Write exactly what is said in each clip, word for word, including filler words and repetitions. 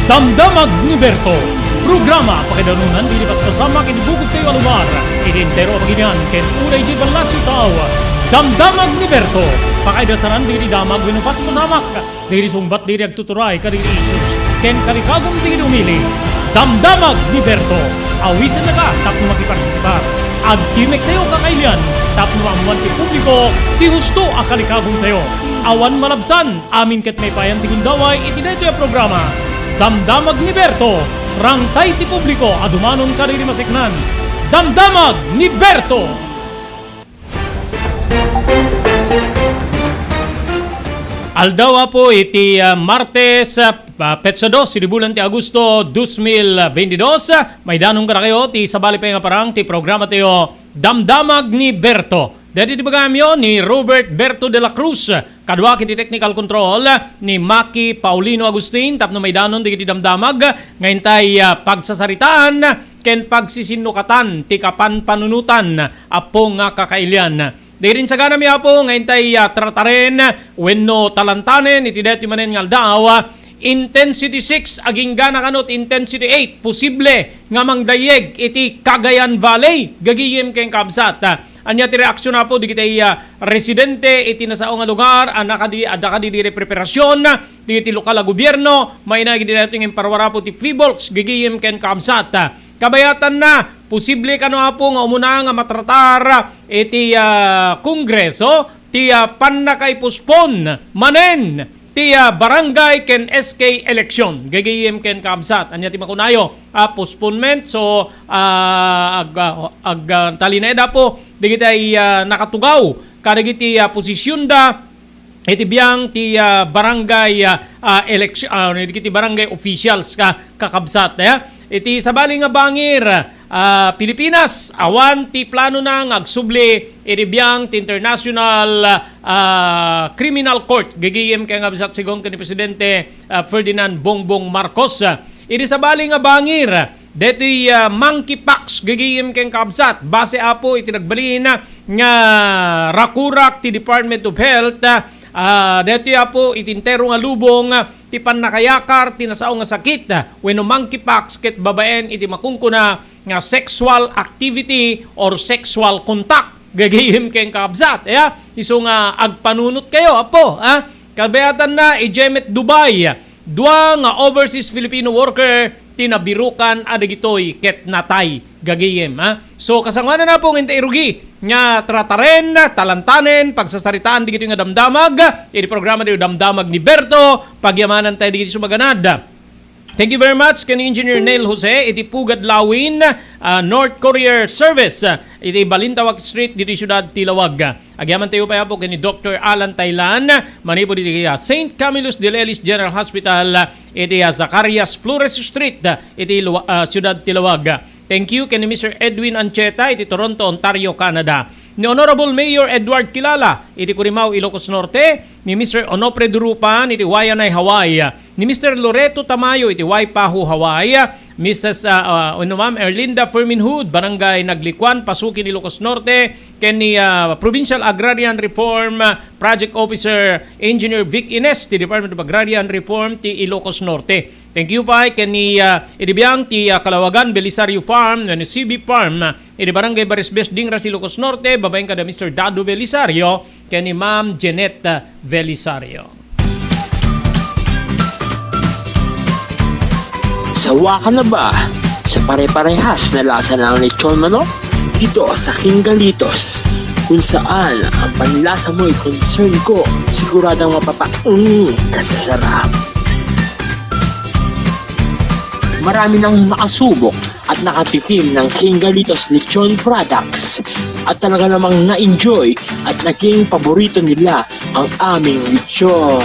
Damdamag ni Berto. Programa pakaidanunan dagiti paspasamak iti bukod tayo a lugar, iti entero a pagilian ken unay iti ballasiw tao. Damdamag ni Berto. Pakaidasanan dagiti damag wenno paspasamak, dagiti sungbat dagiti agtuturay kadagiti issues ken kalikagum dagiti umili. Damdamag ni Berto. Awisennaka tapno makipartisipar. Agtimek tayo kakailian tapno maammoan ti publiko ti husto a kalikagum tayo. Awan malabsan. Amin ket maipayan ti gundaway iti daytoy a programa. Damdamag ni Berto, rangtay ti publiko a dumanon kadagiti maseknan. Damdamag ni Berto! Aldaw, Apo, iti, ah, Martes, ah, petsa dos iti bulan ti Agosto dos mil bentidos. Maidanon kadakayo ti sabali pay nga parang ti programa tayo, Damdamag ni Berto. Daytoy ti bagamyo ni Robert Berto de la Cruz, kaduak iti technical control ni Maki Paulino Agustin tapno maidanon dagiti damdamag nga intay, ah, pagsasaritaan ken pagsisinnukatan ti kapanpanunotan, Apo, nga kakailian. Dagiti insaganami, Apo, nga intay, ah, trataren wenno talantanen iti daytoy manen nga aldaw, intensity six, agingga na kano ti intensity eight, posible nga mangdayyeg iti Cagayan Valley, gagayem ken kabsat. Ania ti reaksion, Apo, dagiti, ah, residente iti nasao nga lugar a nakadi-, adda kadi dagiti preparasyon dagiti lokal a gobierno, maina iti daytoy nga imparwar, Apo, ti PHIVOLCS, gagayem ken kabsat. Kabayatanna, posible kano, Apo, nga umuna nga matratar iti, ah, Kongreso ti, ah, pannakaipospon manen ti, ah, barangay ken S K election. Gagayem ken kabsat. Ania ti makunayo? Ah, postponement. So, ah, ag-, ah, ag-, ah, talinaed, Apo, dagiti, ah, nakatugaw kadagiti, ah, posisionda iti biang ti, ah, barangay, ah, ah, election, ah, dagiti barangay officials ka, kakabsat, eh. Iti sabali nga bangir, ah, Pilipinas, awan ti planona nga agsubli iti biang ti International, ah, Criminal Court, gagayem ken kabsat, sigun ken ni Presidente, ah, Ferdinand Bongbong Marcos. Iti sabali nga bangir, daytoy, ah, monkeypox, gagayem ken kabsat, base, Apo, iti nagbalin nga rakurak ti Department of Health, ah, daytoy, Apo, iti entero nga lubong, ah, ti pannakayakar ti nasao nga sakit, ah, wenno monkeypox ket babaen iti makunkuna nga sexual activity or sexual contact. Gagayem ken kabsat, ya? Isu nga agpanunot kayo, Apo, ah? Kabayatanna, idiay met Dubai, dua nga overseas Filipino worker ti nabirukan a dagitoy ket natay. Gagayem, ha? So, kasangoanan, Apo, nga intay irugi nga trataren, talantanen, pagsasaritaan dagitoy nga damdamag iti programa ti Damdamag ni Berto. Pagyamanantayo dagiti sumaganad. Thank you very much ken Engineer Neil Jose iti Pugad Lawin, ah, North Courier Service, ah, iti Balintawak Street, ditoy siudad ti Laoag. Agyamantayo pay, Apo, ken ni Doktor Alan Taylan, manipud iti, ah, Saint Camillus de Lelis General Hospital, ah, iti, ah, Zacarias Flores Street, ah, iti Lua-, ah, siudad ti Laoag. Thank you ken ni Mister Edwin Ancheta iti Toronto, Ontario, Canada. Ni Honorable Mayor Edward Kilala iti Curimaw, Ilocos Norte, ni Mister Onofre Durupan iti Waianae, Hawaii, ni Mister Loreto Tamayo iti Waipahu, Hawaii, Missus ah, ah, wenno Ma'am Erlinda Fermin Hood, Barangay Naglikuan, Pasukin, Ilocos Norte, ken ni, ah, Provincial Agrarian Reform, ah, Project Officer Engineer Vic Ines ti Department of Agrarian Reform ti Ilocos Norte. Thank you pay ken ni, ah, idi biang ti, ah, Kalawagan Belisario Farm wenno C B Farm, ah, idi Barangay Barisbes, Dingras, Ilocos Norte, babaen kada Mister Dado Belisario ken ni Ma'am Jeanette, ah, Belisario. Sawa ka na ba sa pare-parehas na lasa ng lechon manok? Dito sa King Galitos, kung saan ang panlasa mo'y concern ko, siguradong mapapaung ka sa sarap. Marami nang nakasubok at nakatikim ng King Galitos Lechon products at talaga namang na-enjoy at naging paborito nila ang aming lechon.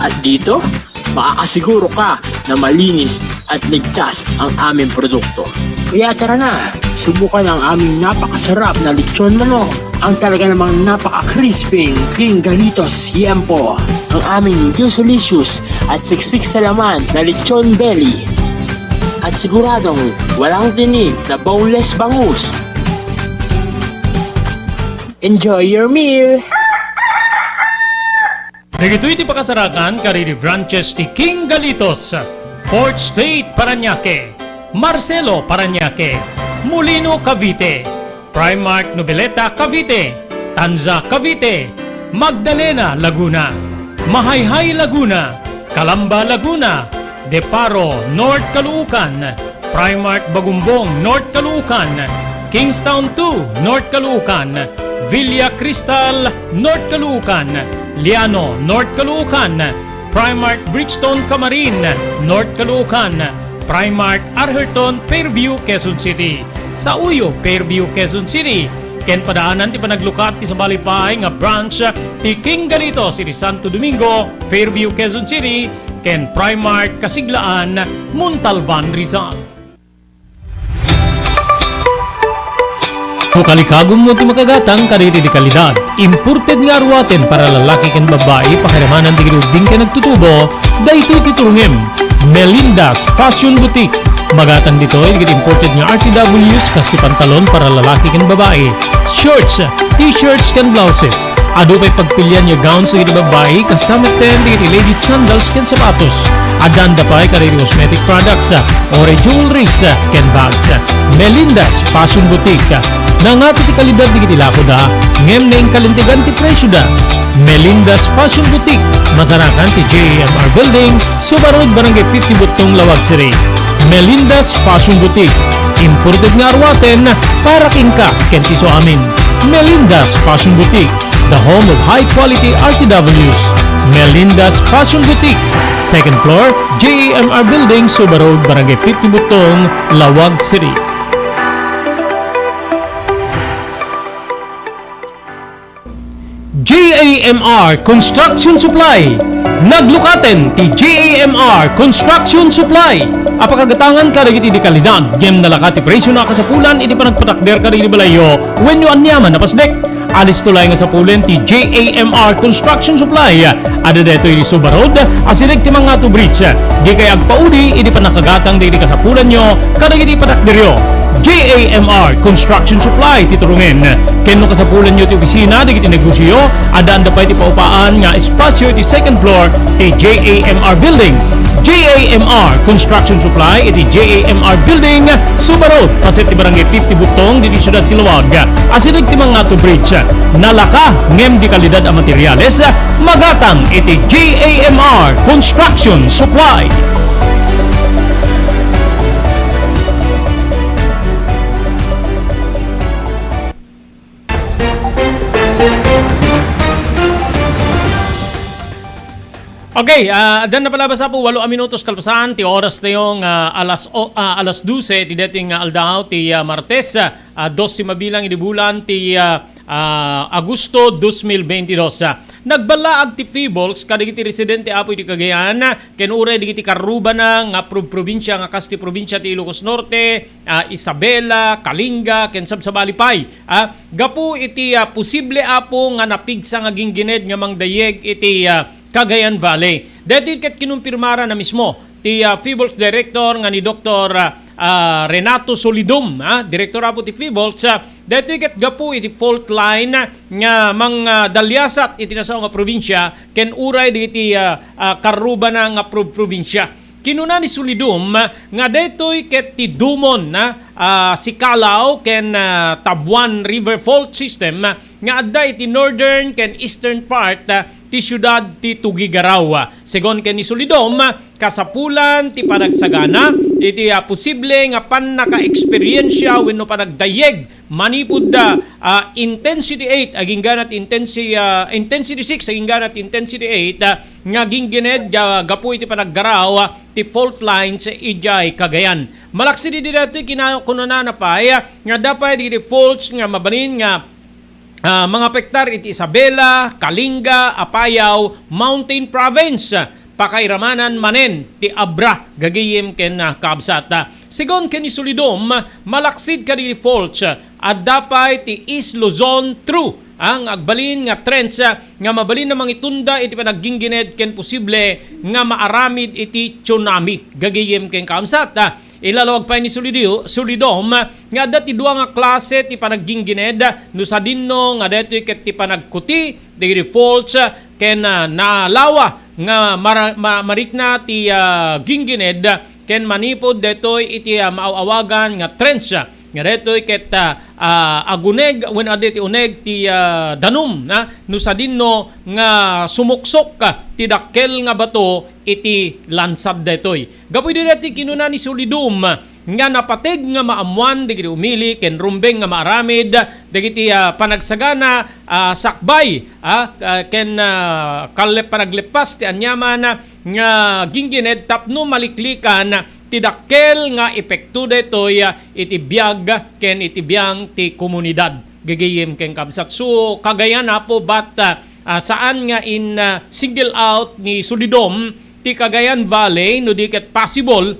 At dito, makakasiguro ka na malinis at ligtas ang aming produkto. Kaya tara na, subukan ang aming napakasarap na lechon manok. Ang talaga namang napaka-crispy, King Galitos Siempo. Ang aming juicy-licious at siksik sa laman na lechon belly. At siguradong walang tinik na boneless bangus. Enjoy your meal! Dagitoy ti pakasarakan kadagiti branches ti King Galitos, Fourth Street, Parañaque, Marcelo, Parañaque, Molino, Cavite, Primark Noveleta, Cavite, Tanza, Cavite, Magdalena, Laguna, Mahayhay, Laguna, Calamba, Laguna, De Paro, North Caloocan, Primark Bagumbong, North Caloocan, Kingstown two, North Caloocan, Villa Cristal, North Caloocan, Liano, North Caloocan, Primark Bridgestone, Camarin, North Caloocan, Primark Arherton, Fairview, Quezon City, Sauyo, Fairview, Quezon City, ken padaanan ti panaglukat ti sabali pay nga branch ti King Galitos iti Santo Domingo, Fairview, Quezon City, ken Primark Kasiglaan, Montalban, Rizal. No kalikagummo ti makagatang kadagiti kalidad, imported nga aruaten para lalaki ken babbai, pakiramanan dagiti ubbing ken agtutubo, daytoy ti turongem. Melinda's Fashion Boutique. Magatang ditoy dagiti imported nga R T Ws kas ti pantalon para lalaki ken babbai, shorts, t-shirts ken blouses. Adu pay pagpilian nga gowns dagiti babbai, kasta metten dagiti ladies sandals ken sapatos. Addaanda pay kadagiti cosmetic products, oray jewelries, ken bags. Melinda's Fashion Boutique. Nangato ti kalidad dagiti lakoda, ngem naingkalintegan ti presioda. Melinda's Fashion Boutique, masarakan ti J A M R Building, Suba Road, Barangay fifty Buttong, Laoag City. Melinda's Fashion Boutique, imported nga aruaten para kenka ken ti isuamin. Melinda's Fashion Boutique, the home of high quality R T Ws. Melinda's Fashion Boutique, second floor, J A M R Building, Suba Road, Barangay fifty Buttong, Laoag City. J A M R Construction Supply. Naglukaten ti J A M R Construction Supply a pakagatangan kadagiti di kalidad, ngem nalaka ti presio a kasapulan iti panagpatakder kadagiti balayyo wenno aniaman a pasdek. Alisto laeng nga sapulen ti J A M R Construction Supply. Adda daytoy iti Suba Road, asideg ti Mangato Bridge. Dikay agpaudi iti pannakagatang dagiti kasapulanyo kadagiti panagderyo. J A M R Construction Supply ti turongen. Ken no kasapulanyo ti opisina dagiti negosyo, addaanda pay ti paupaan nga espasyo iti second floor ti J A M R Building. J A M R Construction Supply iti J A M R Building, Suba Road, paset ti Barangay fifty Buttong, ditoy siudad ti Laoag. Asideg ti Mangato Bridge. Nalaka ngem di kalidad a materiales, magatang iti J A M R Construction Supply. Okay, ah, addan na pala basta po, walo a minutos kalpasan ti oras tayo nga alas o-, ah, alas dose ti dating nga aldaw ti, ah, Martes, ah, dos ti mabilang idi bulan ti, ah, ah, Agosto dos mil beintidos. Ah, nagballaag ti Pebbles kadagiti residente apo iti Cagayan, ken uray dagiti karrubana nga prob-, probinsia nga kas ti probinsia ti Ilocos Norte, ah, Isabela, Kalinga, ken sabsabali pay. Ah, gapu iti, ah, posible apo nga napigsa nga ginggined nga mangdayeg iti, ah, Cagayan Valley. Daytoy ket kinumpirmara na mismo ti, ah, Pebbles Director nga ni Doktor, ah, ah, Renato Solidum, ah, Direktor apo ti Pebbles, ah, daytoy ket gapu iti fault line, ah, nga mangdaliasat iti nasao nga probinsia ken uray dagiti, ah, ah, karrubana nga prob-, probinsia. Kinuna ni Solidum nga daytoy ket ti dumon, ah, ah, Sikalaw ken, ah, Tabuan River Fault System, ah, nga adda iti northern ken eastern part, ah, ti siudad ti Tuguegarao. Segun ken ni Solidum, kasapulan ti panagsagana iti, ah, posible nga pannakaeksperiensia wenno panagdayeg manipud, ah, ah, Intensity eight agingga na ti Intensi-, ah, Intensity six agingga na ti Intensity eight, ah, nga ginggined, ah, gapu iti panaggaraw, ah, ti fault lines idiay Cagayan. Malaksid idi daytoy kinakunana pay, ah, nga adda pay dagiti faults nga mabalin nga ah, mangapektar iti Isabela, Kalinga, Apayao, Mountain Province, pakairamanan manen ti Abra, gagayem ken, ah, kabsat. Ah, segun ken ni Solidum, malaksid kadagiti faults, adda pay ti East Luzon Through, ah, nga agbalin nga trench, ah, nga mabalin a mangitunda iti panagginggined ken posible nga maaramid iti tsunami, gagayem ken kabsat. Ah, Ilalawag pay ni Solidio-, Solidom nga adda ti dua nga klase ti panagginggined, no sadinno nga daytoy ket ti panagkuti dagiti faults ken, ah, nalawa nga mara-, ma-, marikna ti, ah, ginggined ken manipud daytoy iti, ah, maaw-awagan nga trench, nga daytoy ket, ah, ah, aguneg wenno adda iti uneg ti, ah, danum, na, no sadinno nga sumuksok, ah, ti dakkel nga bato iti lansab daytoy. Gapu idi daytoy kinuna ni Solidum nga napateg nga maammoan dagiti umili ken rumbeng nga maaramid dagiti, ah, panagsagana, ah, sakbay, ah, ah, ken, ah, kalle-, panagleppas ti aniaman nga ginggined tapno maliklikan ti dakkel nga epekto daytoy, ah, iti biag ken iti biang ti komunidad. Gagayem ken kabsat. So, Cagayan, Apo, but, ah, ah, saan nga in, ah, single out ni Solidom ti Cagayan Valley, no di ket possible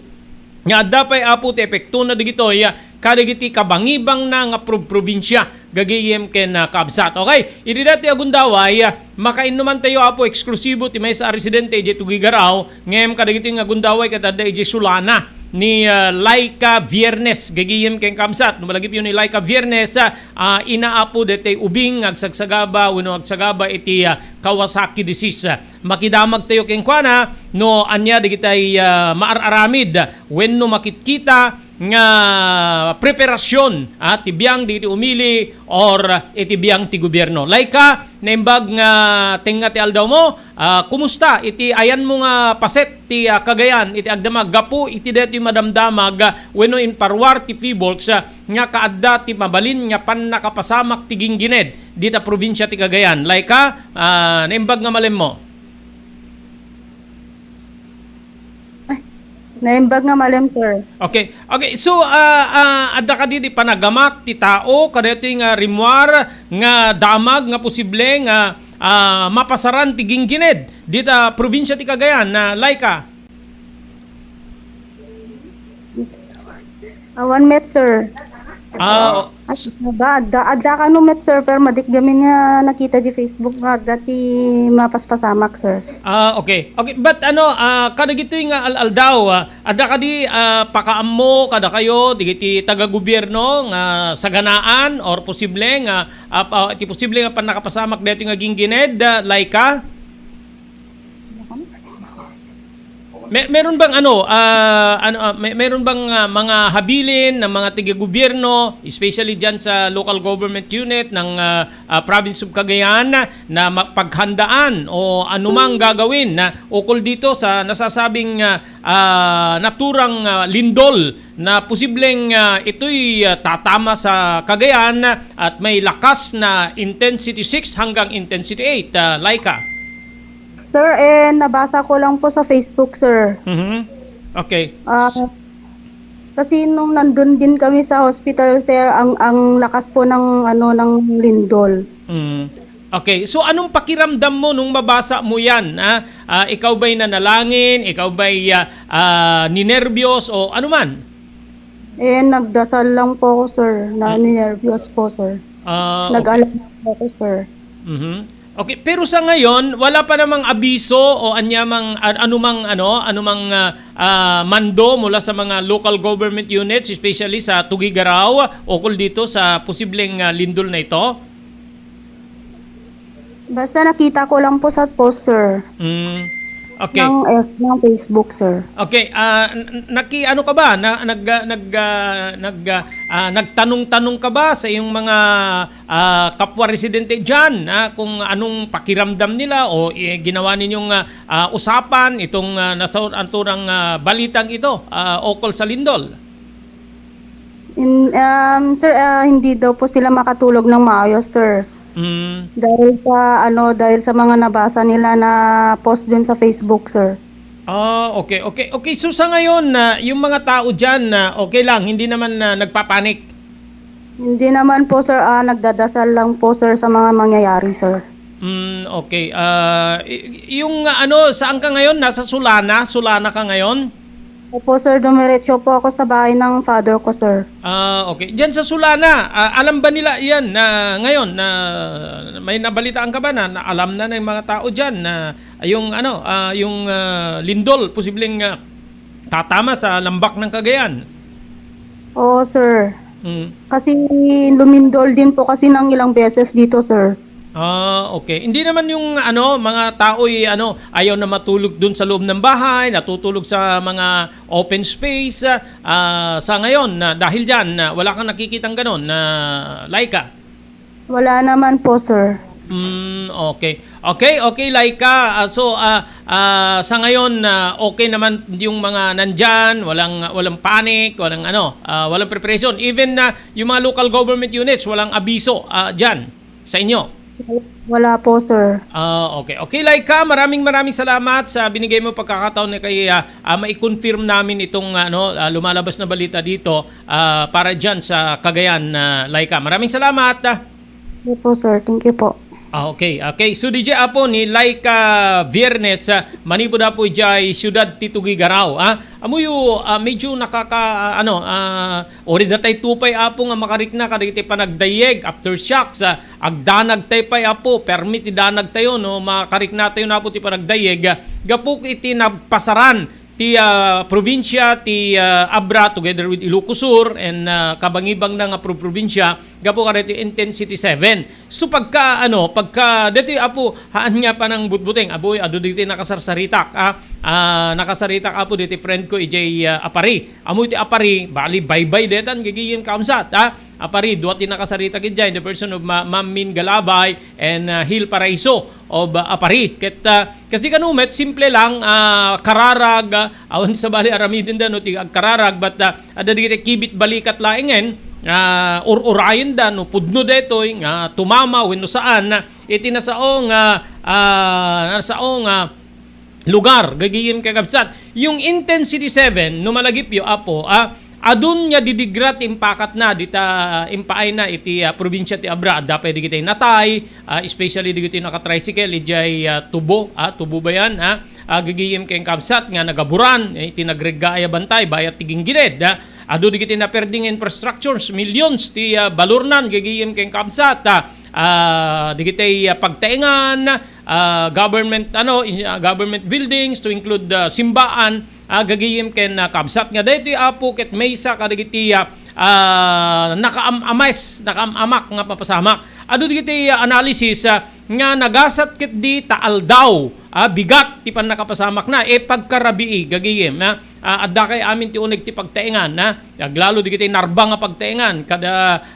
nga adda pay, Apo, ti epektona dagitoy, ah, kadagiti kabangibangna nga prob-, probinsia, gagayem ken, ah, kabsat. Okay, idi daytoy a gundaway, ah, makainnumantayo, Apo, eksklusibo ti maysa a residente idiay Tuguegarao, ngem kadagitoy nga gundaway ket adda idiay Solana ni, ah, Laika Viernes, gagayem ken kabsat. No malagipyo ni Laika Viernes, ah, ah, ina, Apo, daytoy ubing nga agsagsagaba wenno agsagaba iti, ah, Kawasaki disease. Makidamagtayo kenkuana no ania dagitay, ah, maar-aramid wenno makitkita nga preparasyon, ah, ti biang dagiti umili or iti biang ti gobierno. Laika, naimbag nga tengnga ti aldawmo, ah, kumusta iti ayanmo nga paset ti, ah, Cagayan iti agdama gapu iti daytoy madamdamag, ah, wenno inparuar ti PHIVOLCS, ah, nga kaadda ti mabalin nga pannakapasamak ti ginggined dita probinsia ti Cagayan? Laika, ah, naimbag nga malemmo. Naimbag nga malem, sir. Okay. Okay. So, ah, ah, adda kadi ti panagamak ti tao kadaytoy nga rimmuar nga damag nga posible nga, ah, mapasaran ti ginggined dita probinsia ti Cagayan, na Laika? Awan met, sir. Ah, o- At ba, adda, adda kano met, sir, pero madik gamin nga nakita di Facebook nga adda ti mapaspasamak, sir. Ah, okay. Okay, but ano, ah, kadagitoy nga al-aldaw, ah, adda kadi, ah, pakaammo kadakayo dagiti taga-gobierno nga saganaan or posible nga, ah, ah, ti posible nga pannakapasamak daytoy nga ginggined, ah, Laika? Me-, meron bang ano, ah, ano, ah, me-, meron bang, ah, mga habilin ng mga taga-gobyerno, especially diyan sa local government unit ng, ah, ah, Province of Cagayan na mapaghandaan o anumang gagawin na ukol dito sa nasasabing, ah, ah, naturang, ah, lindol na posibleng, ah, ito'y, ah, tatama sa Cagayan at may lakas na intensity six hanggang intensity eight, ah, Laika? Sir, eh, nabasa ko lang po sa Facebook, sir. Mhm. Okay. Ah, kasi nung nandun din kami sa hospital, sir, ang, ang lakas po ng, ano, ng lindol. Mm. Okay. So, anong pakiramdam mo nung mabasa mo yan, ah? Ah, ikaw ba'y nanalangin? Ikaw ba'y, ah, ah, ninerbyos? O ano man? Eh, nagdasal lang po ako, sir. Na Mm. ninerbyos po, sir. Ah, okay. Nag-alala po ako, sir. Mhm. Okay, pero sa ngayon, wala pa namang abiso o anyamang, an-, anumang, ano, anumang, ah, ah, mando mula sa mga local government units, especially sa Tuguegarao, ukol dito sa posibleng, ah, lindol na ito? Basta nakita ko lang po sa post, sir. Mm. Okay. Ng F-, ng Facebook, sir. Okay, ah, n-, n-, naki-, ano ka ba? Na, nag, ah, nag, ah, nag, ah, ah, nagtanong-tanong ka ba sa iyong mga, ah, kapwa residente diyan, ah, kung anong pakiramdam nila o, eh, ginawa ninyong, ah, ah, usapan itong, ah, nasa-, naturang, ah, balitang ito, ah, ukol sa lindol? In, um, sir, ah, hindi daw po sila makatulog ng maayos, sir. Mm. Dahil sa, ano, dahil sa mga nabasa nila na post dun sa Facebook, sir. Ah, okay, okay. Okay, so sa ngayon, na yung mga tao diyan, na okay lang, hindi naman na nagpapanik? Hindi naman po, sir. Ah, nagdadasal lang po, sir, sa mga mangyayari, sir. Mm, okay. Ah, y-, yung, ah, ano, saan ka ngayon? Nasa Solana? Solana ka ngayon? Opo, sir. Dumiretso po ako sa bahay ng father ko, sir. Ah, okay. Diyan sa Solana, ah, alam ba nila yan na ngayon na may nabalitaan ka ba na, na alam na ng mga tao diyan na yung, ano, ah, yung, ah, lindol posibleng, ah, tatama sa lambak ng Cagayan? Oo, sir. Mm. Kasi lumindol din po kasi ng ilang beses dito, sir. Ah, okay. Hindi naman yung ano, mga tao'y ano, ayaw na matulog dun sa loob ng bahay, natutulog sa mga open space. Ah, sa ngayon, na dahil diyan, na wala kang nakikitang ganon, na Laika? Wala naman po, sir. Mm, okay. Okay, okay, Laika. Ah, so, ah, ah, sa ngayon, ah, okay naman yung mga nandyan, walang, walang panic, walang ano, ah, walang preparation. Even na yung mga local government units, walang abiso, ah, dyan sa inyo. Wala po, sir. Ah, okay. Okay, Laika, maraming, maraming salamat sa binigay mo pagkakataon na kay, ah, ah, mai-confirm namin itong, ano, ah, lumalabas na balita dito, ah, para dyan sa Cagayan, ah, Laika. Maraming salamat, ah. Opo, sir. Thank you po. Ah, okay, okay. So, D J apo ni Laika Viernes, ah, manipud apo idiay siyudad ti Tuguegarao, ah. Amuyo, ah, medyo nakaka-, ah, ano, ah, uri datay tupay apo nga makarikna kadagiti panagdayeg, aftershocks, ah, agdanag tay pay apo, permi ti danag tayo, no, makarikna tayo na po ti panagdayeg, ah, gapu iti nagpasaran ti, ah, probinsya ti, ah, Abra together with Ilocos Sur and, ah, kabangibang na nga pro-, probinsya gapu kadaytoy intensity seven. So pagka, ano, pagka ditoy apo, haan nga panangbutbuteng, aboy, adu ditoy nakasarsaritak, ah, ah, nakasarsaritak apo ditoy friend ko, ijay, ah, Apari. Amo iti Apari, bali baybay detan, gigiyem kaamsat, ah. Apari, dua ti nakasaritak ijay, in the person of Ma-, Ma'am Min Galabay and, ah, Hill Paraiso of, ah, Apari. Ket, ah, Kasdi kano met, simple lang, ah, kararag, ah, awan sabali aramidenda no ti agkararag, but, ah, adda dagiti kibit balikat laengen, ah, ur-urayenda no pudno daytoy nga tumama wenno saan, ah, iti nasao nga, ah, nasao nga lugar, gagayem kakabsat. Yung intensity seven, no malagipyo, apo, ah, adun nga didigra ti impakatna, dita impaayna iti, ah, probinsya ti Abra, adda pay digiti natay, ah, especially digiti naka-tricycle, idiay, ah, Tubo, ah, Tubo ba yan, ah? Ah, gagayem ken kabsat nga nagaburan, eh, iti nagregga aya bantay, bayat ti ginggined, ah? Adu digiti naperdi nga infrastructures, millions ti, ah, balornan, gagayem ken kabsat, ah, ah, digiti, ah, pagtaengan, ah, government, ano, in-, ah, government buildings to include, ah, simbaan, ah, gagayem ken, ah, kabsat nga daytoy, apo, ket maysa kadagiti, ah, ah, nakaam-ames, nakaam-amak nga papasamak. Adu dagiti, ah, analysis, ah, nga nagasat ketdi ta aldaw, ah, bigat ti pannakapasamakna, e pagkarabii, gagayem, ah, ah, adda kay amin ti uneg ti pagtaengan, ah, aglalo dagiti narba nga pagtaengan kada,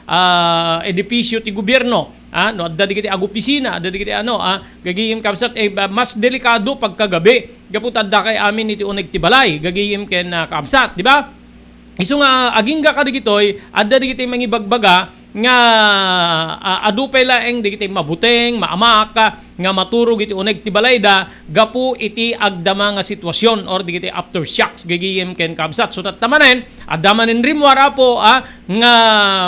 ah, edipisyo ti gobierno. Ah, no adda digiti agopisina, adda digiti ano, ah, gagayem kabsat, eh, ba-, mas delikado pagkagabi. Gapu ta adda kay amin iti uneg ti balay, gagayem ken, ah, kabsat, di ba? Isu nga, agingga kadigitoy, adda digiti mangibagbaga nga, ah, adu pay laeng digiti mabuteng, maamak, ah, nga maturog iti uneg ti balayda gapu iti agdama nga sitwasyon or digiti aftershocks, gagayem ken kabsat. So, tatta manen, adda manen rimmuar, apo, ah, nga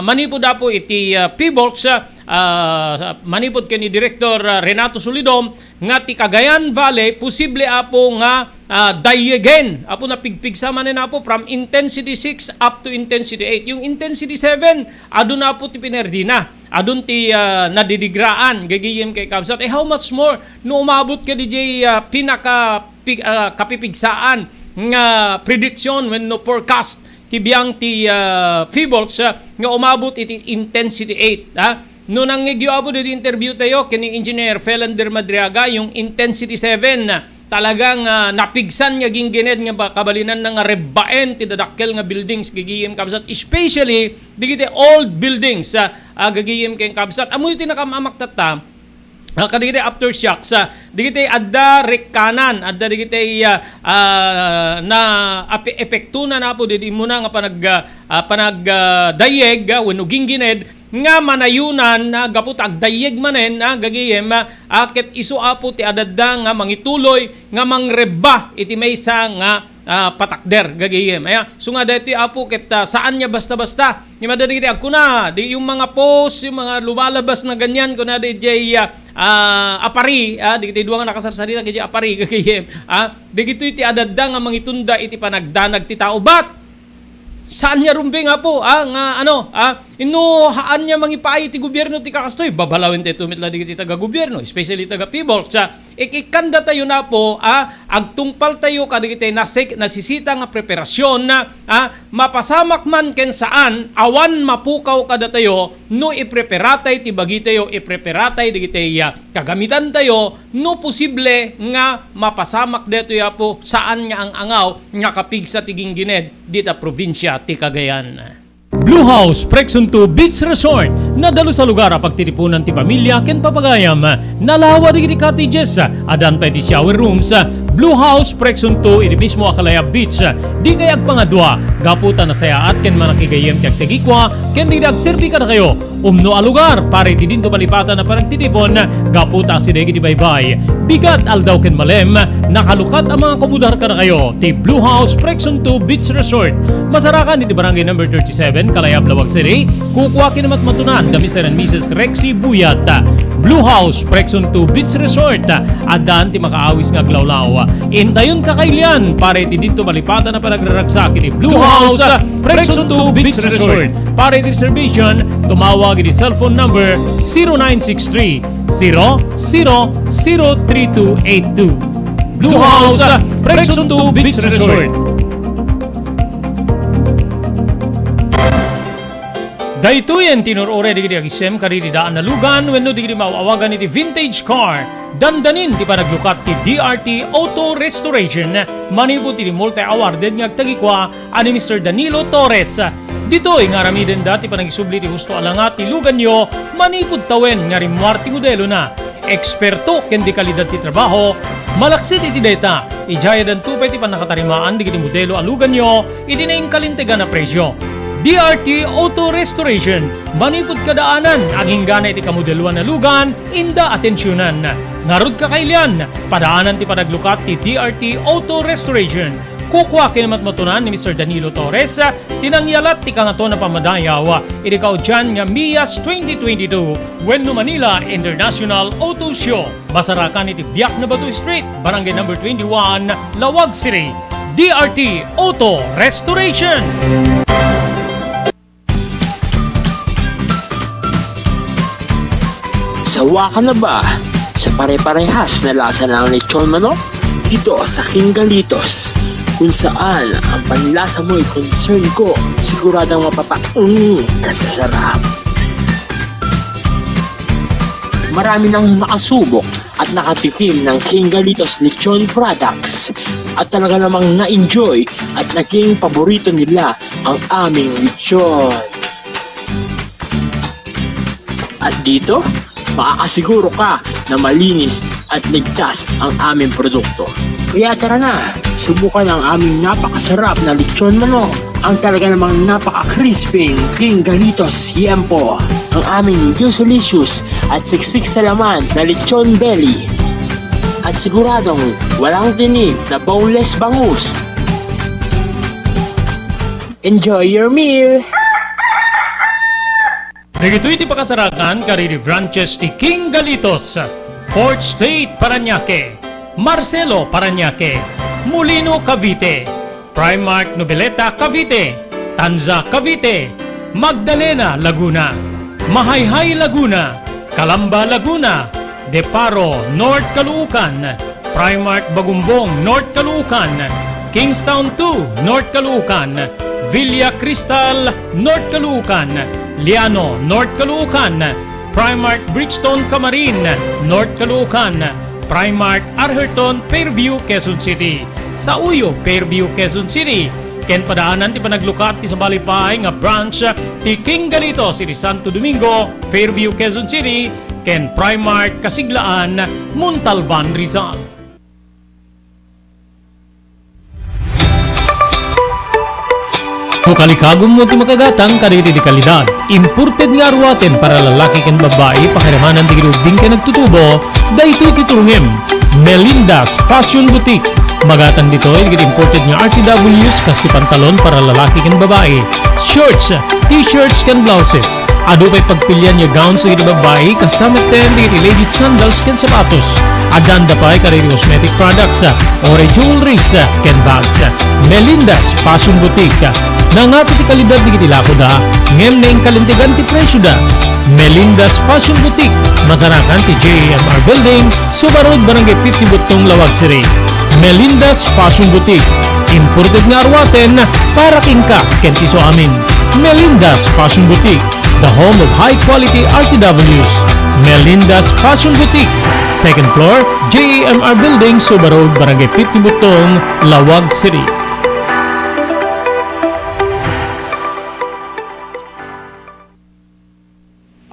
manipud, apo, iti, ah, PHIVOLCS, ah, ah, manipud ken ni Director, ah, Renato Solidom, nga ti Cagayan Valley, posible, apo, nga, ah, dayegen. Apo, napigpigsa manen, apo, from intensity six up to intensity eight. Yung intensity seven, adun, apo, ti pinerdina. Adun ti, ah, nadidigraan, gagayem ken kabsat. Eh, how much more no umabot ka diay, ah, pinaka-, pig-, ah, kapipigsaan nga prediction wenno forecast ti biang ti, ah, PHIVOLCS, ah, nga umabot iti intensity eight, ha? No nangngegyo, apo, diti interview tayo ken ni Engineer Felander Madriaga, yung intensity seven, ah, talagang, ah, napigsan nga ginggined nga ba-, kabalinanna nga rebbaen ti dadakkel nga buildings, gagayem kabsat, especially digiti old buildings, ah, ah, gagayem ken kabsat. Ammo iti nakaam-amak tatta, ah, kadagiti aftershocks, ah, digiti adda rekkanan, adda digiti, ah, ah, na ape-, epektona, apo, didi muna nga panag-, ah, ah, panag-, ah, dayeg, ah, wenno ginggined nga manayunan, ah, gapu ta agdayeg manen, ah, gagayem, ah, ah, ket isu, apo, ti adadda nga mangituloy nga mangrebba iti maysa nga ah, patakder, gagayem. Aya, so nga daytoy, apo, ket, ah, saan nga basta-basta. Ni madadagiti agkuna, di yung mga post, yung mga lumalabas na ganyan, kuna di jay, ah, ah, Apari, ah, digiti dua nga nakasarsarita, jay Apari, gagayem. Ah, digitoy ti adadda nga mangitunda iti panagdanag ti tao. But, saan nga rumbeng, apo, ah, nga, ano, ah, Inno haan nga mangipaay ti gobierno ti kakastoy, babalawen tayo met la dagiti taga-gobierno, especially taga-PHIVOLCS, a, ik-ikkanda tayo na po, a, agtungpal tayo kadagiti nasik-, nasisita nga preparasyon, a, mapasamak man ken saan, awan mapukaw kadatayo no ipreparatay ti bagitayo, ipreparatay dagiti, a, kagamitantayo, no posible nga mapasamak daytoy, Apo, saan nga ang-angaw nga kapigsa ti ginggined dita probinsia ti Cagayan. Blue House Prekson two Beach Resort. Nadalus a lugar a pagtitipunan ti pamilia ken papagayam. Nalawa dagiti cottages. Addan pay ti shower rooms. Blue House Prekson two iti mismo a Calaya Beach. Dikay agpangadua gapu ta nasayaat ken manakigayyem ti agtagikua ken dagiti agserbi kadakayo. Umno a lugar para iti dinto malipatan a panagtitipon gapu ta asideg iti baybay. Bigat, aldaw ken malem, nakalukat a mangakomodar kadakayo ti Blue House Prekson two Beach Resort. Masarakan iti Barangay Number thirty-seven, Calaya, Laoag City. Kukua ken matmatunan da Mister and Missus Rexy Buyat. Blue House Prekson two Beach Resort. Addan ti makaawis nga aglawlaw. Intayon kakailian para iti dinto malipatan a panagraragsak iti Blue House Prekson two Beach Resort. Para iti reservation, tumawag iti cellphone number zero nine six three, zero zero zero three two eight two. Blue House Prekson two Beach Resort. Daytoyen ti inur-uray dagiti agisem kadagiti daan a lugan wenno dagiti maaw-awagan iti vintage car. Dandanin ti panaglukat ti D R T Auto Restoration manipud iti multi-awarded nga agtagikua a ni Mister Danilo Torres. Ditoy nga aramidenda ti panangisubli ti husto a langa ti luganyo manipud tawen nga rimmuar ti modelona. Eksperto ken dekalidad ti trabaho, malaksid iti dayta, idiay addanto pay ti pannakatarimaan dagiti modelo a luganyo iti nainkalintegan a presio. D R T Auto Restoration, manipud kadaanan, aginggana iti kamodeloan a lugan, inda atensionan. Ngarud kakailian, padaanan ti panaglukat ti D R T Auto Restoration. Kukua ken matmatunan ni Mister Danilo Torres, ti nangyalat ti kangaton a pammadayaw iti kaudian nga MIAS twenty twenty-two wenno Manila International Auto Show. Masarakan iti Biak na Bato Street, Barangay Number twenty-one, Laoag City. D R T Auto Restoration. Sawa ka na ba sa pare-parehas na lasa ng lechon manok? Dito sa King Galitos, kung saan ang panlasa mo'y concern ko, siguradong mapapaung ka sa sarap. Marami nang nakasubok at nakatikim ng King Galitos Lechon Products at talaga namang na-enjoy at naging paborito nila ang aming lechon. At dito, makakasiguro ka na malinis at ligtas ang aming produkto. Kaya tara na, subukan ang aming napakasarap na lechon manok, ang talaga namang napaka-crispy King Galitos Yempo, ang aming juicelicious at siksik sa laman na lechon belly, at siguradong walang tinik na boneless bangus. Enjoy your meal! Dagitoy ti pakasarakan kadagiti branches ti King Galitos, Fourth Street, Parañaque, Marcelo, Parañaque, Molino, Cavite, Primark Noveleta, Cavite, Tanza, Cavite, Magdalena, Laguna, Mahayhay, Laguna, Calamba, Laguna, De Paro, North Caloocan, Primark Bagumbong, North Caloocan, Kingstown two, North Caloocan, Villa Cristal, North Caloocan, Liano, North Caloocan, Primark Brixton, Camarin, North Caloocan, Primark Arherton, Fairview, Quezon City, Sauyo, Fairview, Quezon City, ken padaanan ti panaglukat ti sabali pay nga branch ti King Galitos iti Santo Domingo, Fairview, Quezon City, ken Primark Kasiglaan, Montalban, Rizal. No kalikagummo ti makagatang kadagiti dekalidad, imported nga aruaten para lalaki ken babbai, pakiramanan dagiti ubbing ken agtutubo, daytoy ti turongem. Melinda's Fashion Boutique. Magatang ditoy dagiti imported nga R T Ws kas ti pantalon para lalaki ken babai, shorts, t-shirts ken blouses. Adu pay pagpilian nga gowns dagiti babai, kasta metten dagiti ladies sandals ken sapatos. Addaan da pay kadagiti cosmetic products, uray jewelries, ken bags. Melinda's Fashion Boutique. Nangato ti kalidad dagiti lakoda, ngem naingkalintegan ti presioda. Melinda's Fashion Boutique, masarakan ti J A M R Building, Suba Road, Barangay fifty Buttong, Laoag City. Melinda's Fashion Boutique, imported nga aruaten para kenka ken ti suamin. Melinda's Fashion Boutique, the home of high quality R T Ws. Melinda's Fashion Boutique, second floor, J A M R Building, Suba Road, Barangay fifty Buttong, Laoag City.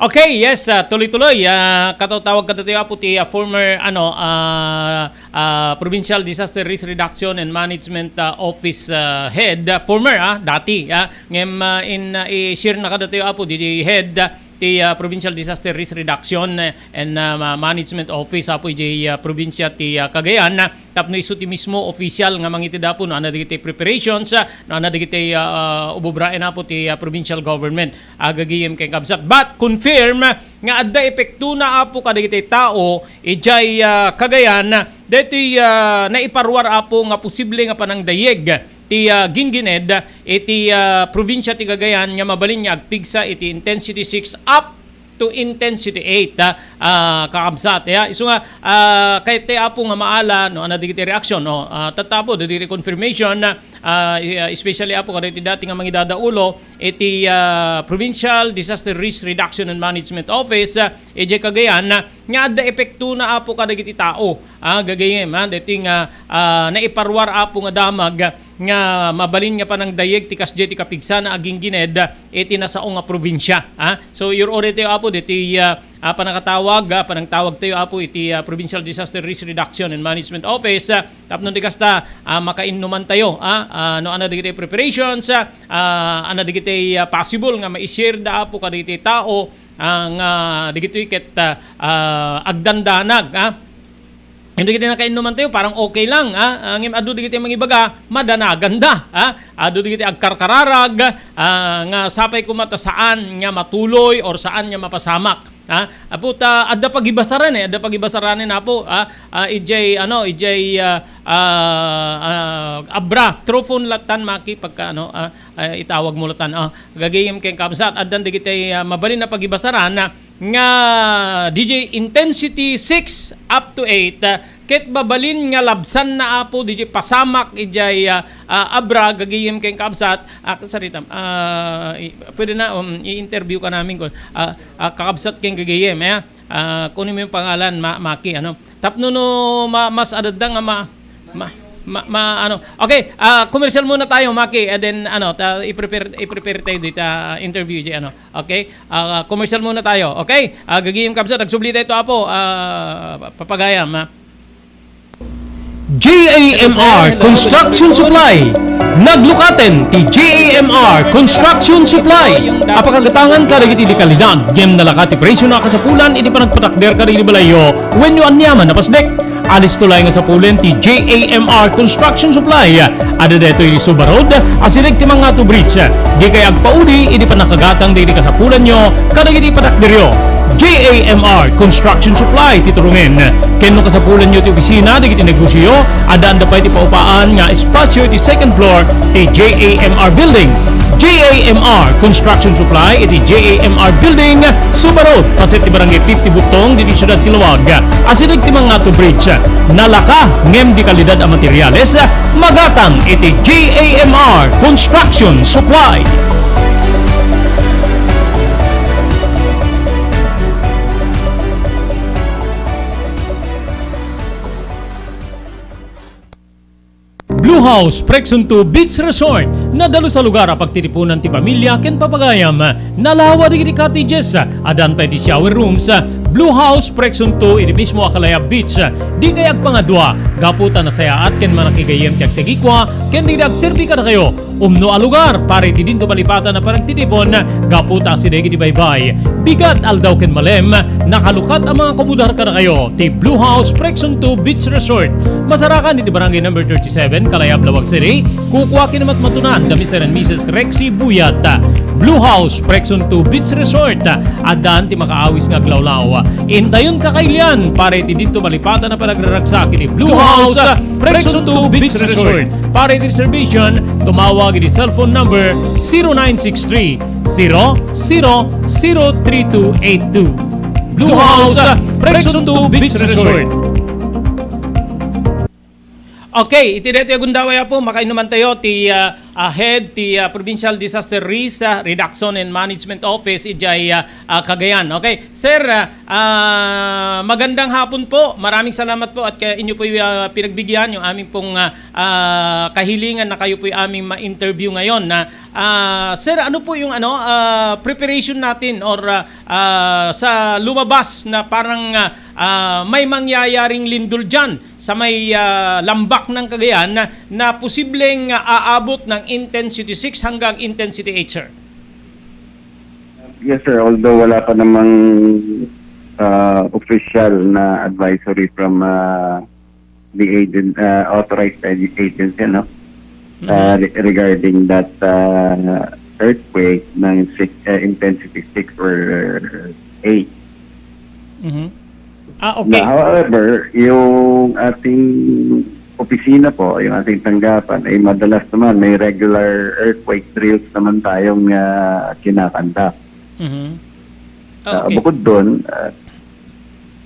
Okay, yes, ah, tuloy-tuloy. Ah, katawtawag kadatayo, Apo, ti, ah, former, ano, ah, ah, Provincial Disaster Risk Reduction and Management, ah, Office, ah, Head, ah, former, ah, dati, ah, ngem, ah, in, ah, i-share na kadatayo, Apo, di head, ah, ti, ah, Provincial Disaster Risk Reduction and, ah, Ma-, Management Office, Apo, ijay, ah, probinsya ti, ah, Cagayan, ah, tapno isu ti mismo official nga mangited, Apo, no, ania dagiti preparations, ah, no, ania dagiti, ah, ah, ububraen, Apo, ti, ah, provincial government. Agagayem ken kabsat. But confirm nga adda epektona, Apo, kadagiti tao idiay, ah, Cagayan, daytoy, ah, naiparuar, Apo, nga posible nga panangdayeg ti, ah, gingined iti, ah, probinsia ti Cagayan nga mabalin nga agpigsa iti intensity six up to intensity eight, ah, ah, kakabsat, ya. Isu nga, ah, kayat ti, Apo, nga maala, no, ania dagiti reaction, no, ah, tatta, Apo, dagiti confirmation, ah, i-, ah, especially, Apo, kadagiti dati nga mangidadaulo iti, ah, Provincial Disaster Risk Reduction and Management Office, ah, idiay Cagayan, ah, nga adda epektona, Apo, kadagiti tao. Ah, gagayem, ah, daytoy nga, ah, naiparuar, Apo, nga damag, ah, nga mabalin nga panangdayeg ti kasdiay ti kapigsana a gingined, ah, iti nasao nga probinsia. Ah, so, your audit, Apo, daytoy, ah, ah, panangkatawag, ah, panangtawag tayo, Apo, iti, ah, Provincial Disaster Risk Reduction and Management Office, ah, tapno di kasta, ah, makainnuman tayo, ah, ah, no, ania dagiti preparations, ah, ah, ania dagiti, ah, possible nga ma-share da, Apo, kadagiti tao, ah, nga dagitoy ket, ah, ah, agdandanag, ah. Ken dagiti nakainnuman tayo, parang okay lang, ah, ah, ngem adu dagiti mangibaga, madanaganda, ah. Adu dagiti agkarkararag, ah, nga sapay koma ta saan nga matuloy or saan nga mapasamak. Ah, Apo, ta adda pagibasaran, eh, adda pagibasaran, Apo, ah, ah, idiay, ano, idiay, ah, ah, ah, Abra, through phone lattan, Maki, pagka, ano, ah, ah, itawag mo lattan, ah, gagayem ken kabsat, addan dagiti, ah, mabalin a pagibasaran, ah, nga D J intensity six up to eight, ah, ket mabalin nga labsanna, Apo, D J pasamak idiay, ah, ah, Abra, gagayem ken kabsat, ah, sarita, ah, i-, pwede na, um, i-interview ka namin kun, ah, ah, kakabsat ken gagayem, eh. Ah, kunin mo yung pangalan, Ma-, Maki, ano. Tapno no ma-, mas adadda nga ma-, ma-, ma-, ma-, ano. Okay, ah, commercial muna tayo, Maki, and then, ano, ta-, i-prepare, i-prepare tayo dito, ah, interview, di, ano. Okay? Ah, commercial muna tayo. Okay? Ah, gagayem kabsat, agsubli tayo to, Apo. Ah, papagayam, ha? J A M R Construction Supply. Naglukaten ti J A M R Construction Supply a pakagatangan kadagiti dekalidad ngem nalaka ti presio na kasapulan iti panagpatakder kadagiti balayyo wenno aniaman a pasdek. Alisto laeng nga sapulen ti J A M R Construction Supply. Adda daytoy iti Suba Road, asideg ti Mangato Bridge. Dikay agpaudi idi pannakagatang dagiti kasapulanyo kadagiti patakderyo. J A M R Construction Supply ti turongen. Ken no kasapulanyo ti opisina dagiti negosioyo, addaanda pay ti paupaan nga espasio iti second floor ti J A M R Building. J A M R Construction Supply iti J A M R Building, Suba Road, paset ti Barangay fifty Buttong, ditoy siudad ti Laoag. Asideg ti Mangato Bridge. Nalaka ngem dekalidad a materiales, magatang iti J A M R Construction Supply. Blue House Prexon two Beach Resort. Nadalus a lugar a pagtitipunan ti pamilia ken papagayam. Nalawa dagiti cottages. Addan pay ti shower rooms. Blue House Prexon two iti mismo a Kalayab Beach. Dikay agpangadua gapu ta nasayaat ken manakigayyem ti agtagikua ken dagiti agserbi kadakayo. Umno a lugar para iti dinto malipatan a panagtitipon gapu ta asideg iti baybay. Bigat, aldaw ken malem, nakalukat a mga komodar kadakayo ti Blue House Prexon two Beach Resort. Masarakan iti Barangay Number thirty-seven, Kalayab, Laoag City. Kukua ken matmatunan da Mister and Missus Rexy Buyat. Blue House Prexon two Beach Resort. Addaan ti makaawis nga aglawlaw. Intayon kakailian para iti dinto malipatan a panagraragsak iti Blue House Prex on two Beach Resort. Para iti reservation, tumawag iti cellphone number zero nine six three, zero zero zero three two eight two. Blue House, Prex on two Beach Resort. Okay, iti daytoy a gundaway, Apo, makainnuman tayo ti, ah, ah, head ti, ah, Provincial Disaster Risk, ah, Reduction and Management Office, idiay, ah, ah, Cagayan. Okay, sir, ah, ah, magandang hapon po. Maraming salamat po at kay inyo po, ah, pinagbigyan yung aming pong, ah, ah, kahilingan na kayo po yung aming ma-interview ngayon. Na, ah, sir, ano po yung ano, ah, preparation natin or, ah, ah, sa lumabas na parang, ah, ah, may mangyayaring lindol dyan sa may, ah, lambak ng Cagayan na, na posibleng, ah, aabot ng intensity six hanggang intensity eight, sir? Yes, sir. Although wala pa namang, ah, official na advisory from, ah, the agent, ah, authorized ag-, agency, no? Mhm. Ah, re-, regarding that, ah, earthquake ng six, ah, intensity six or eight. Mhm. Ah, okay. Na, however, yung ating opisina po, yung ating tanggapan, ay madalas naman may regular earthquake drills naman tayong, ah, kinakandak. Mhm. Ah, okay. Bukod doon, ah,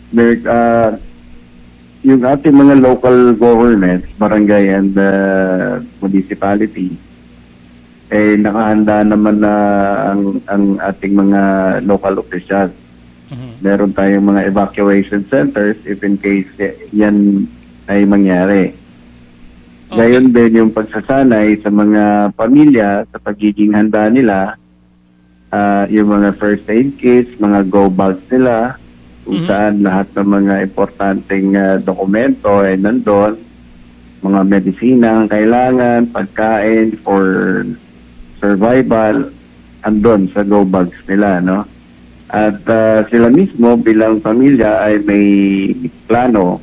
there, ah, yung ating mga local governments, barangay and, ah, municipality, eh, nakahanda naman na ang, ang ating mga local officials. Mhm. Meron tayong mga evacuation centers if in case, eh, yan ay mangyari. Okay. Gayon din yung pagsasanay sa mga pamilya sa pagiging handa nila, ah, yung mga first aid kits, mga go bags nila, kung Mhm. saan lahat ng mga importanteng, ah, dokumento ay nandun, mga medisina ang kailangan, pagkain for survival, andun sa go bags nila, no? At, ah, sila mismo bilang pamilya ay may plano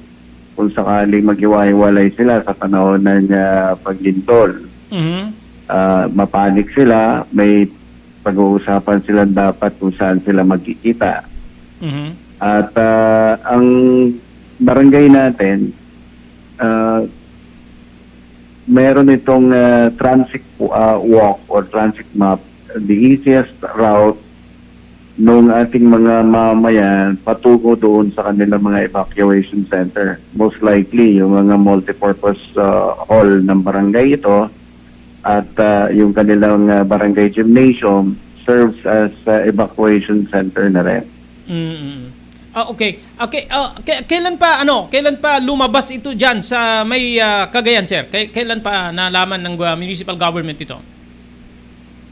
kung sakaling maghiwa-hiwalay sila sa panahon ng, ah, paglindol. Mhm. Ah, mapanik sila, may pag-uusapan sila dapat kung saan sila magkikita. Mhm. At, ah, ang barangay natin, ah, meron itong, ah, transit, ah, walk or transit map, the easiest route nung ating mga mamamayan patungo doon sa kanilang mga evacuation center. Most likely, yung mga multipurpose, ah, hall ng barangay ito at, ah, yung kanilang, ah, barangay gymnasium serves as, ah, evacuation center na rin. Mm. Ah, okay. Okay, ah, ke-, kailan pa, ano, kailan pa lumabas ito diyan sa may, ah, Cagayan, sir? Kay-, kailan pa nalaman ng, ah, municipal government ito?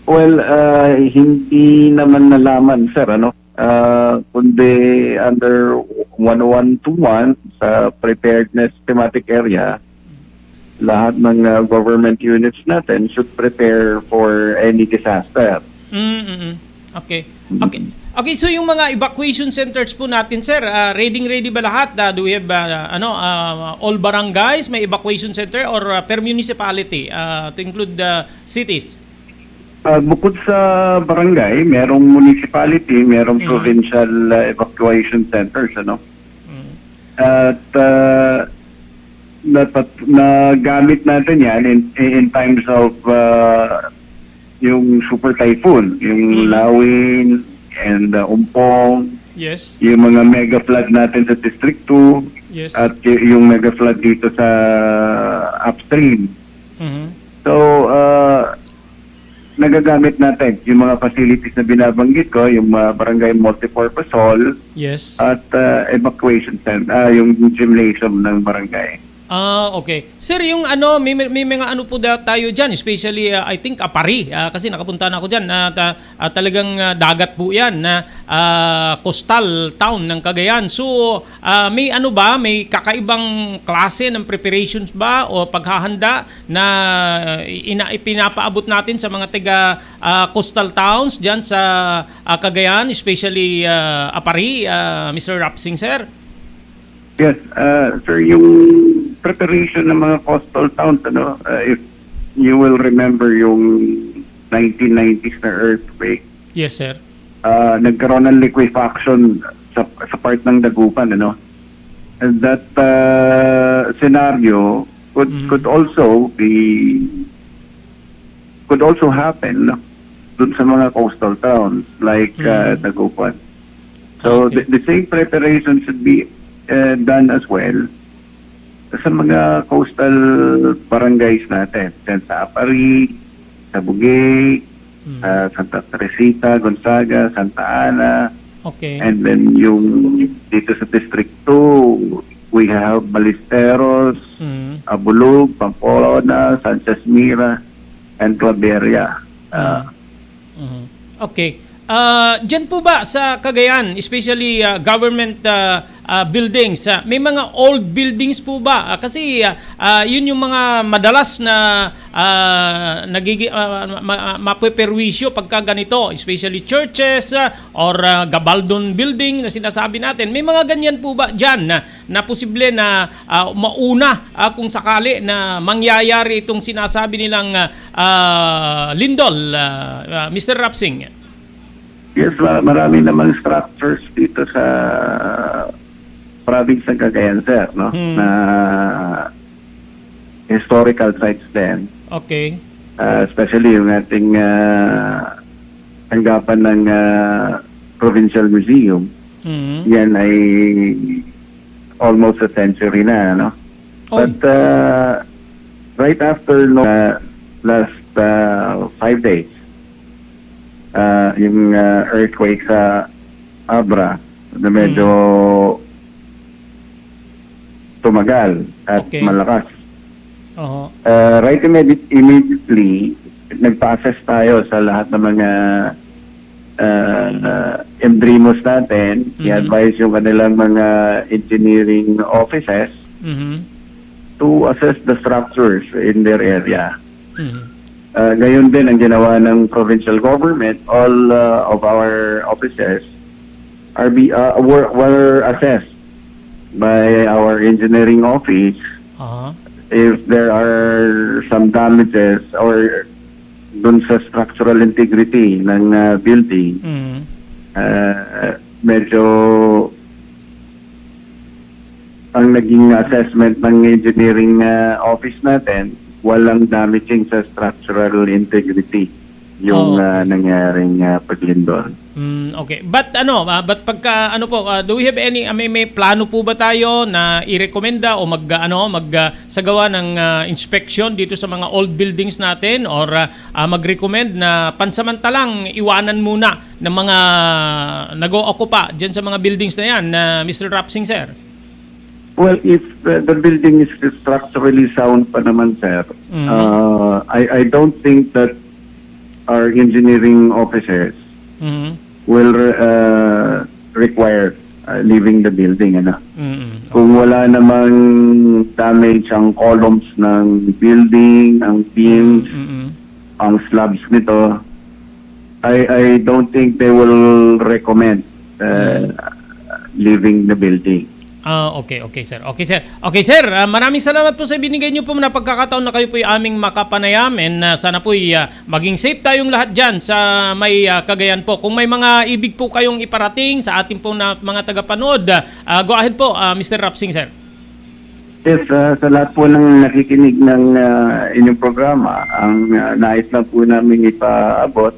Well, ah, hindi naman nalaman, sir, ano? Ah, kundi under one oh one two one sa preparedness thematic area, lahat ng, ah, government units natin should prepare for any disaster. Mm, mm, mm. Okay. Okay. Mm. Okay, so yung mga evacuation centers po natin, sir, ah, ready-ready ba lahat? Ah, do we have, ah, ano, ah, all barangays may evacuation center or, ah, per municipality, ah, to include the cities? Ah, bukod sa barangay, merong municipality, merong Mm. provincial, ah, evacuation centers, ano? Mm. At, ah, natat-, nagamit natin yan in, in times of, ah, yung super typhoon, yung Mm. Lawin and, ah, Umpong, Yes. yung mga mega flood natin sa District two, Yes. at y-, yung mega flood dito sa upstream. Mhm. So, ah, nagagamit natin yung mga facilities na binabanggit ko, yung mga barangay multipurpose hall Yes. at, ah, evacuation center, ah, yung gymnasium ng barangay. Ah, okay. Sir, yung ano, may, may, may mga ano po da-, tayo dyan, especially, ah, I think, Aparri, ah, kasi nakapunta na ako dyan, na ta-, ah, talagang, ah, dagat po yan, na, ah, coastal town ng Cagayan. So, ah, may ano ba, may kakaibang klase ng preparations ba o paghahanda na, ah, ina-, ipinapaabot natin sa mga taga, ah, coastal towns dyan sa, ah, Cagayan, especially, ah, Aparri, ah, Mister Rapsing, sir? Yes, ah, sir, yung preparation ng mga coastal towns, ano, ah, if you will remember yung nineteen nineties na earthquake, Yes, sir. ah, nagkaroon ng liquefaction sa, sa part ng Dagupan, ano. And that, ah, scenario, could, Mm. could also be, could also happen, no, dun sa mga coastal towns like, Mm. uh, Dagupan. So, Okay. the, the same preparation should be, uh, done as well sa mga coastal barangays natin, dyan sa Aparri, sa Bugey, Mm. sa Santa Teresita, Gonzaga, Santa Ana, Okay. and then yung dito sa District two, we have Ballesteros, Mm. Abulug, Pamplona, Sanchez Mira, and Claveria. Ah, Mm. Mhm. Okay. Ah, diyan po ba sa Cagayan, especially, ah, government, ah, ah, buildings, ah, may mga old buildings po ba? Ah, kasi, ah, ah, yun yung mga madalas na, ah, nagigi-, ah, ma-, ma-, mapeperwisyo pagka ganito, especially churches, ah, or, ah, Gabaldon Building na sinasabi natin. May mga ganyan po ba diyan na, na posible na, ah, mauna, ah, kung sakali na mangyayari itong sinasabi nilang, ah, ah, lindol, ah, ah, Mister Rapsing? Yes, ma-, marami namang structures dito sa province ng Cagayan, sir, no? Hmm. Na historical sites din. Okay. Ah, especially yung ating, ah, tanggapan ng, ah, Provincial Museum. Hmm. Yan ay almost a century na, no? Oh. But, ah, right after no, ah, last, ah, five days, ah, yung, ah, earthquake sa Abra na medyo Mm. tumagal at Okay. malakas. Oho. Ah, right immedi-, immediately, nagpa-assess tayo sa lahat ng mga, ah, ah, EMDRIMOs natin. Mhm. I-advise yung kanilang mga engineering offices Mhm. to assess the structures in their area. Mhm. Ah, gayon din ang ginawa ng provincial government. All, ah, of our offices are be, ah, were, were assessed by our engineering office. Aha. If there are some damages or dun sa structural integrity ng, ah, building, Mm. ah, medyo ang naging assessment ng engineering, ah, office natin, walang damaging sa structural integrity yung, Oh, okay. ah, nangyaring, ah, paglindol. Mm, okay. But ano, ah, but pagka, ano po, ah, do we have any, ah, may, may plano po ba tayo na irekomenda o mag, ah, ano, mag, ah, sagawa ng, ah, inspection dito sa mga old buildings natin or, ah, ah, mag-recommend na pansamantalang iwanan muna ng mga nag-ookupa diyan sa mga buildings na yan, ah, Mister Rapsing, sir? Well, if, uh, the building is structurally sound pa naman, sir, Mhm. uh, I, I don't think that our engineering officers Mhm. will, uh, require, uh, leaving the building, ano. Mm, Kung okay. wala namang damage ang columns ng building, ang beams, Mm, mm. ang slabs nito, I, I don't think they will recommend, uh, Mm. leaving the building. Ah, okay, okay, sir. Okay, sir. Okay, sir, ah, maraming salamat po sa binigay niyo po na pagkakataon na kayo po'y aming makapanayam and, ah, sana po'y, ah, maging safe tayong lahat diyan sa may, ah, Cagayan po. Kung may mga ibig po kayong iparating sa ating pong na, mga tagapanood, ah, ah, go ahead po, ah, Mister Rapsing, sir. Yes, ah, sa lahat po ng nakikinig ng, ah, inyong programa, ang, ah, nais lang po namin ipaabot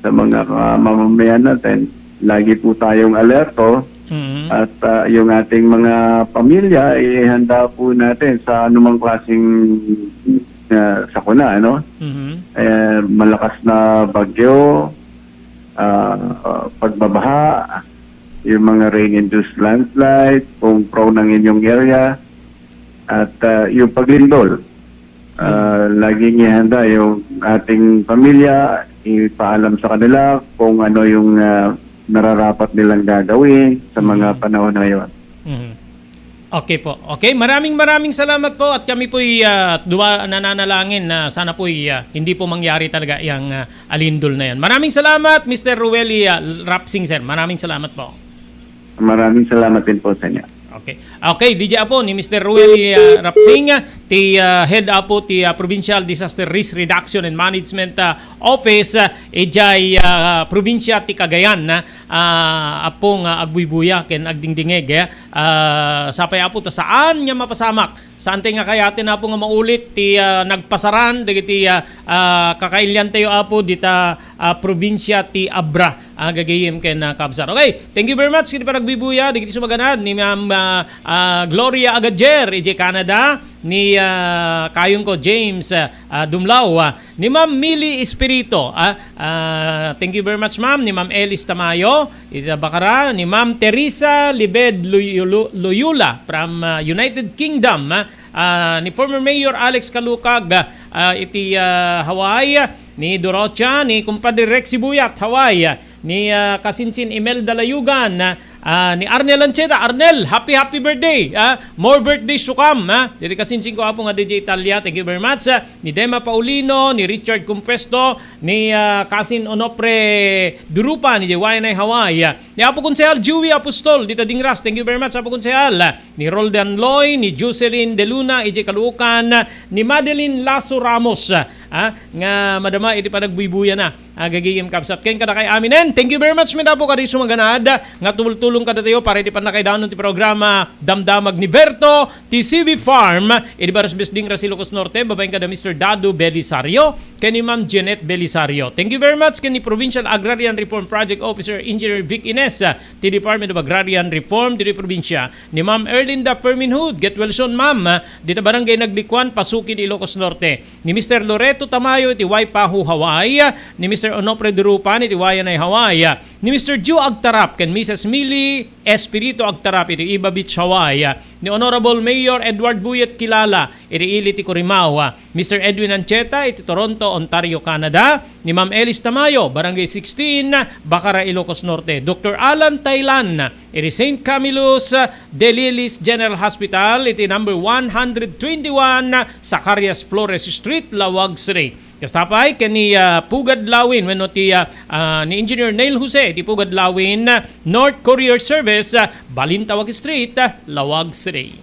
sa mga, ah, mamamayan natin, lagi po tayong alerto Mhm. at, ah, yung ating mga pamilya, ihanda po natin sa anumang klaseng, ah, sakuna, ano? Mhm. Eh, malakas na bagyo, ah, pagbabaha, yung mga rain-induced landslide, kung prone ang inyong area, at, ah, yung paglindol. Ah, Mm. laging ihanda yung ating pamilya, ipaalam sa kanila kung ano yung, ah, nararapat nilang gagawin sa mga Mm. panahon na yon. Mhm. Okay po. Okay, maraming, maraming salamat po at kami po'y, ah, duwa-, nananalangin na sana po'y, ah, hindi po mangyari talaga yang, ah, alindol na yan. Maraming salamat, Mister Rueli, ah, Rapsing, sir. Maraming salamat po. Maraming salamat din po sa inyo. Okay. Okay, D J apo ni Mister Rueli, ah, Rapsing, ah, ti, ah, head apo ti, ah, Provincial Disaster Risk Reduction and Management, ah, Office, ah, ijay, ah, probinsya ti Cagayan, ah, ah, apong, ah, agbuybuya ken agdingdingeg, eh. Ah, sapay apo ta saan nga mapasamak Saantay nga kayaten, Apo, nga maulit ti, ah, nagpasaran dagiti, ah, ah, kakailiantayo, Apo, dita, ah, probinsia ti Abra. Ah, gagayem ken, ah, kabsat. Okay, thank you very much. Kiti panagbibuya, dagiti sumaganad ni Ma'am, ah, ah, Gloria Agadier, idiay Canada, ni, ah, kayonko, James, ah, ah, Dumlao, ah, ni Ma'am Mili Espirito, ah, ah, thank you very much, ma'am, ni Ma'am Elis Tamayo, iti Bacara, ni Ma'am Teresa Libed Loyolo-, Loyola from, ah, United Kingdom, ah, ah, ni former Mayor Alex Callucag, ah, iti, ah, Hawaii, ni Dorothea, ni Kumpadre Rex Sibuyat, Hawaii, ni, ah, Kasinsin Imelda Layugan, ah, ni Arnel Ancheta. Arnel, happy, happy birthday, ah. More birthdays to come, ah. Diri kasinsin ko, Apo, nga D J Italia, thank you very much, ah. Ni Dema Paulino, ni Richard Compuesto, ni, ah, Kasin Onofre Durupa, ni Jewayna Hawaii, ah. Ni Apo Konsehal Joey Apostol, dita Dingras, thank you very much, Apo Konsehal. Ni Roldan Loy, ni Jocelyn De Luna, idiay Caloocan, ni Madeline Lasso Ramos, ah, nga madama iti panagbuybuyana. Ah, gagayem kabsat ken kadakay aminen. Thank you very much, met Apo, kadi sumaganad nga tumultulong kadatayo para iti pannakaidanon ti programa Damdamag ni Berto, ti C B Farm, iti Barrios Bisding, Ilocos Norte, babaen kada Mister Dado Belisario, ken ni Ma'am Jeanette Belisario. Thank you very much ken ni Provincial Agrarian Reform Project Officer Engineer Vic Ines, ah, ti Department of Agrarian Reform, ti probinsia. Ni Ma'am Erlinda Ferminhood, get well soon, ma'am, dita Barangay Naglikuan, Pasukin, Ilocos Norte. Ni Mister Loreto Tamayo iti Waipahu, Hawaii, ni Mister Onofre Durupan iti Wayanay, Hawaii, ni Mister Joe Agtarap ken Missus Mili Espirito Agtarap iti Iba Beach, Hawaii, ni Honorable Mayor Edward Buyet Kilala iti Ili ti Corimao, Mister Edwin Ancheta iti Toronto, Ontario, Canada, ni Ma'am Elis Tamayo, Barangay sixteen, Bacara, Ilocos Norte, Doctor Alan Tailan iti Saint Camillus de Lilies General Hospital iti number one hundred twenty-one Zacarias Flores Street, Laoag City. Kasta pay ken ni, ah, Pugad Lawin wenno ti, ah, ah, ni Engineer Neil Jose ti Pugad Lawin, North Courier Service, ah, Balintawak Street, ah, Laoag City.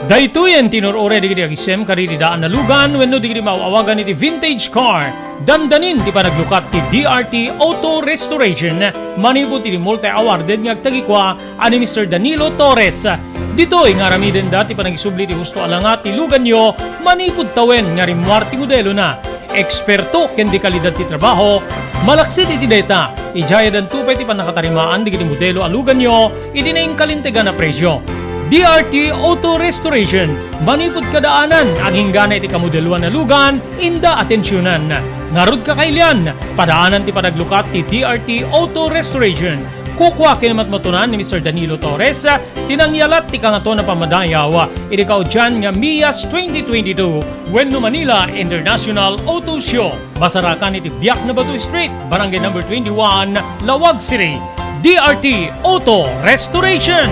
Daytoyen ti inur-uray dagiti agisem kadagiti daan a lugan wenno dagiti maaw-awagan iti vintage car. Dandanin ti panaglukat ti D R T Auto Restoration manipud iti multi-awarded nga agtagikua a ni Mister Danilo Torres. Ditoy nga aramidenda ti panangisubli ti husto a langa ti luganyo manipud tawen nga rimmuar ti modelona. Eksperto ken dekalidad ti trabaho, malaksid iti dayta, idiay addanto pay ti pannakatarimaan dagiti modelo a luganyo iti nainkalintegan a presio. D R T Auto Restoration, manipud kadaanan, aginggana iti kamodeloan a lugan, inda atensionan. Ngarud, kakailian, padaanan ti panaglukat ti D R T Auto Restoration. Kukua ken matmatunan ni Mister Danilo Torres ti nangyalat ti Kangatoan a Pammadayaw iti kaudian nga MIAS twenty twenty-two wenno Manila International Auto Show. Masarakan iti Biak na Bato Street, Barangay Number twenty-one, Laoag City. D R T Auto Restoration.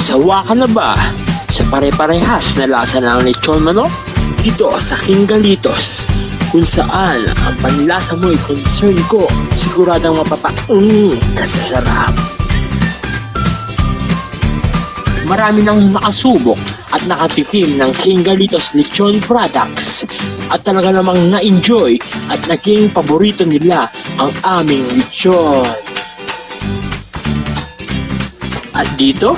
Sawa ka na ba sa pare-parehas na lasa ng lechon manok? Dito sa King Galitos, kung saan ang panlasa mo'y concern ko, siguradong mapapaung ka sa sarap. Marami nang nakasubok at nakatikim ng King Galitos Lechon Products at talaga namang na-enjoy at naging paborito nila ang aming lechon. At dito,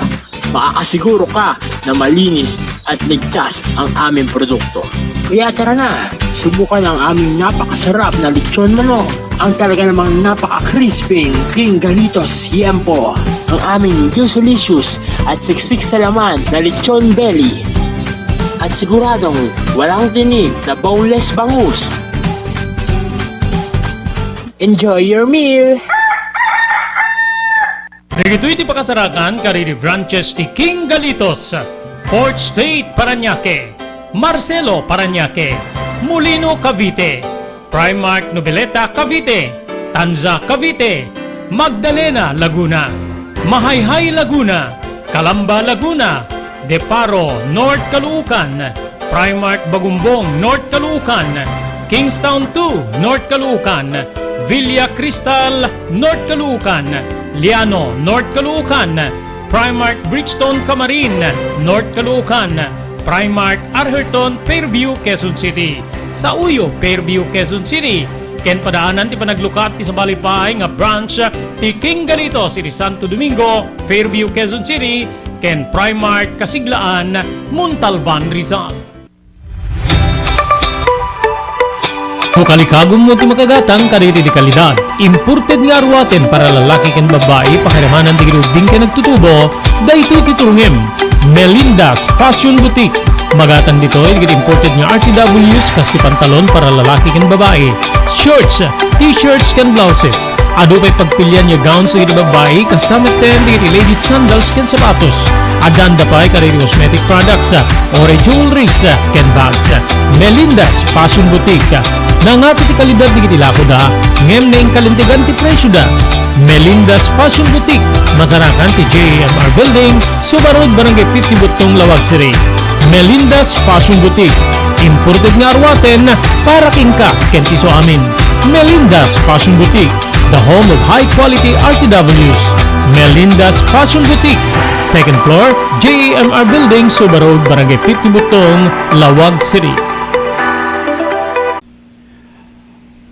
makakasiguro ka na malinis at ligtas ang aming produkto. Kaya tara na, subukan ang aming napakasarap na lechon manok, ang talaga namang napaka-crispy King Galitos Siempo, ang aming juicy-licious at siksik sa laman na lechon belly. At siguradong walang tinik na boneless bangus. Enjoy your meal! Dagitoy ti pakasarakan kadagiti branches ti King Galitos, Fourth Street, Parañaque, Marcelo, Parañaque, Molino, Cavite, Primark Noveleta, Cavite, Tanza, Cavite, Magdalena, Laguna, Mahayhay, Laguna, Calamba, Laguna, Deparo, North Caloocan, Primark Bagumbong, North Caloocan, Kingstown two, North Caloocan, Villa Cristal, North Caloocan, Liano, North Caloocan, Primark Bridgestone, Camarin, North Caloocan, Primark Arherton, Fairview, Quezon City, Sauyo, Fairview, Quezon City, Ken padaanan ti panaglukat ti sabali pay nga branch ti King Galitos iti Santo Domingo, Fairview, Quezon City, ken Primark Kasiglaan, Montalban, Rizal. No kalikagummo ti makagatang kadagiti kalidad, imported nga aruaten para lalaki ken babbai, pakiramanan dagiti ubbing ken agtutubo, daytoy ti turongem. Melinda's Fashion Boutique. Magatang ditoy dagiti imported nga R T Ws kas ti pantalon para lalaki ken babae, shorts, t-shirts ken blouses. Adu pay pagpilian nga gowns dagiti babae, kasta metten dagiti ladies sandals ken sapatos. Addan da pay kadagiti cosmetic products, or jewelries, ken bags. Melinda's Fashion Boutique. Nangato ti kalidad dagiti lakoda, ngem naingkalintegan ti presioda. Melinda's Fashion Boutique, masarakan ti J A M R Building, Suba Road, Barangay fifty Butong, Laoag City. Melinda's Fashion Boutique, imported nga aruaten para kenka ken ti suamin. Melinda's Fashion Boutique, the home of high quality R T Ws. Melinda's Fashion Boutique, second floor, J A M R Building, Suba Road, Barangay fifty Butong, Laoag City.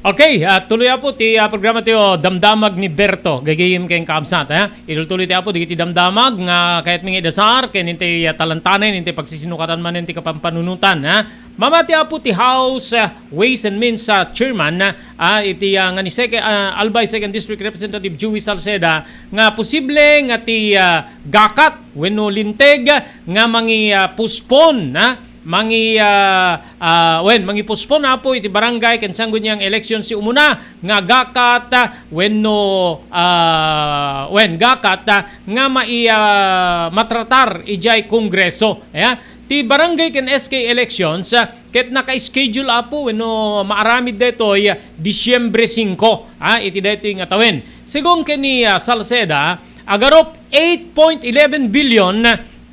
Okay, ah, tuloy apo ti, ah, programa ti, oh, Damdamag ni Berto, gagayem ken kaabsat, ha? Itultuloy ti apo dagiti damdamag nga kayatmi nga idasar, ken intay, ah, talantanen, intay pagsisinukatan manen ti kapampanunotan, ha? Mamati apo ti House, ah, Ways and Means, ah, Chairman, ah, iti, ah, nga ni Sec-, ah, Albay Second District Representative Joey Salceda, nga posible nga ti, ah, gakat wenno linteg nga mangi, ah, postpone, ha? Mangi, ah, ah, wen, mangi-postpone apo iti barangay ken sangguniang election ti umuna nga gakat, ah, wenno, ah, wen, gakat, ah, nga mai-, ah, matratar idiay Kongreso. Aya, ti barangay ken S K elections, ah, ket naka-schedule apo wenno maaramid daytoy, ah, Disyembre singko, ah, iti daytoy nga tawen. Segun ken ni, ah, Salceda, agarup eight point eleven billion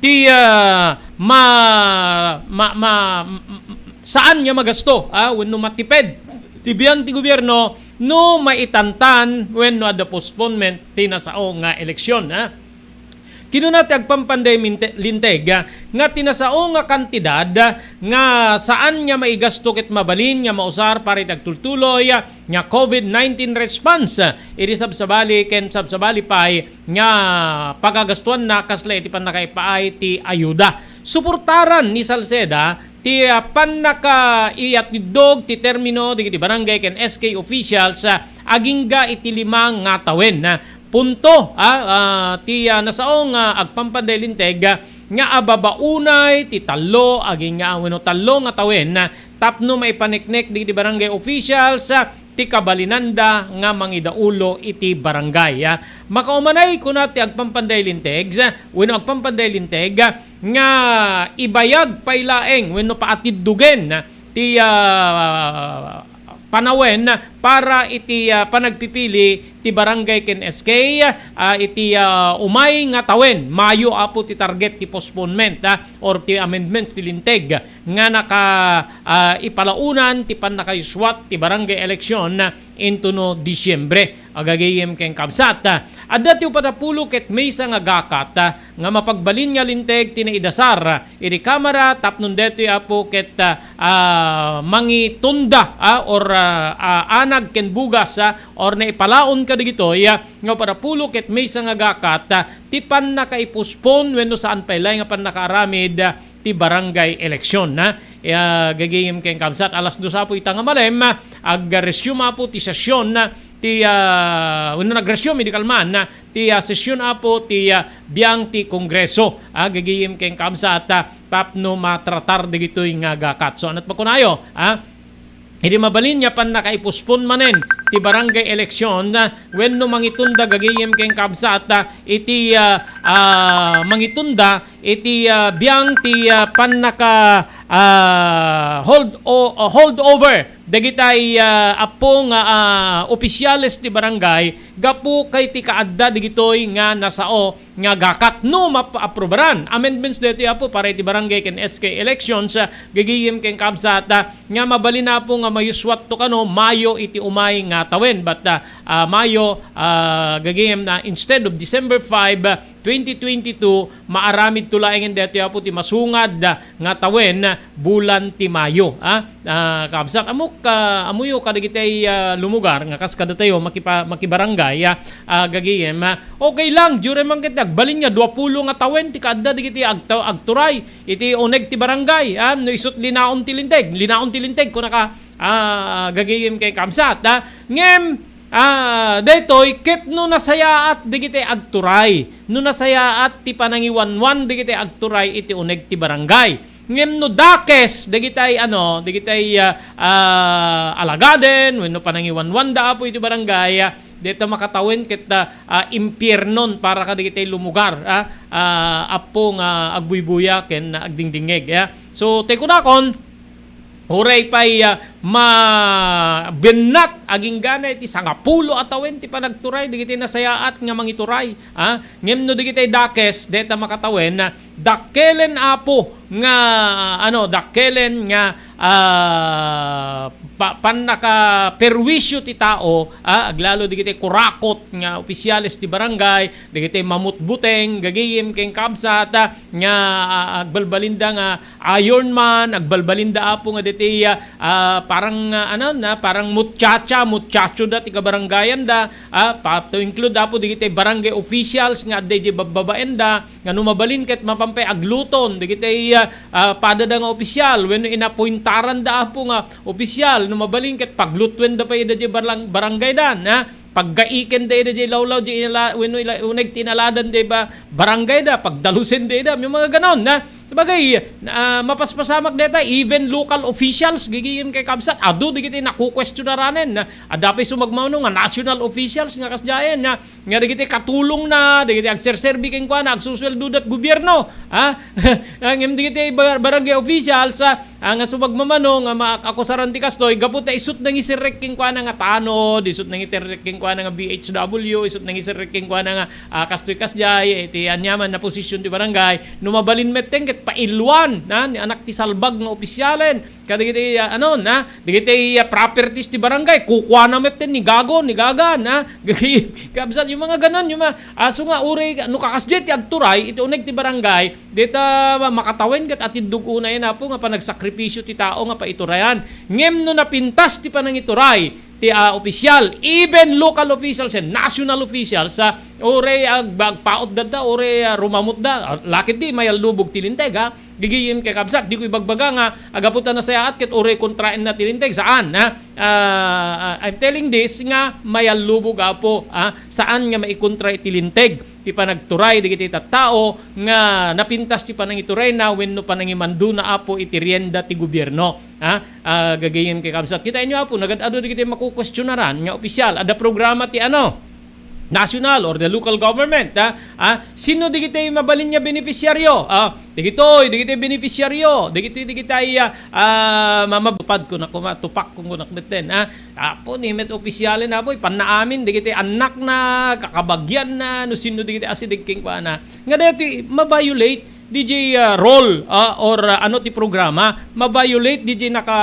ti, ah, ma-, ma-, ma-, m-, m-, saan nga magasto, ah, wenno matiped ti biag ti gobierno no maitantan wenno adda postponement ti nasao nga eleksyon, ah. Kinuna ti agpampanday minte-, linteg, ah, nga ti nasao nga kantidad, ah, nga saan nga maigasto ket mabalin nga mausar para iti agtultuloy, ah, nga COVID nineteen response, ah, iti sabsabali ken sabsabali pay nga pagagastuanna kasla iti pannakaipaay ti ayuda. Suportaran ni Salceda ti, ah, pannakaiyatiddog ti termino dagiti barangay ken S K officials, ah, agingga iti lima nga tawen. Ah, punto, ah, ah, ti, ah, nasao nga agpampanday linteg, ah, nga ababaunay ti tallo agingga wenno tallo nga tawen, ah, tapno maipaneknek dagiti barangay officials, ah, ti kabalinanda nga mangidaulo iti barangay, ah. Makaumanay, kuna ti agpampanday linteg, wenno agpampanday linteg, nga ibayag pay laeng wenno paatiddogen ti, ah, panawen para iti, ah, panagpipili ti barangay ken S K, ah, iti, ah, umay nga tawen. Mayo apo ti target ti postponement, ah, or ti amendments ti linteg nga naka, ah, ipalaunan ti pannakayuswat ti barangay election into no Disyembre. Agagayem ken kabsat, adda ti uppat a pulo ket maysa nga gakat nga mapagbalin nga linteg ti naidasar iti Kamara tapno daytoy apo ket, ah, mangitunda, ah, or, ah, ah, anag ken bugas, ah, or naipalaon kadagitoy, ah, nga uppat a pulo ket maysa nga gakat, ah, ti pannakaipospon wenno saan pay laeng nga pannakaaramid, ah, ti barangay election, ha? Ya, gagayem ken kabsat, alas dos apo ita nga malem, ag-resume apo ti sesyon, ti, ah, wenno nag-resume idi kalman, ti, ah, sesyon apo ti, ah, biang ti Kongreso, ah, gagayem ken kabsat, ah, tapno matratar dagitoy nga gakat. So, anat makunayo, ah? Idi mabalin nga pannakaipospon manen ti barangay election, ah, wenno mangitunda gagayem ken kabsat, ah, iti, ah, ah, mangitunda iti, ah, biang ti, ah, pannaka, ah, hold o, ah, hold over dagitay, ah, appo nga, ah, opisyales ti barangay gapu kay ti kaadda dagitoy nga nasao nga gakat no mapaaprobaran. Amendments daytoy apo para iti barangay ken S K elections, ah, gagayem ken kabsat, ah, nga mabalin apo nga mayuswat to kano Mayo iti umay nga tawen. But, ah, ah, Mayo, ah, gagayem na instead of December five, ah, twenty twenty-two, maaramid to laengen daytoy, Apo, ti masungad, ah, nga tawen, ah, bulan ti Mayo, ah. Ah, kabsat, amok, ah, ammoyo kadagiti, ah, lumugar nga kas kadatayo, makipa-, makibarangay, ah, ah, gagayem, ah. Okay lang, diyo man ket agbalin nga duapulo nga tawen ti kaadda dagiti agta-, agturay iti uneg ti barangay, ah, no isut' linaon ti linteg, linaon ti linteg, kunaka, ah, gagayem ken kabsat, ah. Ngem, ah, daytoy ket no nasayaat dagiti agturay, no nasayaat ti panangiwanwan dagiti agturay iti uneg ti barangay. Ngem no dakes dagiti, ano, dagiti, ah, ah, alagaden wenno panangiwanwanda, Apo, iti barangay, ah, dayta makatawen ket, ah, ah, impiernon para kadagiti lumugar, ah, ah, Apo, nga agbuybuya ken agdingdingngeg, ah. So, ti kunakon, uray pay, ah, mabennat agingga iti sangapulo a tawen ti panagturay dagiti nasayaat nga mangituray, ah. Ngem no dagiti dakes, dayta makatawen, ah, dakkelen, Apo, nga, ano, dakkelen nga, ah, pa-, pannakaperwisyo ti tao, ah, aglalo dagiti kurakot nga opisyales ti barangay, dagiti mamutbuteng, gagayem ken kabsat, ah, nga, ah, agbalbalinda nga ironman, agbalbalinda, Apo, nga diti, ah, ah, parang, ah, ano na, parang muchacha, muchacho da ti kabarangayanda, ah, pa-, to include, Apo, dagiti barangay officials nga adda idiay babbabaenda, nga no mabalin ket mapan pay agluton dagiti, ah, ah, padada nga opisyal wenno inapointaranda, Apo, nga opisyal, no mabalin ket paglutuenda pay idiay barlang-, barangaydan, ah, paggaikenda idiay lawlaw, di inala-, wenno ila-, uneg ti inaladan idiay ba-, barangayda, pagdalusenda ida, may mga ganon, ah. Sabagay, ah, mapaspasamak dayta, even local officials, gagayem ken kabsat, adu dagiti nakukuestionaranen, ah. Adda pay sumagmamano nga national officials nga kasdiayen, ah. Nga dagiti katulongna, dagiti agserserbi kenkuana, agsusueldoda ti gobierno, ha? Ah, ngem dagiti bar-, barangay officials, ah, ah, nga sumagmamano nga maakusaran ti kastoy, gapu ta isut' nangiserrek kenkuana nga tanod, isut' nangiserrek kenkuana nga B H W, isut' nangiserrek kenkuana nga, ah, kastoy kasdiay, iti aniaman a posisyon ti barangay, no mabalin metten ket pailwan, ha, ni anak ti salbag nga opisyalen, kadagiti, ah, ano, na, dagiti, ah, properties ti barangay, kukuana met ni gago, ni gaga, na, gagi-, kabsat, yung mga ganon, yung mga, aso nga, uray, no kakasdiay ti agturay, iti uneg ti barangay, dita, ma-, makatawen ket atiddog unay, Apo, nga panagsakripisyo ti tao nga paiturayan. Ngem no napintas ti panangituray, ti, ah, opisyal, even local officials and national officials, ah, uray ag-, agpautda, uray, ah, rumamutda, ah, lakit di, mayallubog ti linteg, ha? Gigiyem ken kabsat, diko ibagbaga nga, agapu ta nasayaat ket uray kontraenna ti linteg. Saan, ha? Ah, ah, I'm telling this nga mayallubog, Apo, ha? Saan nga maikontra iti linteg ti panagturay dagiti tattao nga napintas ti panangiturayna wenno panangimandona, Apo, iti rienda ti gobierno, ha? Ah, gagayem ken kabsat. Kitaenyo, Apo, nagad-adu dagiti makukuestionaran nga opisyal. Adda programa ti ano? National or the local government, ha? Ah, sino dagiti mabalin nga beneficiaryo? Ah, dagitoy, dagiti beneficiaryo, dagiti, dagiti ay, ah, ah, mamabupad ko na kuma, tupak ko na kumiten, ha? Apo, ni met opisyalen, Apo, ipanna amin, dagiti annakna, kakabagianna, no sino dagiti asideg kenkuana. Nga daytoy, ma-violate D J, ah, role, ah, or, ah, ano ti programa, ma-violate D J naka,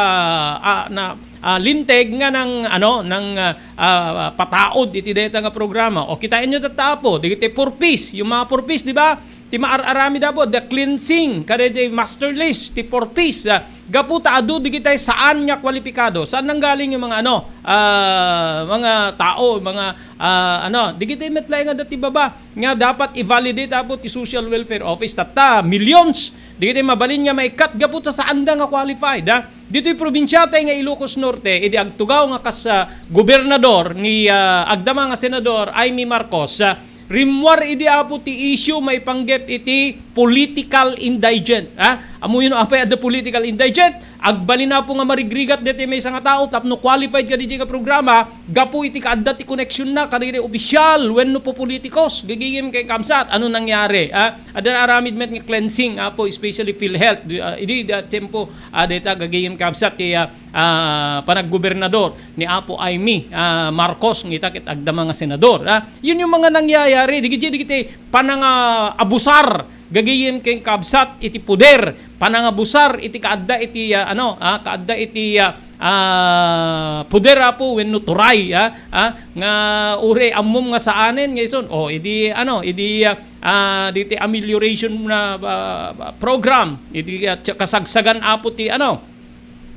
ah, na, ah, linteg nga nang, ano, nang, ah, ah, pataod iti dayta nga programa. O, kitaenyo tatta, Apo, dagiti four Ps, yung mga four Ps, di ba? Ti maar-aramid, Apo, the cleansing, kada di master list, ti four Ps, ah, gapu ta adu, digitay saan nga kwalipikado. Saan nanggaling yung mga, ano, ah, mga tao, mga, ah, ano, digitay met laeng nga dati baba. Nga dapat i-validate, Apo, ti Social Welfare Office. Tatta, millions. Dagiti mabalin nga maikat gapu ta saanda nga qualified, ha? Ditoy probinsiatay nga Ilocos Norte, idi agtugaw nga kas, ah, gobernador ni, ah, agdama nga senador Imee Marcos, ah, rimmuar idi, Apo, ti issue maipanggep iti political indigent, ha? Ammoyo no apay adda political indigent? Agbalin, Apo, nga marigrigat daytoy maysa nga tao tapno qualified kadaytoy nga programa gapu iti kaadda ti koneksionna kadagiti opisyal wenno pupulitikos. Gagayem ken kabsat, ano nangyari, ah? Adda naaramid met nga cleansing, Apo, especially PhilHealth. Di, ah, idi da tiempo, ah, dayta gagayem kabsat ti, ah, ah, panaggobernador ni Apo Imee, ah, Marcos nga ita ket agdama nga senador, ah. Yun yung mga nangyayari. Digiti, digiti panangabusar gagayem ken kabsat iti poder, panangabusar iti kaadda iti, ah, ano, ah, kaadda iti, ah, ah, poder, Apo, wenno turay, ah, ah, nga uray ammom nga saanen nga ison. O, idi, ano, idi, ah, ah, diti amelioration na, ah, program, iti, ah, kasagsagan, Apo, ti, ano,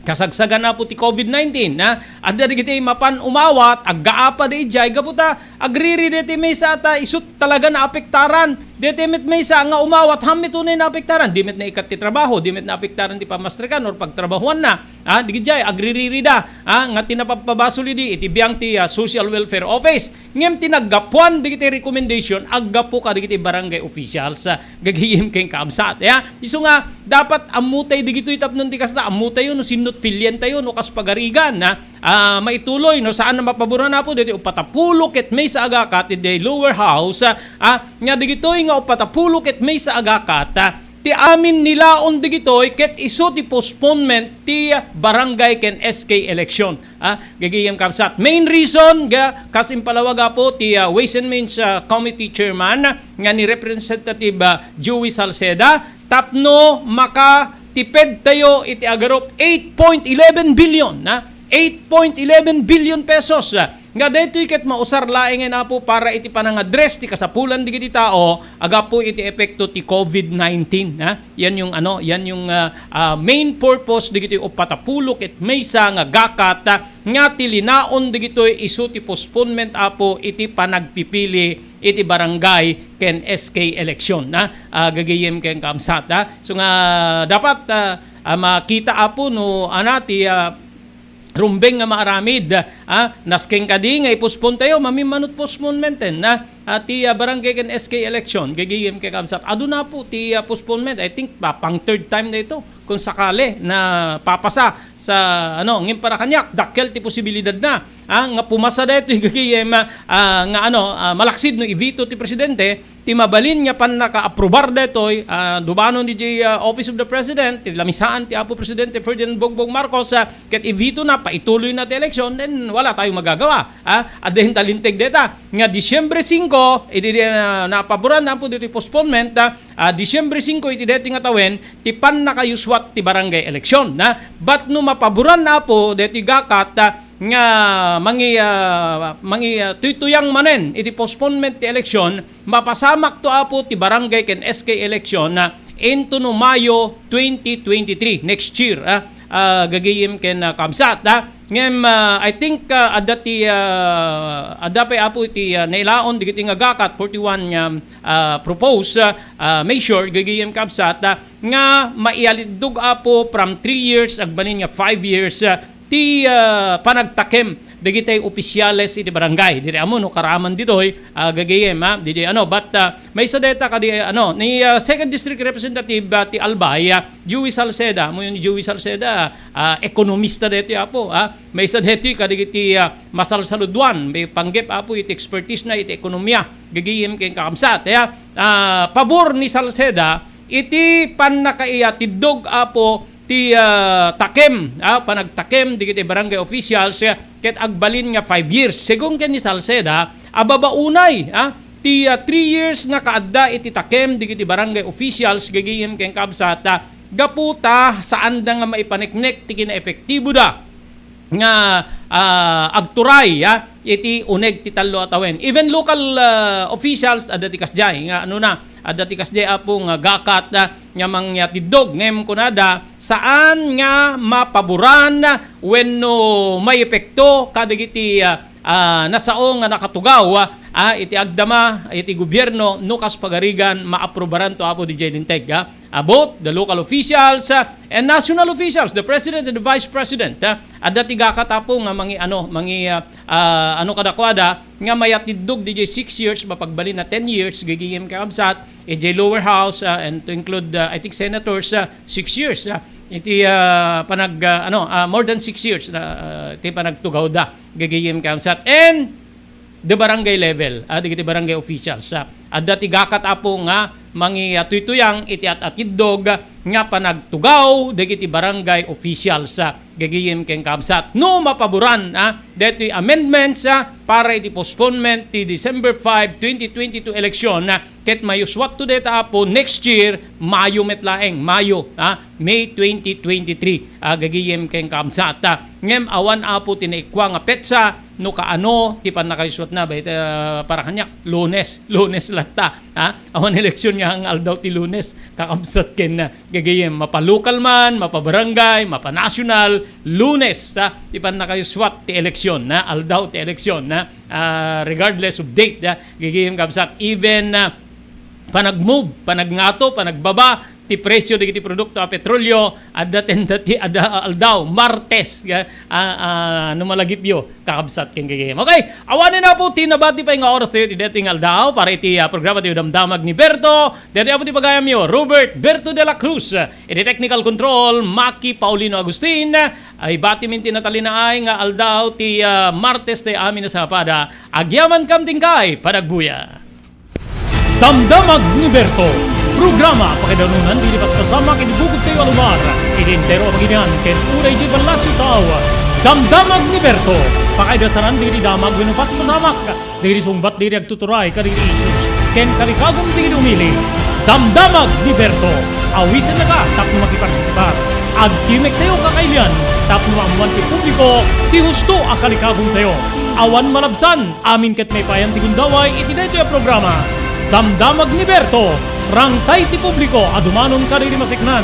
kasagsagan, Apo, ti covid nineteen, na adda dagiti mapan umawat, aggaapa da idiay, gapu ta agriri deti maysa ta isut talaga naapektaran. Deti met maysa nga umawat, haan met unay naapektaran. Di met naikat ti trabaho, di met naapektaran ti pamastrikan or pagtrabahuanna. Ah, digidiay, agririri da, ah, nga ti napapabasol idi iti biang ti, ah, Social Welfare Office. Ngem ti naggapuan dagiti recommendation, aggapu kadagiti barangay officials, ah, gagayem ken kabsat. Ya, isu nga, dapat ammotay digitoy tapno ti kasta, ammotayo no sinno ti pilientayo, no kas pagarigan, ah, ah, maituloy, no saan a mapaboran, Apo, dagiti uppat a pulo ket maysa a gakat iti lower house, ah, ah, nga digitoy nga uppat a pulo ket maysa a gakat, ah, ti amin nilaon digitoy ket isu ti postponement ti barangay ken S K election. Ah, gagayem kabsat. Main reason ga, kas impalawag, Apo, ti, ah, Ways and Means, ah, Committee Chairman nga ni Representative, ah, Joey Salceda tapno makatiped tayo iti agarup eight point eleven billion, na eight point eleven billion pesos, ah, nga daytoy ket mausar laengen, Apo, para iti panangadres ti kasapulan digiti tao agapu iti epekto ti covid nineteen, ha? Yan yung ano, yan yung, ah, ah, main purpose digitoy uppat a pulo ket maysa nga gakat, ah, nga ti linaon digitoy isu ti postponement, Apo, iti panagpipili iti barangay ken S K election, ha? Ah, gagayem ken kabsat, ha? So nga dapat, ah, ah, makita, Apo, no ana ti, ah, rumbeng nga maaramid, ah, nasken kadi nga i-postpone tayo, mamimmanot postponementen, ah, ah, ti, ah, barangay ken S K election, gagayem ken kabsat. Aduna, Apo, ti, ah, postponement, I think, pa, pang third time na ito, kung sakali na papasa sa, ano, ngem para kaniak, dakkel ti posibilidad na, ah, nga pumasa daytoy gagayem, ah, nga, ano, ah, malaksid no i-veto ti presidente, ti mabalin nga pannakaaprobar daytoy, ah, dumanon idiay, ah, Office of the President, ti lamisaan ti Apo Presidente Ferdinand Bongbong Marcos, ah, ket i-veto na, paituloy na ti eleksyon, then wala tayong magagawa. Ah, adda intalinteg deta nga Disyembre singko, idi, ah, napaboran na po ditoy postponement, ah, ah, Disyembre singko iti deti nga tawen, ti pannakayuswat ti barangay eleksyon, na. But no mapaboran na po deti gakat, ah, nga mangi-, ah, mangi-, ah, tuytuyang manen iti postponement ti eleksyon, mapasamak to, Apo, ti barangay ken S K election, ah, into no Mayo twenty twenty-three, next year, ah, ah, gagayem ken, ah, kabsat, ah. Ngem, ah, I think, ah, adda ti, ah, adda pay, Apo, iti, ah, nailaon digiti nga gakat, forty-one nga, ah, propose, ah, ah, measure, gagayem kabsat, ah, nga maiyaliddog, Apo, from three years agbalin nga five years, ah, ti, ah, panagtakem dagiti opisyales iti barangay. Diri amo no karaman ditoy, ah, gagayem, ha, didi ano, but, ah, maysa deta kadi, ano, ni, ah, Second District Representative, ah, ti Albay, ah, Joey Salceda, mo ni Joey Salceda, ah, ekonomista deti, Apo, ah, maysa deti kadigiti, ah, masalsaludoan, may panggep, Apo, iti expertise na iti ekonomiya, gagayem ken kakabsat, ya, ah, pabor ni Salceda iti pannakaiyatiddog, Apo, ti, ah, takem, ah, panagtakem digiti barangay officials, ah, ket agbalin nga five years. Segun ken ni Salceda, a babaunay, ah, ti, ah, three years nga kaadda iti takem digiti barangay officials gagayem ken kabsat, ah, gapu ta saanda nga maipaneknek ti kinaepektiboda nga, ah, agturay, ah, iti uneg ti tallo a tawen. Even local, ah, officials, adda ti kasdiay nga ano na, adda ti kasdiay, Apo, nga gakat, ah, nga mangyatiddog. Ngem kunada, saan nga mapaboran wenno maepekto kadagiti, ah, ah, nasao nga nakatugaw, ah, iti agdama iti gobierno no kas pagarigan maaprobaran to, Apo, didiay linteg, ah. Ah, both the local officials, ah, and national officials, the president and the vice president, ah, adda ti gakat, Apo, nga mangi-, ano, mangi-, ah, ah, ano kadakuada, nga mayatiddog didiay six years, mapagbalin na ten years, gagayem kakabsat, idiay lower house, ah, and to include, ah, I think, senators, ah, six years, ah, iti, ah, panag-, ah, ano, ah, more than six years, ah, iti panagtugawda, gagayem kakabsat. And the barangay level, ah, dagiti barangay officials, ah, adda ti gakat, Apo, nga mangi-, ah, tuytuyang iti at-atiddog nga panagtugaw dagiti barangay officials, ah, gagayem ken kabsat. No mapaboran, ah, daytoy amendments, ah, para iti postponement ti December five, twenty twenty-two election, ah, ket mayuswatto dayta, Apo, next year, Mayo met laeng, Mayo, ah, May twenty twenty-three, ah, gagayem ken kabsat, ah. Ngem awan, Apo, ti naikua nga petsa, no kaano ti pannakayuswatna, bay-, ah, para kaniak, Lunes, Lunes la Ta, ha? Awan eleksyon nga ang aldaw ti Lunes, kakabsat ken, ah, gagayem, mapa-local man, mapa-barangay, mapa-national, Lunes, ha? Ti pannakayo suat ti eleksyon, ha? Aldaw ti eleksyon, ha? Ah, regardless of date, ha? Gagayem, kabsat, even, ah, panagmove, panagngato, panagbaba, ti presyo dagiti produkto a petrolio, adda tenda ti, adda aldaw, Martes, ya, ah, ah, no malagipyo, kakabsat ken gagayem. Okay, awanen na po, ti nabati pay nga oras tayo, ti daytoy nga aldaw, para iti, ah, programa ti Damdamag ni Berto, daytoy apo ti pagayamyo, Robert Berto de la Cruz, iti technical control, Maki Paulino Agustin, ay bati min ti natalinaay nga aldaw ti, ah, Martes tayo amin a sapada, agyaman kam tingkay, panagbuya. Damdamag ni Berto, programa pakaidanunan ti paspasama ken ibugog tayo a lugar, iti entero a baginian ken uray di ballasiw tao. Damdamag ni Berto, pakaidasanan ti damag wenno paspasamak, dagiti sungbat dagiti agtuturay kadagiti issues ken kalikagum dagiti umili. Damdamag ni Berto, awisenna ka tapno makipartisipar. Agtimek tayo kakailian tapno maammuan ti publiko ti husto a kalikagum tayo. Awan malabsan, amin ket maipayan ti gundaway iti daytoy a programa. Damdamag ni Berto, rangtay ti publiko a dumanon kadagiti maseknan.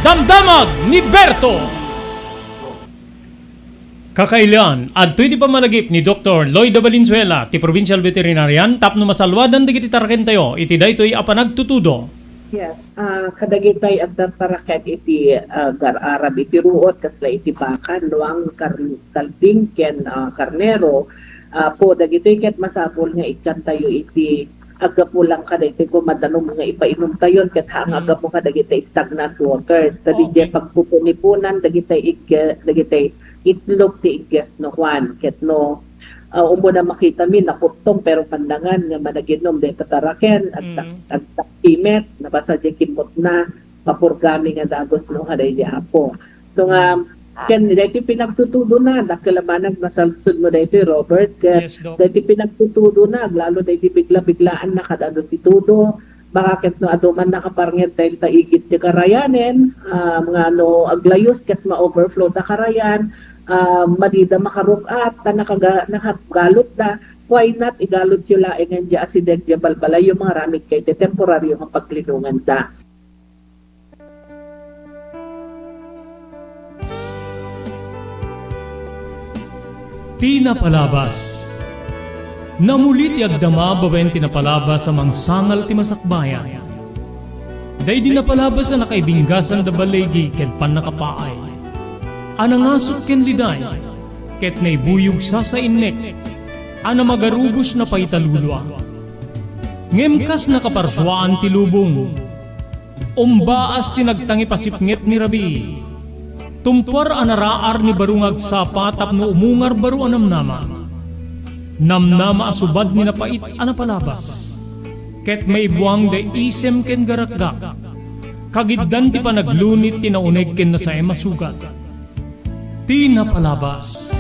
Damdamag ni Berto! Kakailian, adtoy ti pammalagip ni Doktor Lloyda Valenzuela, ti provincial veterinarian, tapno masalwadan dagiti tarakentayo iti daytoy a panagtutudo. Yes, ah, kadagitay adda taraken iti, ah, gar-arab iti ruot, kasla iti baka, luang, kar-, kalding, ken, ah, karnero, ah, po, dagitoy ket masapul nga ikkantayo iti aggapu lang kadagitoy koma danum nga ipainumtayon ket haan nga Mm. aggapu kadagiti stagnant waters. Ta didiay Okay. pagpupunipunan dagiti igge-, dagiti itlog ti igges no Juan. Ket no, ah, umuna makitami, nakuttom, pero pandangan nga managinom dayta taraken, agtak-, Mm. agtaktimet, nabasa diay kimmutna, papurgami nga dagus no, haday diay Apo. So nga, ken daytoy pinagtutudona, dakkel a banag nasalsod mo daytoy, Robert, ket Yes, Doc. daytoy pinagtutudona, aglalo daytoy bigla-biglaan na kadado ti tudo, baka ket no adu man nakaparnged dayta igid ti karayanen, ah, nga no aglayus ket ma-overflow da karayan, ah, madida makaruk-at, ta nakaga-, nakagalutda, why not igalutyo laengen diay asideg diay balbalayyo, mangaramidkayo iti temporaryo nga paglinonganda. Ti napalabas. Namuli ti agdama babaen ti napalabas a mangsangal ti masakbayan. Daydi napalabas a nakaibinggasan da baligi ken pannakapaay. A nangasut ken liday, ket naibuyog sasainnek, a namagarubos na pay talulua. Ngem kas nakaparsuaan ti lubong, umbaas ti nagtangipasipnget ni rabii. Tumpuar a naraar ni baro nga agsapa tapno umungar baro a namnama. Namnama a subad ni napait a napalabas. Ket maibuang da isem ken garakgak. Kagiddan ti panaglunit ti nauneg ken nasaem a sugat. Ti napalabas.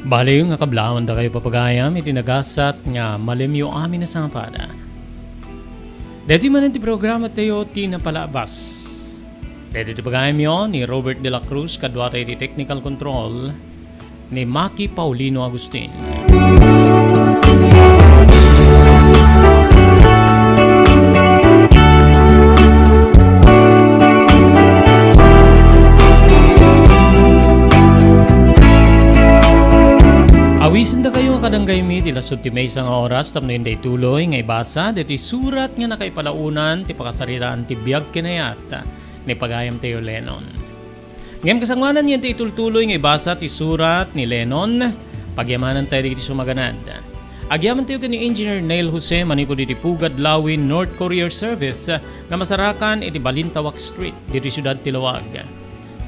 Baliw nga kablawan dakayo, papagayam, iti nagasat nga malemyo amin a sapada. Daytoy manen ti programa tayo, Ti Napalabas. Daytoy ti pagayamyo ni Robert de la Cruz, kaduata iti technical control ni Maki Paulino Agustin. Awisan dakayo nga kadanggaymi ti lasud ti maysa nga oras tapno inday tuloy nga ibasa daytoy surat nga nakaipalaonan ti pakasaritaan ti biag ken ayat ni pagayam tayo Lennon. Ngem kasangoanan nga inday tultuloy nga ibasa ti surat ni Lennon, pagyamanan tayo dagiti sumaganad. Agyaman tayo ken ni Engineer Neil Jose manipud iti Pugad Lawin North Courier Service nga masarakan iti Balintawak Street, ditoy siudad ti Laoag.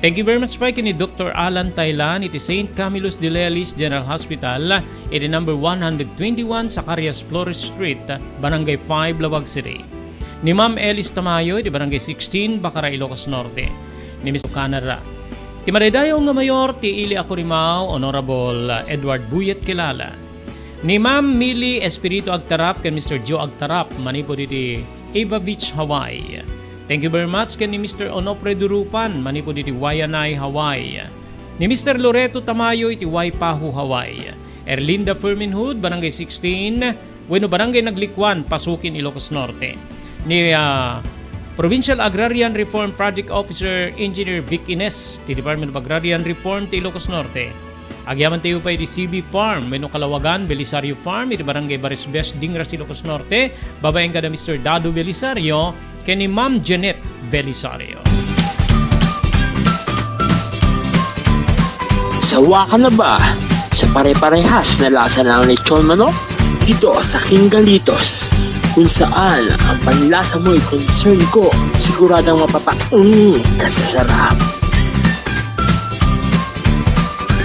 Thank you very much pay ken ni Doktor Alan Taylan iti Saint Camillus de Lelis General Hospital, iti number one hundred twenty-one Zacarias Flores Street, Barangay five, Laoag City. Ni Ma'am Elis Tamayo iti Barangay sixteen, Bacara, Ilocos Norte. Ni Mister Canara. Ti madaydayaw nga mayor ti Ili a Corimao, Honorable Edward Buyet Kilala. Ni Ma'am Millie Espiritu Agtarap ken Mister Joe Agtarap manipud iti Eva Beach, Hawaii. Thank you very much ken ni Mister Onofre Durupan manipud iti Waianae, Hawaii. Ni Mister Loreto Tamayo iti Waipahu, Hawaii. Erlinda Ferminhood, Barangay sixteen, wenno Barangay Naglikuan, Pasukin, Ilocos Norte. Ni, ah, Provincial Agrarian Reform Project Officer Engineer Vic Ines ti Department of Agrarian Reform ti Ilocos Norte. Agyamanen tayo pay iti C B Farm wenno Kalawagan Belisario Farm iti Barangay Barisbes, Dingras, Ilocos Norte, babaen kada Mister Dado Belisario ken ni Ma'am Janet Belisario. Sawa ka na ba sa pare-parehas na lasa ng lechon manok? Dito sa King Galitos, kung saan ang panlasa mo'y concern ko, siguradong mapapaung ka sa sarap.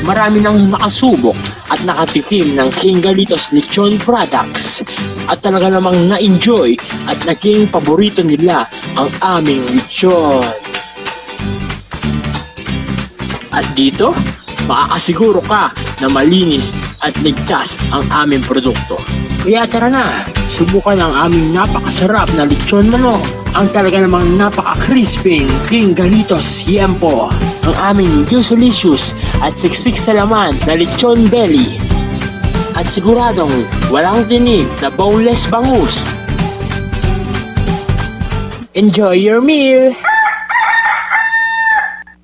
Marami nang nakasubok at nakatikim ng King Galitos Lechon Products at talaga namang na-enjoy at naging paborito nila ang aming lechon. At dito, makakasiguro ka na malinis at ligtas ang aming produkto. Kaya tara na, subukan ang aming napakasarap na lechon manok, ang talaga namang napaka-crispy King Galitos Tiempo, ang aming juicy-licious at siksik sa laman na lechon belly. At siguradong walang tinik na boneless bangus. Enjoy your meal!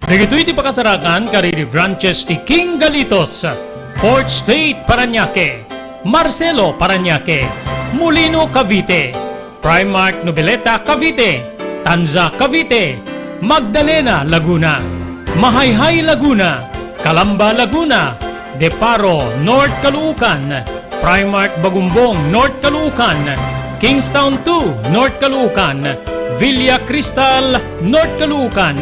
Dagitoy ti pakasarakan kadagiti branches ti King Galitos, Fourth Street, Parañaque, Marcelo, Parañaque, Molino, Cavite, Primark Noveleta, Cavite, Tanza, Cavite, Magdalena, Laguna, Mahayhay, Laguna, Calamba, Laguna, De Paro, North Caloocan, Primark Bagumbong, North Caloocan, Kingstown two, North Caloocan, Villa Cristal, North Caloocan,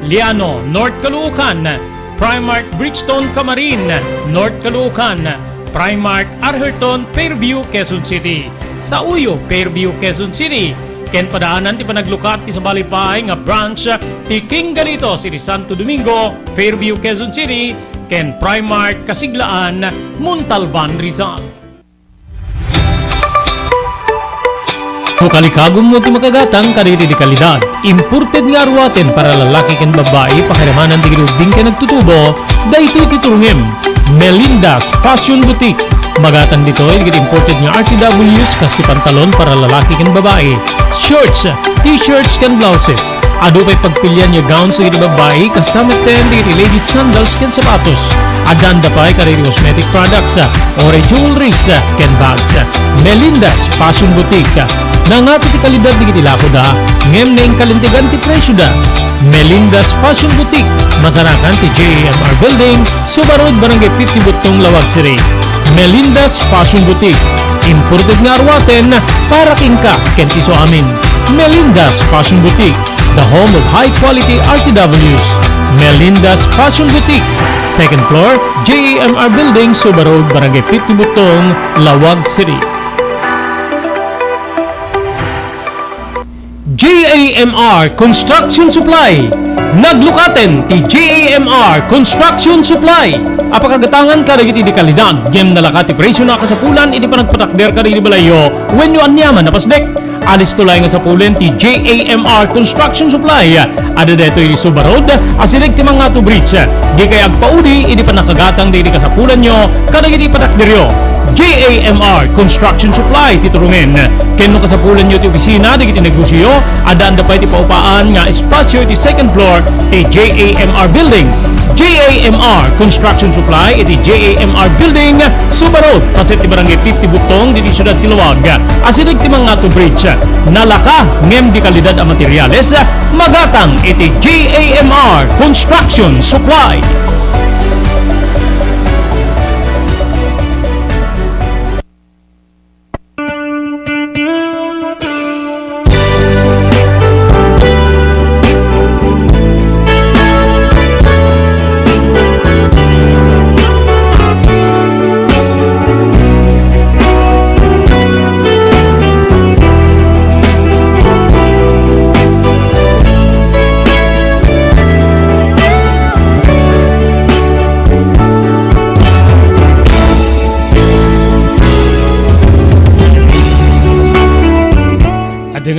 Liano, North Caloocan, Primark Bridgestone, Camarin, North Caloocan, Primark Arherton, Fairview, Quezon City. Sauyo, Fairview, Quezon City. Ken padaanan ti panaglukat ti sabali pay nga branch ti King Galitos iti Santo Domingo, Fairview, Quezon City, ken Primark Kasiglaan, Montalban, Rizal. No kalikagummo ti makagatang kadagiti kalidad, imported nga aruaten para lalaki ken babbai, pakiramanan dagiti ubbing ken nagtutubo, daytoy ti turongem. Melinda's Fashion Boutique. Magatang ditoy dagiti imported nga R T Ws kas ti pantalon para lalaki ken babbai, shorts, t-shirts ken blouses. Adu pay pagpilian nga gowns dagiti babbai, kasta metten dagiti ladies sandals ken sapatos. Addaanda pay kadagiti cosmetic products, uray jewelries, ken bags. Melinda's Fashion Boutique. Nangato ti kalidad dagiti lakoda, ngem naingkalintegan ti presioda. Melinda's Fashion Boutique, masarakan ti J A M R Building, Suba Road, Barangay fifty Buttong, Laoag City. Melinda's Fashion Boutique, imported nga aruaten para kenka ken ti isuamin. Melinda's Fashion Boutique, the home of high quality R T Ws. Melinda's Fashion Boutique, second floor, J A M R Building, Suba Road, Barangay fifty Buttong, Laoag City. J A M R Construction Supply. Naglukaten ti J A M R Construction Supply. Apakagatangan kadagiti di kalidad, ngem nalaka ti presio na kasapulan iti panagpatakder kadagiti balayyo wenno aniaman a pasdek. Alisto laeng nga sapulen ti J A M R Construction Supply. Adda daytoy iti Suba Road, asideg ti Mangato Bridge. Dikay agpaudi idi pannakagatang dagiti kasapulanyo kadagiti patakderyo. J A M R Construction Supply ti turongen. Ken no kasapulanyo ti opisina dagiti negosioyo, addaanda pay ti paupaan nga espasio iti second floor ti J A M R Building. J A M R Construction Supply iti J A M R Building, Suba Road, paset ti Barangay fifty Buttong, diti siudad ti Laoag. Asideg ti Mangato Bridge. Nalaka ngem di kalidad a materials, magatang iti J A M R Construction Supply.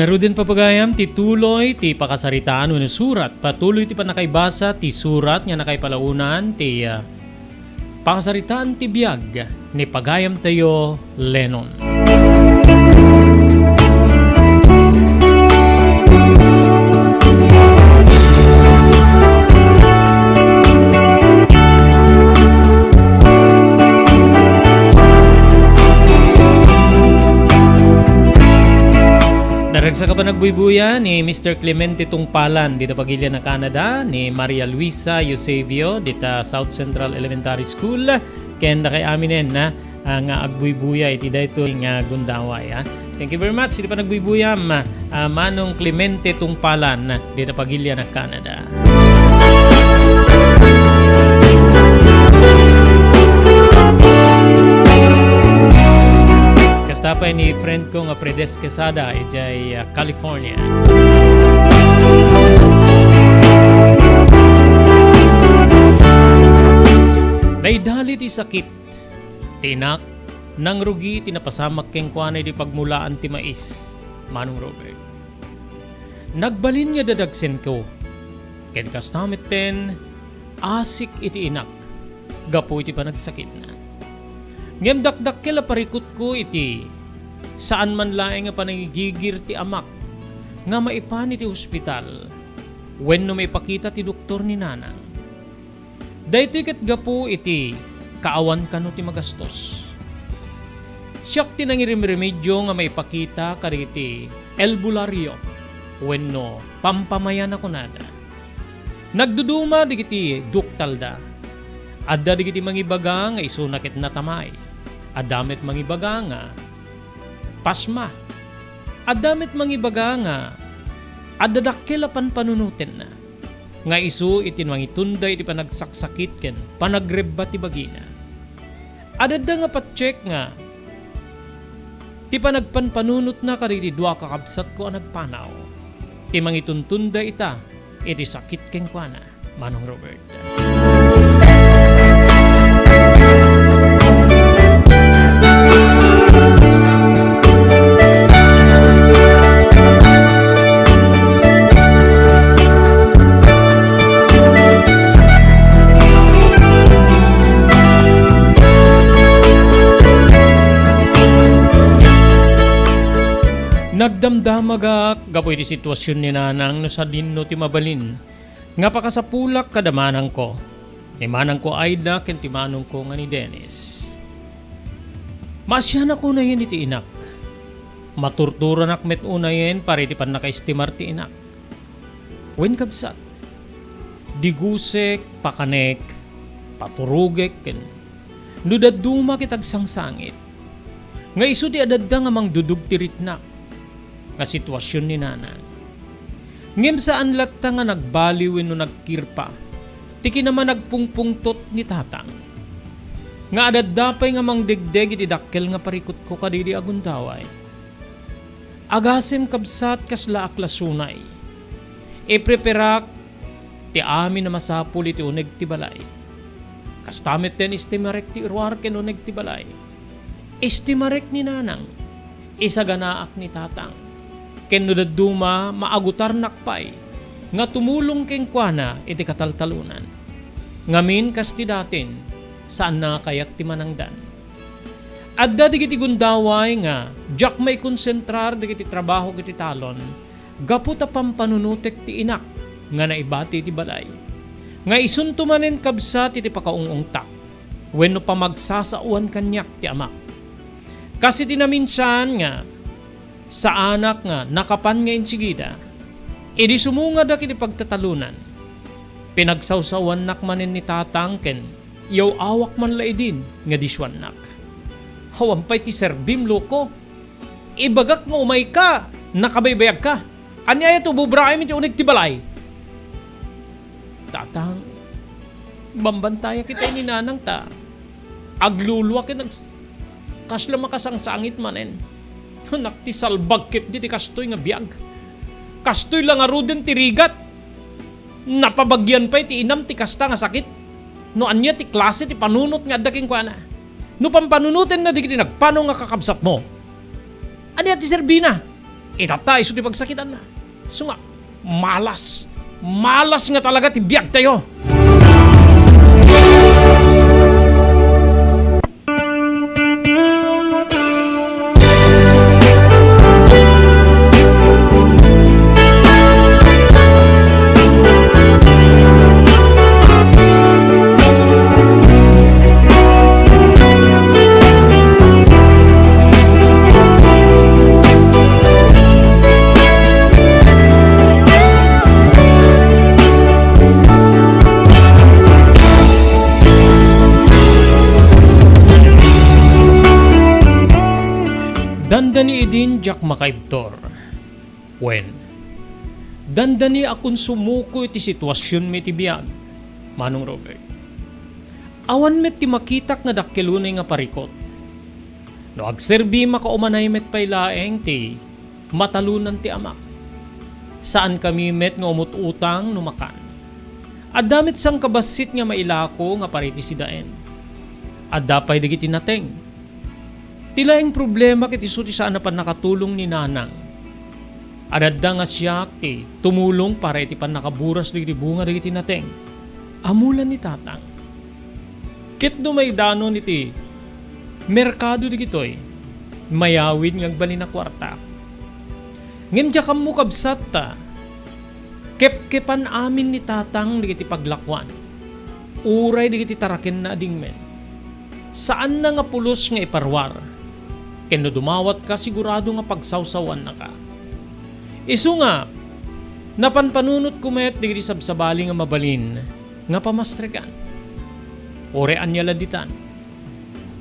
Ngaruden, papagayam, ti tuloy ti pakasaritaan wenno surat. Patuloy ti pannakaibasa ti surat nga nakaipalaonan ti, ah, pakasaritaan ti biag ni pagayamtayo, Lennon. Naragsak a panagbuybuya ni Mister Clemente Tungpalan dita Pagilian a Canada, ni Maria Luisa Eusebio dita South Central Elementary School, ken dakay aminen na, ah, nga agbuybuya iti daytoy nga gundaway, ah. Thank you very much iti panagbuybuyam, ah, Manong Clemente Tungpalan dita Pagilian a Canada. Kasta pay ni friend ko nga Fredes Quesada idiay, ah, California. Naidali ti sakit ti inak, nangrugi ti napasamak kenkuana idi pagmulaan ti mais, Manong Robert. Nagbalin nga dadagsenko, ken kasta metten, asik iti inak gapu iti panagsakitna. Ngem dakdakkel a parikutko iti saan man laeng a panangigigir ti amak nga maipan iti hospital wenno maipakita ti doktor ni nanang. Daytoy ket gapu iti kaawan kano ti magastos. Siak ti nangirimremedio nga maipakita kadagiti albularyo wenno pampamayan a kunada. Nagduduma dagiti doktalda. Adda dagiti mangibaga nga isuna ket natamay. Adda met mangibaga nga pasma. Adda met mangibaga nga adda dakkel a panpanunotenna nga isu iti mangitunda iti panagsaksakit ken panagrebba ti bagina. Adda nga patiek nga ti panagpanpanunotna kadagiti dua a kakabsatko a nagpanaw ti mangituntunda ita iti sakit kenkuana, Manong Robert. Nagdamdamagak gapu iti situasion ni Nanang no sadinno ti mabalin nga pakasapulak kada manangko, ni manangko Aida ken ti manongko nga ni Dennis. Maasianak unayen iti inak. Maturturanak met unayen para iti pannakaestimar ti inak. Wen, kabsat, digusek, pakanek, paturogek, ken no dadduma ket agsangsangit nga isu ti adadda nga mangdudug ti riknak nga situasion ni Nanang. Ngem saan latta nga nagbali wenno nagkirpa ti kinamanagpungpungtot ni Tatang nga adadda pay nga mangdegdeg iti dakkel nga parikutko kadidi a gundaway. Agasem, kabsat, kasla a klasunay. Ipreparak ti amin a masapul iti uneg ti balay. Kasta met ti estimarek ti ruar ken uneg ti balay. Estimarek ni Nanang, isaganaak ni Tatang. Ken no dadduma, maagutarnak pay nga tumulong kenkuana iti kataltalonan. Ngamin, kas ti datin, saanna a kayat ti manangdan. Adda dagiti gundaway nga diak maikonsentrar dagiti trabaho iti talon gapu ta pampanunotek ti inak nga naibati iti balay, nga isunto manen kabsat iti pakaung-ungtak wenno pamagsasaoan kaniak ti amak. Kas iti naminsan nga saanak nga nakapan nga insigida, idi sumungadak iti pagtatalonan, pinagsawsawannak manen ni Tatang ken iyaw-awak man la idin nga disuannak. Awan pay ti serbim, loko. Ibagak nga umayka, nakabaybayagka. Ania aya ti ububraem iti uneg ti balay? Tatang, bambantayak itay ni Nanang ta agluluak ken ag-, kasla makasangsangit manen. Anak ti salbag ketdi ti kastoy nga biag. Kastoy la ngaruden ti rigat. Napabagian pay ti inam ti kasta nga sakit. No ania ti klase ti panunot nga adda kenkuana? No pampanunotenna dagiti nagpanaw nga kakabsatmo, ania ti serbina? Itatta isu ti pagsakitanna. Isu nga, malas. Malas nga talaga ti biagtayo. Dandani idin diak makaibtur. Wen, dandani a kon sumuko iti situasionmi iti biag, Manong Robert. Awan met ti makitak nga dakkel unay nga parikut. No agserbi, makaumanay met pay laeng ti matalonan ti amak. Saankami met nga umut-utang no makan. Adda met sangkabassit nga mailako nga para iti sidaen. Adda pay dagiti nateng. Ti laeng problema ket isu ti saan a pannakatulong ni Nanang. Adda nga siak ti tumulong para iti pannakaburas dagiti bunga dagiti nateng a mula ni Tatang. Ket no maidanon iti merkado dagitoy, mayawid nga agbalin a kuarta. Ngem diak ammo, kabsat, ta kepkepan amin ni Tatang dagiti paglakuan, uray dagiti tarakenna a dingmen. Saanna nga pulos nga iparuar, ken no dumawatka, sigurado nga pagsawsawannaka. Isu nga, napanpanunotko met dagiti sabsabali nga mabalin nga pamastrekan. Uray ania la ditan.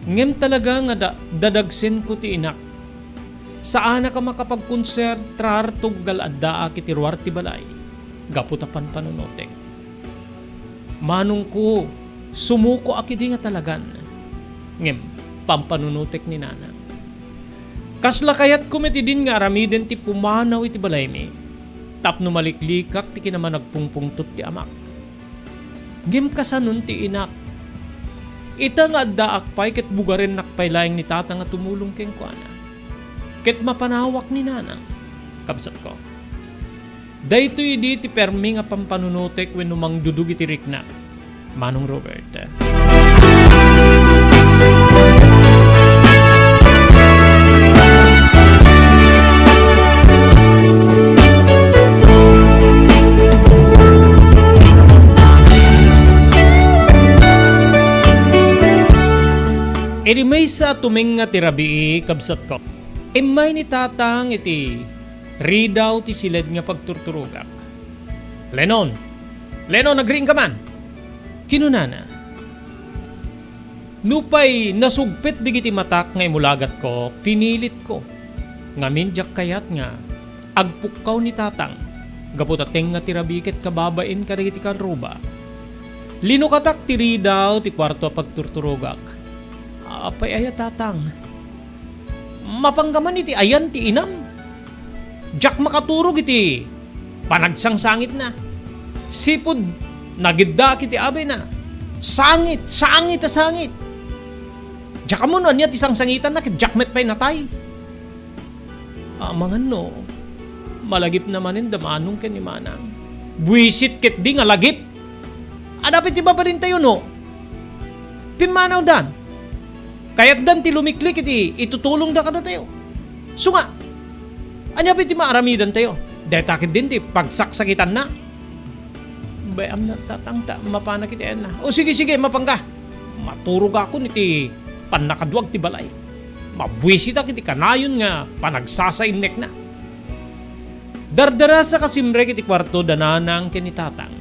Ngem talaga nga da-, dadagsenko ti inak. Saanak a makapagkonsentrar tunggal addaak iti ruar ti balay gapu ta panpanunotek. Manongko, sumukoak idi nga talagan. Ngem, pampanunotek ni Nanang. Kasla kayatko met idin nga aramiden ti pumanaw iti balaymi tapno maliklikak ti kinamanagpungpungtot ti amak. Ngem kasanon ti inak? Ita nga addaak pay ket bugarennak pay laeng ni Tatang a tumulong kenkuana. Ket mapanawak ni Nanang, kabsatko. Daytoy idi ti permi nga pampanunotek wenno mangdudug iti riknak, Manong Robert. Idi maysa a tumengnga ti rabii, kabsatko, immay ni Tatang iti ridaw ti siled nga pagturturogak. "Lenon! Lenon, agriingka man!" kinunana. Nupay nasugpet dagiti matak nga imulagatko, pinilitko. Ngamin, diak kayat nga agpukkaw ni Tatang gapu ta tengnga ti rabii ket kababain kadagiti karruba. Linukatak ti ridaw ti kuarto a pagturturogak. "Apay aya, Tatang? Mapangka man iti ayan ti inam? Diak makaturog iti panagsangsangitna. Sipud nagiddaak iti abayna. Sangit, sangit a sangit. Diak ammo no ania ti sangsangitanna ket diak met pay natay." Amangan no malagipna manen da Manong ken ni Manang. Buisit ketdi nga lagip. Adda pay ti mabalintayo no pimmanawdan. Kayatdan ti lumiklik iti itutulongda kadatayo. Isu nga, ania pay ti maaramidantayo? Dayta ketdin ti pagsaksakitanna. Bay-am na, Tatang, ta mapanak iti ayanna. O sige, sige, mapanka. Maturogakon iti pannakaduag ti balay. Mabuisitak iti kanayon nga panagsasainnekna. Dardarasak a simrek iti kuarto da Nanang ken ni Tatang.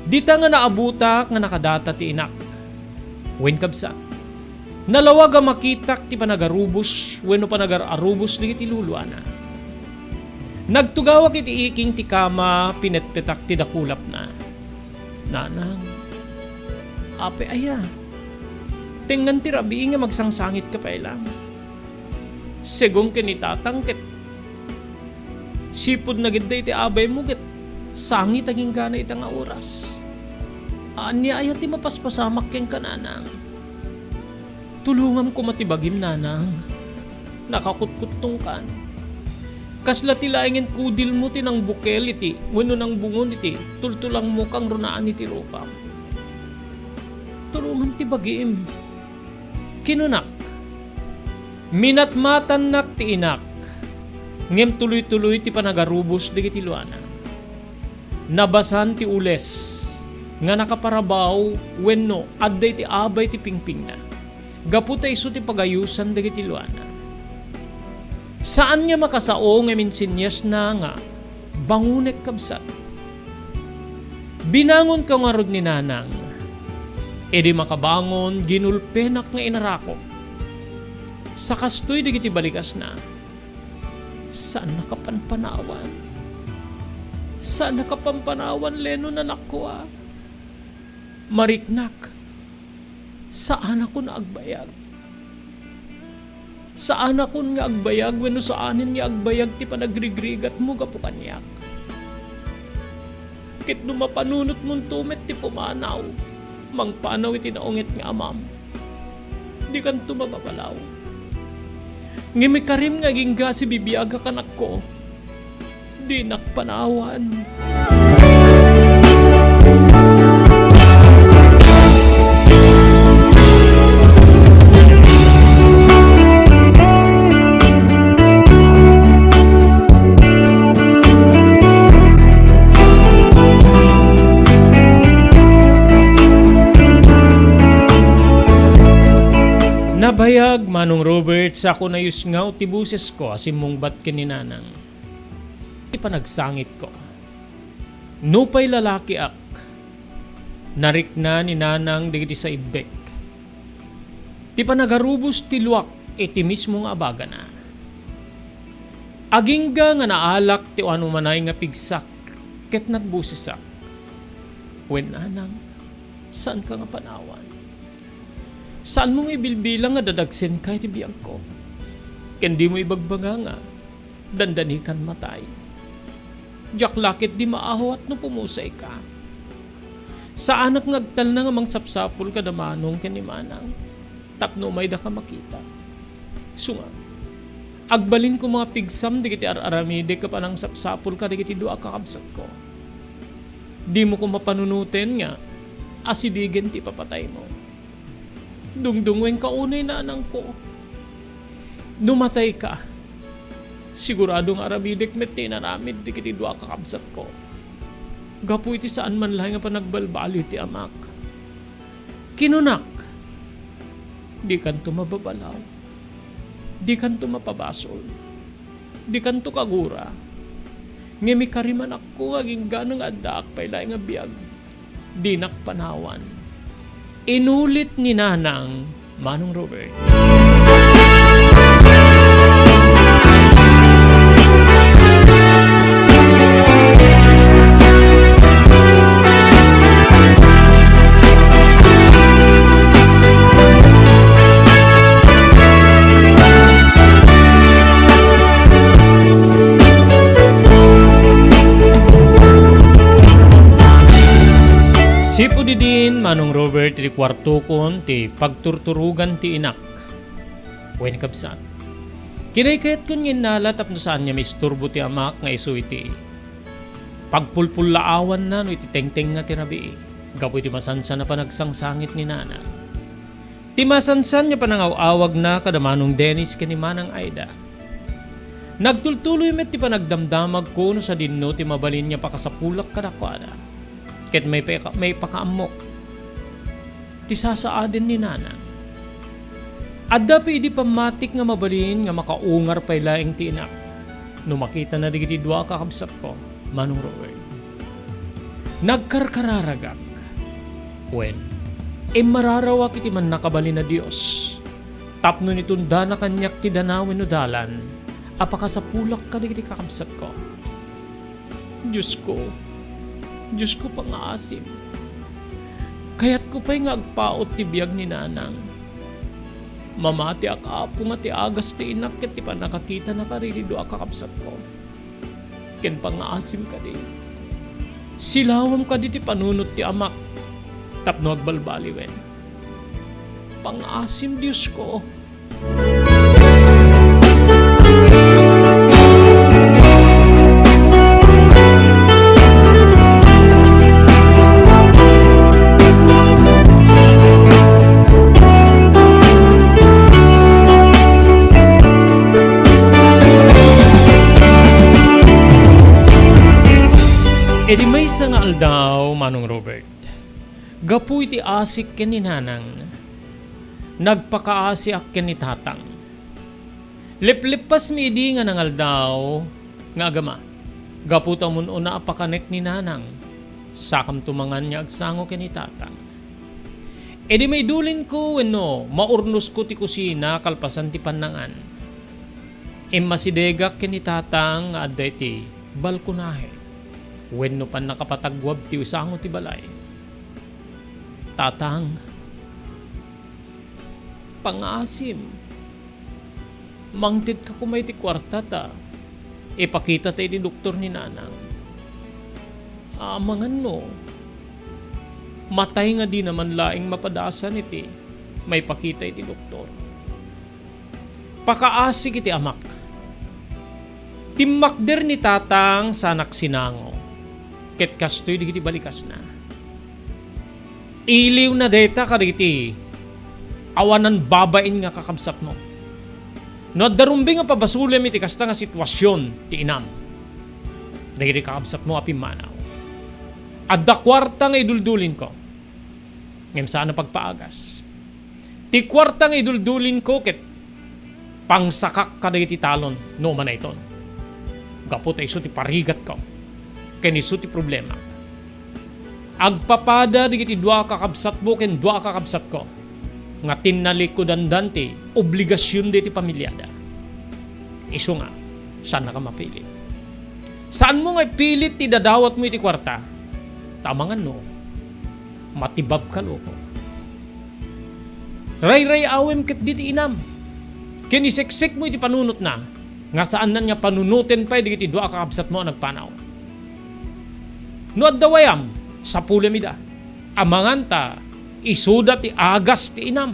Dita nga naabutak nga nakadata ti inak. Wen, kabsat, nalawag a makitak ti panagarubos wenno panagar-arubos dagiti luluana. Nagtugawak iti iking ti kama, pinetpetak ti dakulapna. "Nanang, apay aya? Tengngan ti rabii nga magsangsangitka pay lang. Segun ken ni Tatang ket sipud nagidda iti abaymo ket sangit agingga ita nga oras. Ania aya ti mapaspasamak kenka, Nanang? Tulongam koma ti bagim, Nanang. Nakakutkuttongkan." Kasla ti laengen kudilmo ti nangbukel iti wenno nangbungon iti tultulangmo kangrunaan iti rupam. Tulongam ti bagim. Kinunak, minatmatannak ti inak, ngem tuloy-tuloy ti panagarubos dagiti luana. Nabasan ti ules nga nakaparabaw wenno adda iti abay ti pingpingna gapu ta isu ti pagayosan dagiti luana. Saan nga makasao nga minsinyasna nga, "Bangonek, kabsat." Binangonko ngarud ni Nanang. Idi makabangon, ginulpenak nga inarakop. Sakastoy dagiti baligasna. Saannaka panpanawan. Saannaka panpanawan, Lenon, anakko a. Mariknak. Saanakon a agbayag. Saanakon nga agbayag wenno saanen nga agbayag ti panagrigrigatmo gapu kaniak. Ket no mapanunotmonto met ti pumanaw, mangpanaw iti naunget nga amam, dikanto mababalaw. Ngem ikarim nga agingga a sibibiagak, anakko, dinak panawan. Nabayag, Manong Robert, sa ko nayusngaw ti bosesko a simmungbat ken ni Nanang. Ti panagsangitko. Nupay lalakiak, narikna ni Nanang dagiti saibbek. Ti panagarubos ti luak iti mismo nga abagana. Agingga nga naalak ti umanumanay nga pigsak ket nagbosesak, "Wen, Nanang, saanka nga panawan. Saanmo nga ibilbilang nga dadagsenka iti biagko. Ken dimo ibagbaga nga dandanikan matay. Diak la ketdi maawat no pumusayka. Saanak nga agtalna nga mangsapsapul kada Manong ken ni Manang tapno umaydaka makita. Isu nga, agbalinko nga pigsam dagiti ar-aramidek a panangsapsapul kadagiti dua a kakabsatko. Dimo koma panunoten nga asidigen ti ipapataymo. Dungdungngoenka unay, Nanangko. No matayka, sigurado nga aramidek met ti inaramid dagiti dua a kakabsatko. Gapu iti saan man laeng a panagbalbaliw ti amak." Kinunak, "Dikanto mababalaw. Dikanto mapabasol. Dikanto kagura. Ngem ikarim, anakko, nga agingga nga addaak pay laeng a biag, dinak panawan." Inulit ni Nanang, Manong Robert. Sipud idin, Manong Robert, iti kuartokon ti pagturturogan ti inak. Wen, kabsat, kinaykayatkon nga innala tapno saan nga maisturbo ti amak nga isu iti pagpulpullaawanna no iti tengtengnga ti rabii, gapu iti masansan a panagsangit ni Nanang. Ti masansan nga panangaw-awagna kada Manong Dennis ken ni Manang Aida. Nagtultuloy met ti panagdamdamagko no sadinno ti mabalin nga pakasapulak kadakuada. Ket maipaka-, maipakaammok ti sasaaden ni Nanang. Adda pay idi pammatik nga mabalin nga makaungar pay laeng ti inak no makitana dagiti dua a kakabsatko, Manong Robert. Nagkarkararagak. Wen, immararawak iti mannakabalin a Dios tapno itundana kaniak ti danawen no dalan a pakasapulak kadagiti kakabsatko. Diosko, Diosko, pangaasim. Kayatko pay nga agpaut ti biag ni Nanang. Mamatiak, Apo, nga ti agas ti inak ket ti pannakakitana kadagiti dua a kakabsatko. Ken pangaasim kadi. Silawam kadi ti panunot ti amak tapno agbalbaliwen. Pangaasim, Diosko. Manong Robert, gapu iti asik ken ni Nanang, nagpakaasiak ken ni Tatang. Lepleppasmi idi nga nangaldaw nga agama, gapu ta umun-una a pakanek ni Nanang, sakamto mangan nga agsango ken ni Tatang. Idi maidulinko wenno maurnosko ti kusina kalpasan ti pannangan, immasidegak ken ni Tatang nga adda iti balkonahe wenno pannakapataguab ti usango ti balay. "Tatang, pangaasim. Mangtedka koma iti kuarta ta ipakitata iti doktor ni Nanang. Amangan no matay nga dina man laeng mapadasan iti maipakita iti doktor." Pakaasik iti amak. Timmakder ni Tatang sanak sinango, ket kastoy dagiti balikasna. Iliwna dayta kadagiti awanan babain nga kakabsatmo. No adda rumbeng a pabasolem iti kasta nga situasion ti inam, dagiti kakabsatmo a pimmanaw, adda kuarta nga iduldulinko, ngem saan a pagpaagas. Ti kuarta nga iduldulinko ket pangsakak kadagiti talon no umanayton. Gapu ta isu ti parigatko ken isu ti problemak. Agpapada dagiti dua a kakabsatmo ken dua a kakabsatko nga tinnalikudandan ti obligasion dagiti pamiliada. Isu nga, saannaka mapilit. Saanmo nga ipilit ti dadawatmo iti kuarta. Ta amangan no matibabka loko. Rayray-awem ketdi ti inam, ken iseksekmo iti panunotna, nga saannan nga panunoten pay dagiti dua a kakabsatmo a nagpanaw. No adda wayam, sapulem ida. Amangan ta isuda ti agas ti inam.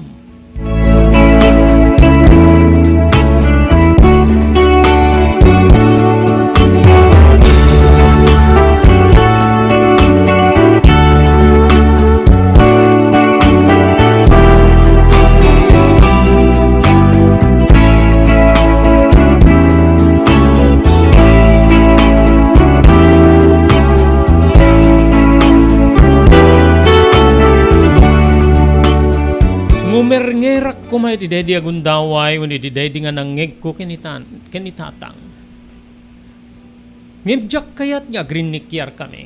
Ngumerngera koma iti daydi a gundaway wenno iti daydi nga nangngegko ken ni tan-, ken ni Tatang. Ngem diak kayat nga agrinnikiarkami.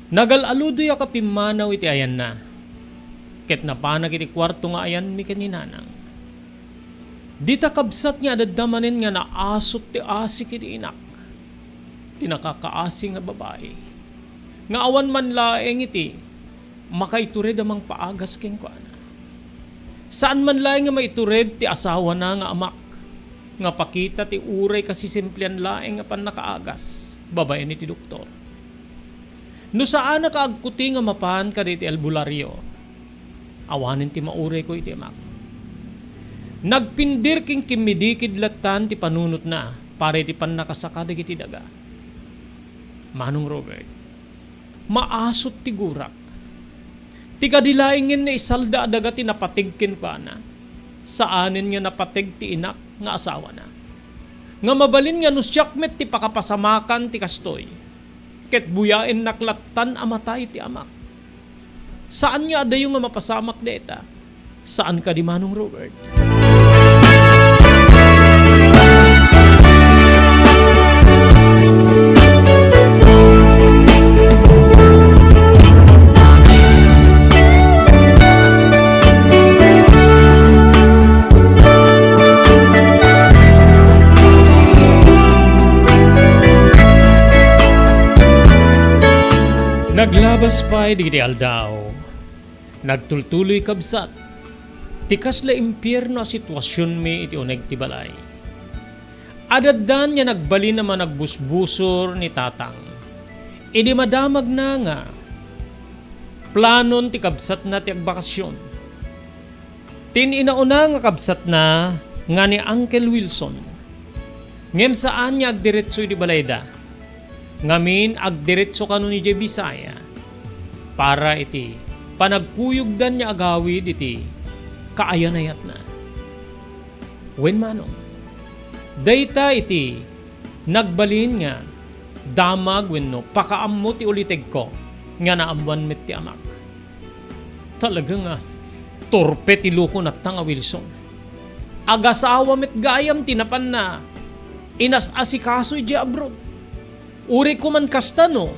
Nagal-aludoyak a pimmanaw iti ayanna, ket napanak iti kuarto nga ayanmi ken ni Nanang. Dita kabsat nga adda manen nga naasut ti asik iti inak, ti nakakaasi nga babai, nga awan man laeng iti makaitured a mangpaagas kenkuana. Saan man laeng nga maitured ti asawana nga amak, nga pakita ti uray kasisimplian laeng a pannakaagas babaen iti doktor. No saanak a agkuti nga mapan kadagiti albulario, awanen ti maurayko iti amak. Nagpindir ken kimmidikid lattan ti panunotna para iti pannakasaka dagiti daga. Manong Robert, maasut ti gurak. Ti kadi laengen nga isalda a daga ti napateg kenkuana, saanen nga napateg ti inak nga asawana. Nga mabalin nga no siak met ti pakapasamakan ti kastoy, ket buyaennak lattan a matay ti amak. Saan nga adayo nga mapasamak dayta. Saan kadi, Manong Robert? Naglabas pay dagiti aldaw. Nagtultuloy, kabsat, ti kasla impierno a situasionmi iti uneg ti balay. Adaddan nga nagbalin a managbusbusor ni Tatang idi madamagna nga planon ti kabsatna ti agbakasion. Ti inauna nga kabsatna nga ni Uncle Wilson. Ngem saan nga agdiretso iti balayda. Ngamin, agdiretso kano idiay Bisaya para iti panagkuyogdan nga agawid iti kaayanayatna. Wen manong, dayta iti nagbalin nga damag wenno pakaammo ti ulitegko. nga naammoan met ti amak. Talaga nga, torpe ti loko natta nga Wilson. Agasawa met gayam ti napanna inas-asikaso idiay abroad. Uray koma kasta no,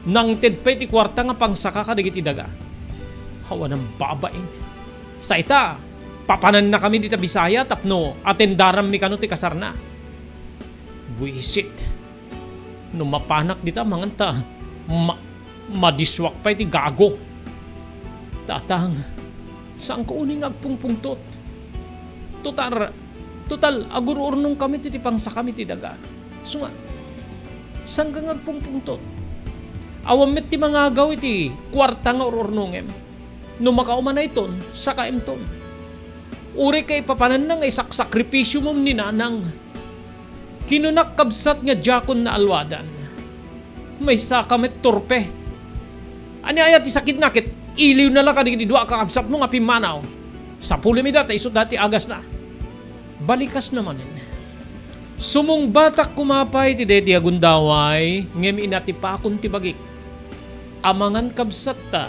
nangted pay ti kuarta nga pangsaka kadagiti daga. Awanan babain. Sa ita, papanannakami dita Bisaya tapno atendaranmi kano ti kasarna. Buisit. No mapanak dita, manganta, ma-, madiswak pay ti gago. Tatang, saanko unay nga agpungpungtot. Total, total, agur-urnongkami ti, ti pangsakami ti daga. Isu nga, saanka nga agpungpungtot? Awan met ti mangagaw iti kuarta nga ur-urnongem. No makauma dayton, sakaemton. Uray ka ipapananna nga isaksakripisyo mo ni nanang. Kinunak kabsat nga diakon naalwadan. Maysaka met torpe. Ania aya ti sakitna ket iliwna la kadagiti dua a kakabsatmo nga pimmanaw. Sapulem ida ta isu dati agasna. Balikasna manen. Sumungbatak koma pay ti daydi a gundaway, ngem inatipakon ti bagik. Amangan kabsatta,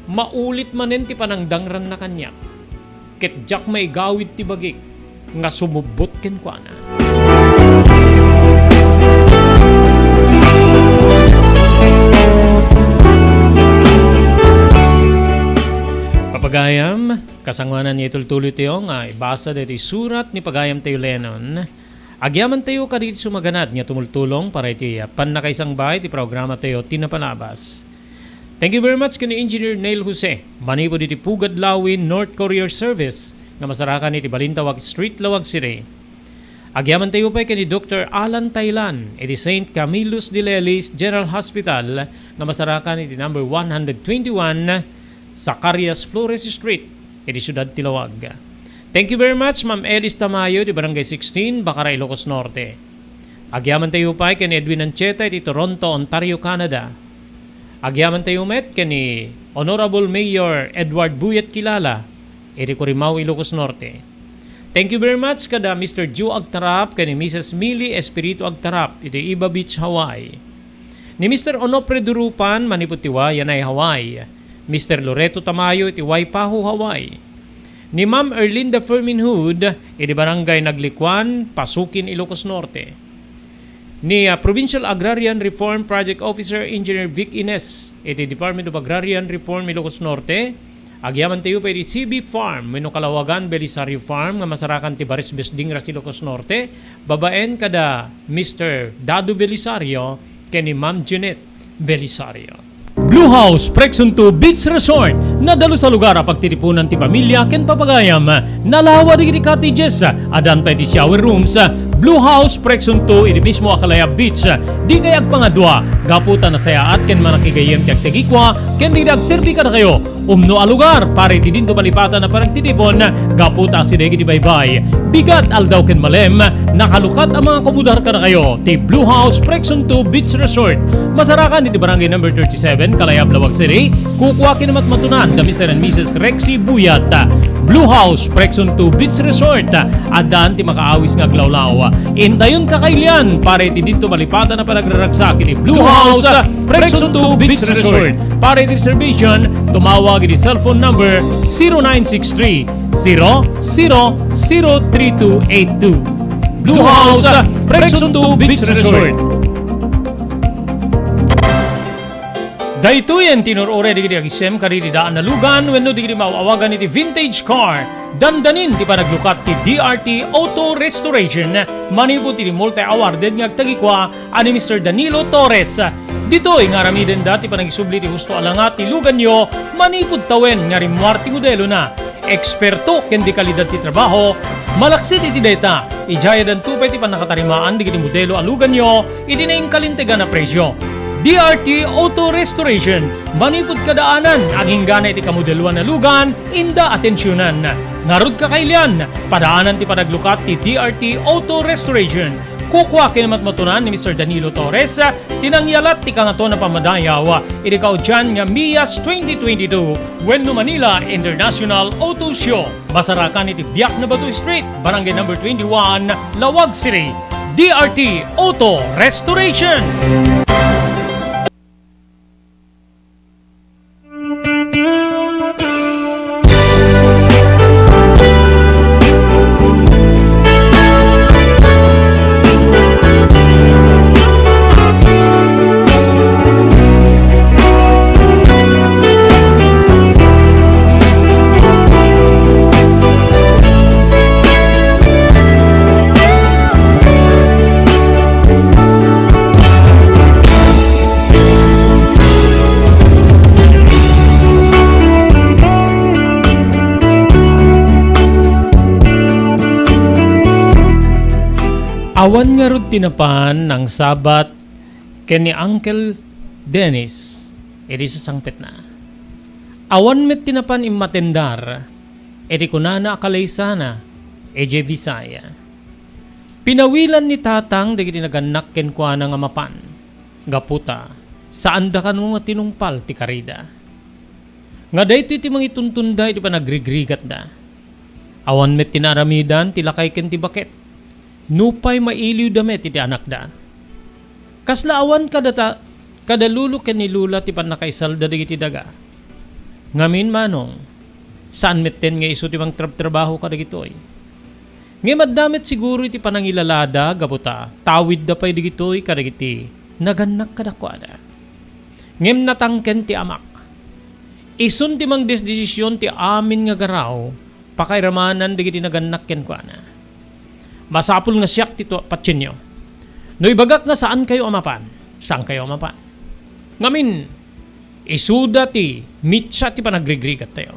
maulit manen ti panangdangranna kaniak, ket diak maigawid ti bagik nga sumubbot kenkuana. Papagayam, kasangoanan nga itultuloytayo nga ibasa daytoy surat ni pagayamtayo Lennon. Agyamantayo kadagiti sumaganad nga tumultulong para iti pannakaisangba iti programatayo ti napalabas. Thank you very much ken Engineer Neil Jose, manipud iti Pugad Lawi, North Courier Service, nga masarakan iti Balintawak Street, Laoag City. Agyamantayo pay ken ni Doktor Alan Tailan iti Saint Camillus de Lelis General Hospital nga masarakan iti number one hundred twenty-one Zacarias Flores Street iti siudad ti Laoag. Thank you very much, Ma'am Elis Tamayo, di Barangay sixteen, Bacara, Ilocos Norte. Agyamantayo pay ken Edwin Ancheta iti Toronto, Ontario, Canada. Agyamantayo met ken ni Honorable Mayor Edward Buyat Kilala iti Curimaw, Ilocos Norte. Thank you very much kada Mister Joe Agtarap ken ni Missus Millie Espiritu Agtarap iti Iba Beach, Hawaii. Ni Mister Onofre Durupan manipud ti Waianae, Hawaii. Mister Loreto Tamayo iti Waipahu, Hawaii. Ni Ma'am Erlinda Fermin Hood iti Barangay Naglikuan, Pasukin, Ilocos Norte. Ni, ah, Provincial Agrarian Reform Project Officer Engineer Vic Ines iti Department of Agrarian Reform, Ilocos Norte. Agyamantayo pay iti C B Farm wenno Kalawagan Belisario Farm nga masarakan ti Barisbes, Dingras, Ilocos Norte, babaen kada Mister Dado Belisario ken ni Ma'am Jeanette Belisario. Blue House Prexon two Beach Resort, nadalus a lugar a pagtitipunan ti pamilia ken papagayam. Nalawa dagiti cottages, addan pay ti shower rooms. Blue House Prexon two iti mismo a Kalayab Beach. Dikay agpangadua gapu ta nasayaat ken manakigayyem ti agtagikua ken dagiti agserbi kadakayo. Umno a lugar para iti dinto malipatan a panagtitipon gapu ta asideg iti baybay, bigat, aldaw ken malem, nakalukat a mangakomodar kadakayo ti Blue House Prexon two Beach Resort. Masarakan iti Barangay Number thirty-seven, Kalayab, Laoag City. Kukua ken matmatunan da Mister and Missus Rexy Buyat. Blue House Prexon two Beach Resort. Addan ti makaawis nga aglawlaw. Intayon kakailian para iti dinto malipatan a panagraragsak iti Blue House Prexon two Beach Resort. Para iti reservation, tumawag iti cellphone number zero nine six three, zero zero zero three two eight two. Blue House Prexon two Beach Resort. Daytoyen ti inur-uray dagiti agisem kadagiti daan a lugan wenno dagiti maaw-awagan iti vintage car. Dandanin ti panaglukat ti D R T Auto Restoration manipud iti multi-awarded nga agtagikua a ni Mister Danilo Torres. Ditoy nga aramidenda ti panagisubli ti husto a langa ti luganyo manipud tawen nga rimmuar ti modelona. Eksperto ken dekalidad ti trabaho, malaksid iti dayta, idiay addanto pay ti pannakatarimaan dagiti modelo a luganyo iti nainkalintegan a presio. D R T Auto Restoration, manipud kadaanan, aginggana iti kamodeloan a lugan, inda atensionan. Ngarud kakailian, padaanan ti panaglukat ti D R T Auto Restoration. Kukua ken matmatunan ni Mister Danilo Torres, ti nangyalat ti Kangatoan a Pammadayaw iti kaudian nga MIAS twenty twenty-two wenno Manila International Auto Show. Masarakan iti Biak na Bato Street, Barangay Number twenty-one, Laoag City. D R T Auto Restoration. Awan ngarud ti napan nangsabat ken ni Uncle Dennis idi sasangpetna. Awan met ti napan immatendar idi kunana a kalaysana idiay Bisaya. Pinawilan ni Tatang dagiti nagannak kenkuana nga mapan, gapu ta saanda kano nga tinungpal ti karida. Nga daytoy ti mangituntunda iti panagrigrigatda. Awan met ti naaramidan ti lakay ken ti baket. Nupay mailiwda met iti anakda. Kasla awan kadata, kada lolo ken ni lola ti pannakaisalda dagiti daga. Ngamin, Manong, saan metten nga isu ti mangtrabtrabaho kadagitoy. Ngem adda met siguro iti panangilalada gapu ta tawidda pay dagitoy kadagiti nagannak kadakuada. Ngem natangken ti amak. Isun ti mangdesdesision ti amin nga garaw, pakairamanan dagiti nagannak kenkuana. Masapul nga siak ti tua-, patienyo. No ibagak nga saankayo a mapan, saankayo a mapan. Ngamin, isuda ti mitsa ti panagrigrigattayo.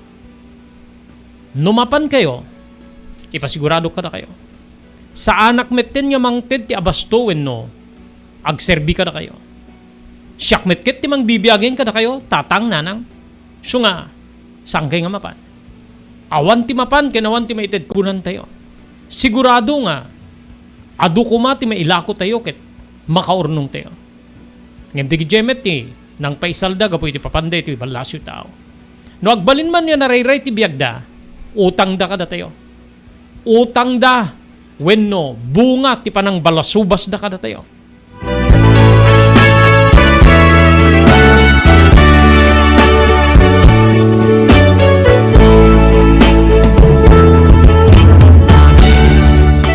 No mapankayo, ipasigurado kadakayo. Saanak metten nga mangted ti abasto wenno agserbi kadakayo. Siak met ket ti mangbibiagen kadakayo, Tatang, Nanang. Isu nga, saankay nga mapan. Awan ti mapan ken awan ti maited kunantayo. Sigurado nga adu koma ti mailakotayo ket makaurnongtayo. Ngem dagiti met ti nangpaisalda gapu iti papanda iti ballasyo tao. No agbalin man nga narayray ti biagda, utangda kadatayo. Utangda wenno bunga ti panangbalasubasda kadatayo.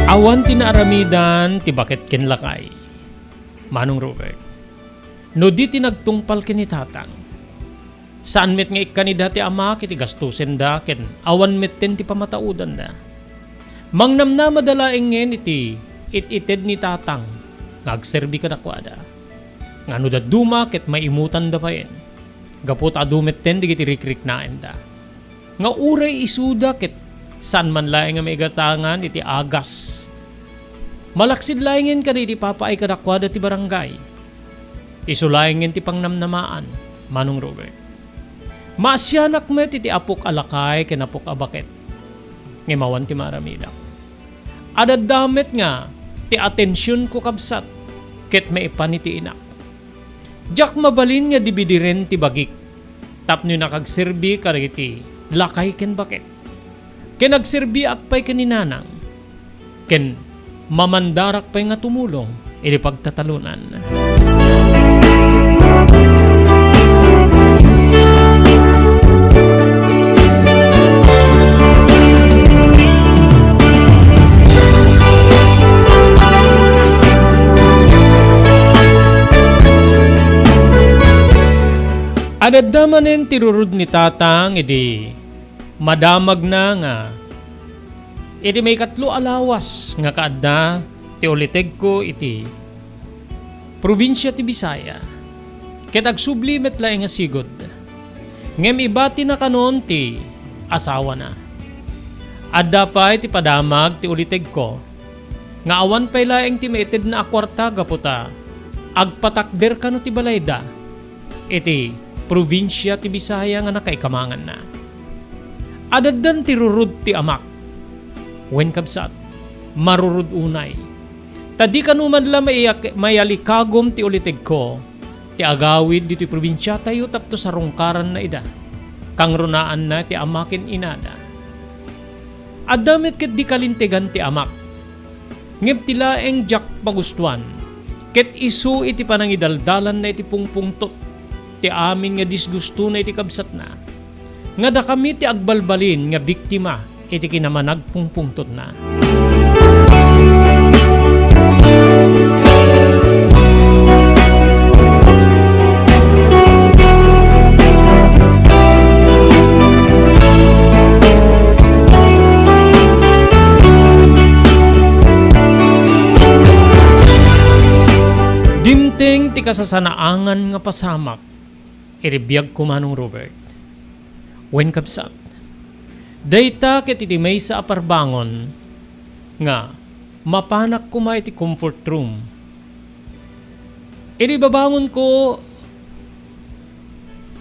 Awan ti naaramidan ti baket ken lakay. Manong Robert, no di ti nagtungpal ken ni Tatang, saan met nga ikkanida ti amak iti gastosenda ken awan metten ti pamataudanda. Mangnamnamada laengen iti it-ited ni Tatang nga agserbi kadakuada. Nga no dadduma ket maimutanda payen, gapu ta adu metten dagiti rikriknaenda. Nga uray isuda ket saan man laeng nga maigatangan iti agas. Malaksid laengen kadi iti papaay kadakuada ti barangay. Isu laengen ti pangnamnamaan, Manong Robert. Maasianak met iti apok a lakay ken apok a baket. Ngem awan ti maaramidak. Adda met nga ti atensionko, kabsat, ket maipan iti inak. Diak mabalin nga dibidiren ti bagik tapno inak agserbi kadagiti lakay ken baket. Ken agserbiak pay ken ni Nanang. Ken mamandarak pay nga tumulong iti pagtatalonan. Adda manen ti rurod ni Tatang idi madamagna nga iti maikatlo a lawas nga kaadda ti ulitegko iti probinsia ti Bisaya, ket agsubli met laeng a sigud. Ngem ibatina kanon ti asawana. Adda pay ti padamag ti ulitegko nga awan pay laeng ti maitedna a kuarta gapu ta agpatakder kano ti balayda iti probinsia ti Bisaya nga nakaikamanganna. Adaddan ti rurod ti amak. Wen, kabsat, marurod unay. Ta di kano man la maiyak-, maiyalikagum ti ulitegko ti agawid ditoy probinsiatayo tapno sarungkaranna ida. Kangrunaanna ti ama ken inada. Adda met ket di kalintegan ti amak. Ngem ti laeng diak pagustuan, ket isu iti panangidaldalanna iti pungpungtot ti amin nga disgustona iti kabsatna, nga dakami ti agbalbalin nga biktima iti kinamanagpungpungtotna. Dimteng ti kasasanaangan nga pasamak iti biagko, Manong Robert. Wen, kabsat, dayta ket iti maysa a parbangon nga Mapanak koma iti comfort room. Idi babangonko,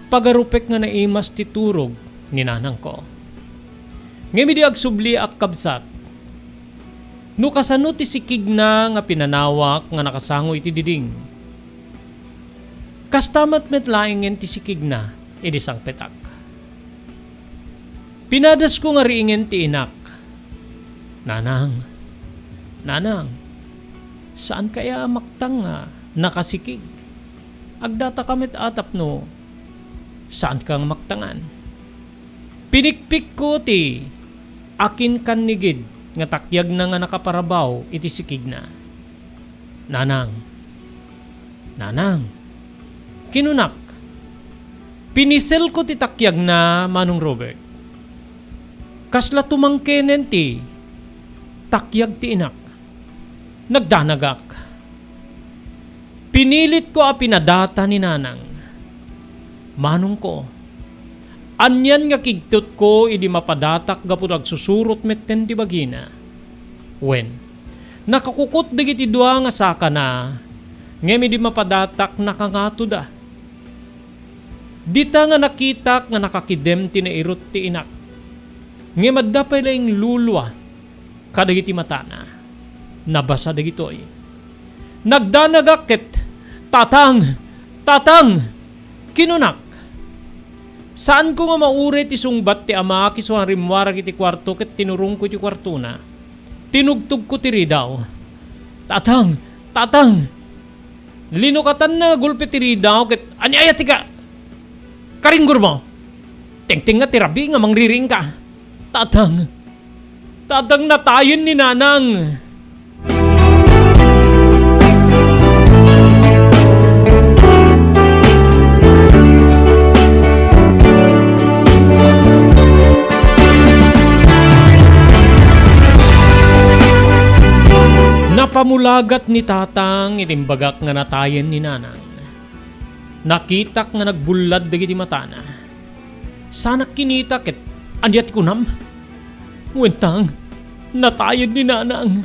pagarupek nga naimas ti turog ni nanangko. Ngem idi agsubliak, kabsat, no kasano ti sikigna nga pinanawak nga nakasango iti diding, kasta met, met laengen ti sikigna idi sangpetak. Pinadasko nga riingen ti inak. "Nanang, nanang, saan kaya a maktang nga nakasikig? Agdataka met a tapno saanka nga maktangan." Pinikpikko ti akinkannigid nga takyagna nga nakaparabaw iti sikigna. "Nanang, nanang," kinunak. Piniselko ti takyagna, Manong Robert. Kasla tumangkenen ti takyag ti inak. Nagdanagak. Pinilitko a pinadata ni nanang. "Manongko, anian nga kigtutko idi mapadatak gapu ta agsusurot metten ti bagina? Wen, nakakukot dagiti dua nga sakana, ngem idi mapadatak, nakangatoda. Dita nga nakitak nga nakakidem ti nairut ti inak. Ngem adda pay laeng lulua kadagiti matana. Nabasa dagitoy." Nagdanagak ket, "Tatang! Tatang!" kinunak. Saanko nga mauray ti sungbat ti amak isu a rimmuarak iti kuarto ket tinurongko iti kuartona. Tinugtogko ti ridaw. "Tatang! Tatang!" Linukatanna nga gulpi ti ridaw ket, "Ania aya ti ka-, karinggormo? Tengtengnga ti rabii nga mangririingka. Tatang! Tatang, natayen ni nanang!" Napamulagat ni tatang iti imbagak nga natayen ni nanang. Nakitak nga nagbullad dagiti matana. Saanak kinita ket, "Ania ti kunam?" "Wen, tang, natayen ni nanang."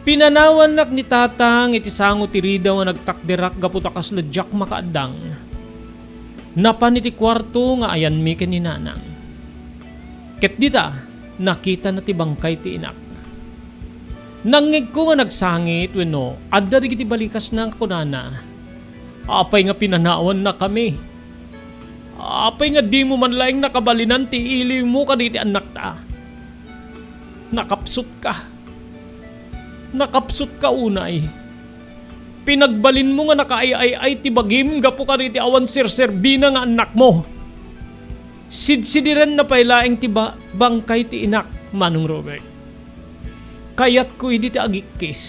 Pinanawannak ni tatang iti sango ti ridaw a nagtakderak gapu ta kasla diak makaaddang. Napan iti kuarto nga ayanmi ken ni nanang. Ket dita, nakitana ti bangkay ti inak. Nangngegko nga nagsangit wenno adda dagiti balikasna nga kunana, "Apay nga pinanawannakami? Apay nga dimo man laeng nakabalinan ti iliwmo kadagiti annakta? Nakapsutka. Nakapsutka unay. Pinagbalinmo nga nakaay-ay-ay ti bagim gapu kadagiti awan serserbina nga annakmo. Sidsidirenna pay laeng ti ba-, bangkay ti inak, Manong Robert. Kayatko idi ti agikkis.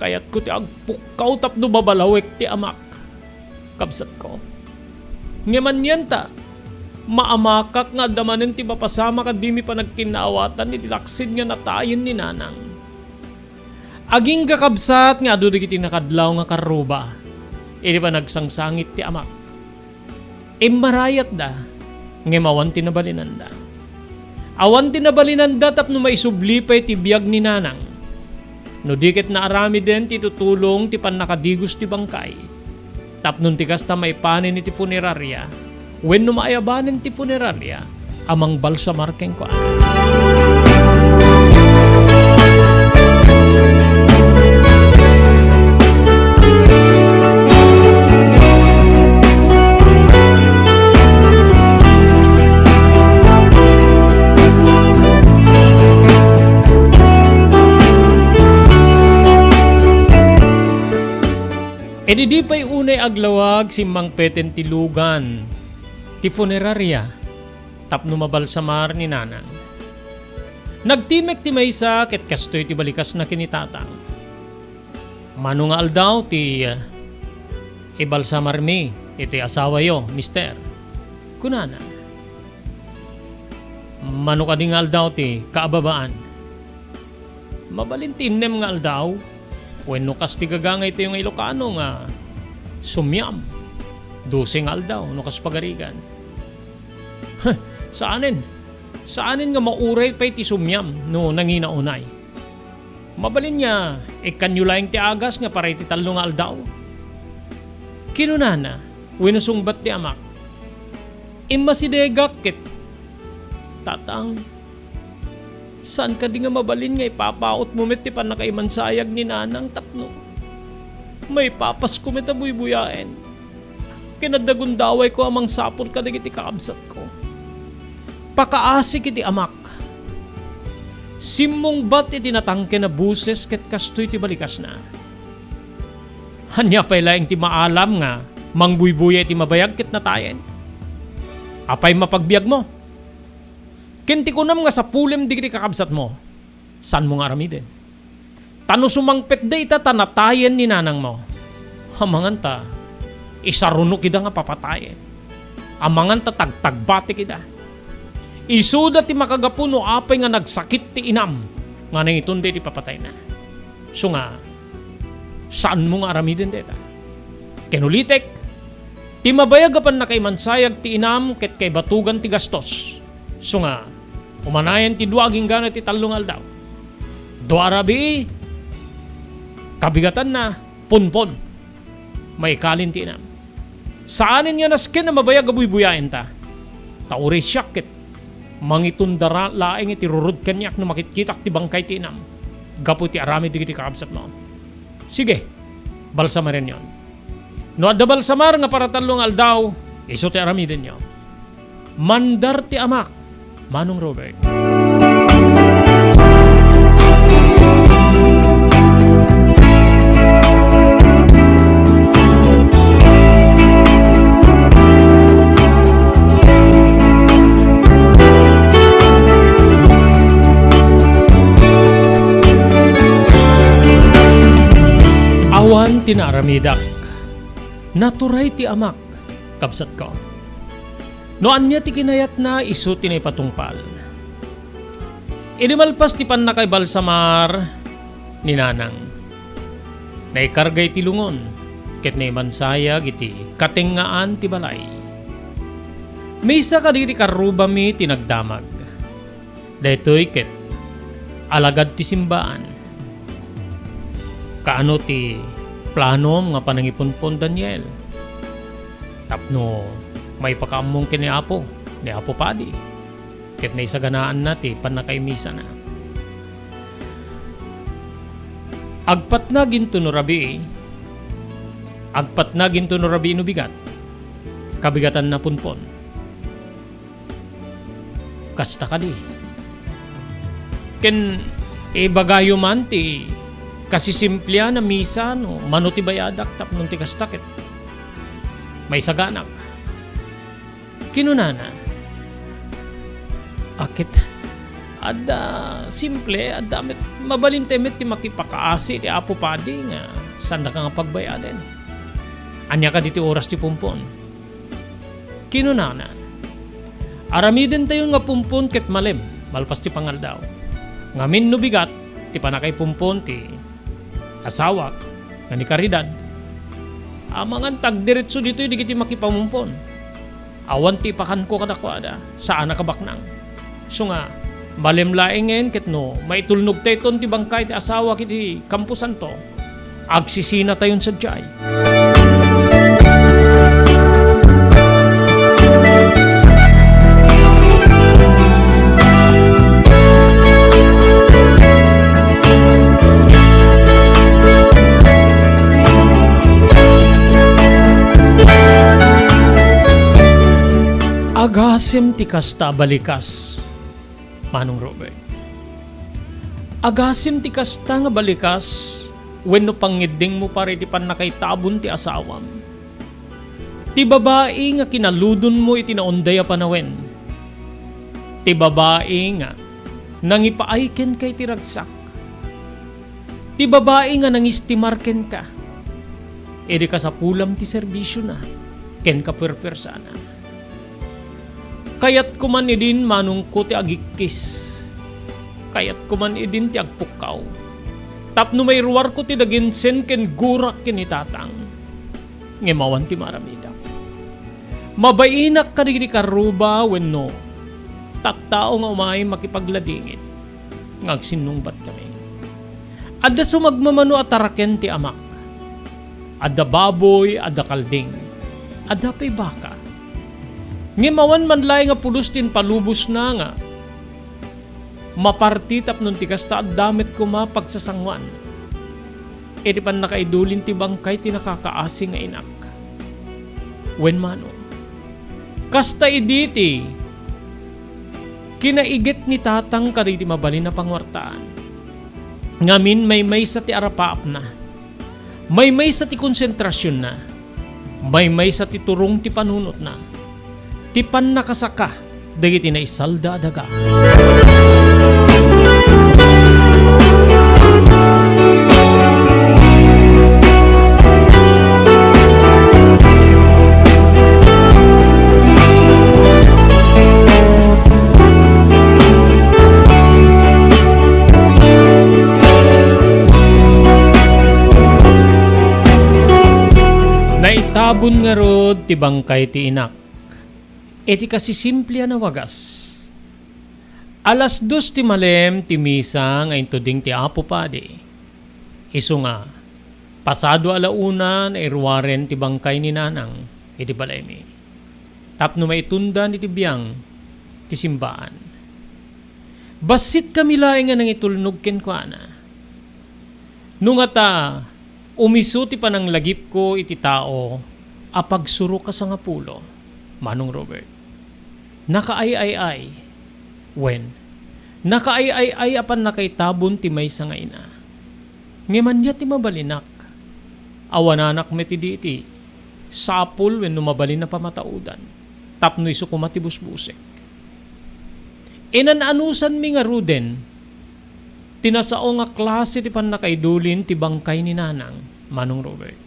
Kayatko ti agpukkaw tapno babalawek ti amak, kabsatko. Ngem anian ta, maamakak nga adda manen ti mapasamak a dimi panagkinnaawatan iti laksid nga natayen ni nanang." Agingga, kabsat, nga adu dagiti nakadlaw nga karruba idi panagsangsangit ti amak. Immarayatda, ngem awan ti nabalinanda. Awan ti nabalinanda tapno maisubli pay ti biag ni nanang. No di ket naaramiden ti tutulong ti pannakadigos ti bangkay, tapno ti kasta maipanen iti puneraria, wenno maayabanen ti puneraria a mangbalsamar kenkuana. Idi di pay unay aglawag, simmangpeten ti lugan ti funeraria tapno mabalsamar ni nanang. Nagtimek ti maysa ket kastoy ti balikasna ken ni tatang. "Mano nga aldaw ti, eh, ibalsamarmi iti asawayo, mister?" kunana. "Mano kadi nga aldaw ti kaababaan?" "Mabalin ti innem nga aldaw, wenno kas ti gagangaytayo nga Ilocano nga sumiam, dose nga aldaw no kas pagarigan." "Huh, saanen. Saanen nga mauray pay ti sumiam no nangina unay. Mabalin nga, ikkanyo laeng ti agas nga para iti tallo nga aldaw. Kinunana, wenno sungbat ti amak, immasidegak ket, Tatang, saan kadi nga mabalin nga ipapautmo met ti pannakaimansayag ni Nanang tapno maipapasko met a buybuyaen? Ken adda gundawayko a mangsapul kadagiti kakabsatko. Pakaasik iti amak. Simmungbat iti natangken a boses ket kastoy ti balikasna, Ania pay laeng ti maalam nga mangbuybuya iti mabayag ket natayen? Apay mapagbiagmo? Ken ti kunam nga sapulem dagiti kakabsatmo, saanmo nga aramiden. Ta no sumangpetda ita ta natayen ni nanangmo, amangan ta isarunok ida nga papatayen. Amangan ta tagtagbatek ida. Isuda ti makagapu no apay nga nagsakit ti inam nga nangitonda iti papatayna. Isu nga, saanmo nga aramiden dayta. Ken ulitek, ti mabayag a pannakaimansayag ti inam ket kaibatugan ti gastos. Isu nga, umanayen ti dua agingga ti tallo nga aldaw. Dua a rabii, kabigatanna, punpon. Maikalin ti inam. Saanen nga nasken a mabayag a buybuyaenta. Ta uray siak ket mangitundara laeng iti rurod kaniak no makitkitak ti bangkay ti inam gapu iti aramid dagiti kakabsatmo. Sige, balsamarenyon. No adda balsamar nga para tallo nga aldaw, isu ti aramidenyo. Mandar ti amak, Manong Robert. Awan ti naaramidak. Naturay ti amak, kabsatko. No ania ti kinayatna, isu ti naipatungpal. Idi malpas ti pannakaibalsamar ni Nanang, naikarga iti lungon ket naimansayag iti katengngaan ti balay. Misa kadagiti karrubami ti nagdamag. Daytoy ket alagad ti simbaan. Kaano ti planom nga panangipunpon, Daniel? Tapno maipakaammom ken ni Apo, ni Apo Padi, ket naisaganaanna ti pannakaimisana. Agpatna ginto no rabii, agpatna ginto no rabii no bigat, kabigatanna punpon. Kasta kadi. Ken ibagayo man ti kasisimplean a misa no mano ti bayadak tapno ti kasta ket maisaganak. Kinunana, "Aket, adda simple, adda met, mabalin tay met ti makipakaasi ti Apo Padi nga saandaka nga pagbayaden. Ania kadi ti oras ti punpon?" Kinunana, "Aramidentayon nga punpon ket malem malpas ti pangaldaw. Ngamin no bigat ti pannakaipunpon ti asawak nga ni Caridad, amangan ta agdiretso ditoy dagiti makipamumpon. Awan ti ipakanko kadakuada, saanak a baknang. Isu nga, malem laengen ket no maitulnogtayton ti bangkay ti asawak iti kamposanto, agsisinatayon sadiay." Agasem ti kasta a balikas, Manong Robert. Agasem ti kasta nga balikas wenno pangngeddengmo para iti pannakaitabon ti asawam. Ti babai nga kinaludonmo iti naunday a panawen. Ti babai nga nangipaay kenka iti ragsak. Ti babai nga nangistimar kenka. Idi kasapulam ti serbisiona ken kapuerpuersana. Kayatko man idin manongko ti agikkis. Kayatko man idin ti agpukkaw. Tapno mairuarko ti daginsen ken gurak ken ni Tatang. Ngem awan ti maaramidak. Mabainak kadagiti karruba wenno tattao nga umay makipagladingit nga agsinnungbatkami. Adda sumagmamano a taraken ti amak. Adda baboy, adda kalding, adda pay baka. Ngem awan man laeng a pulos ti impalubosna nga maparti tapno ti kasta adda met koma pagsasangoan iti pannakaidulin ti bangkay ti nakakaasi nga inak. Wen mano, kasta idi ti kinaiget ni Tatang kadagiti mabalin a panguartaan. Ngamin, maymaysa ti arapaapna. Maymaysa ti konsentrasionna, maymaysa ti turong ti panunotna, ti pannakasaka dagiti naisalda a daga. Naitabon ngarud ti bangkay ti inak. Iti kasisimplian a wagas, alas dos ti malem ti misa nga intuding ti Apo Padi. Isu nga, pasado a la una, nairuaren ti bangkay ni Nanang iti balaymi tapno maitundan iti biang ti simbaan. Bassitkami laeng a nangitulnog kenkuana. No ngata, umisu ti pananglagipko iti tao a pagsurok a sangapulo, Manong Robert. Nakaay-ay-ay. Wen, nakaay-ay-ay a pannakaitabon ti maysa nga ina. Ngem ania ti mabalinak? Awananak met idi iti sapul wenno mabalin a pamataudan tapno isu koma ti busbusek. Inan-anusanmi ngaruden ti nasao nga klase ti pannakaidulin ti bangkay ni Nanang, Manong Robert.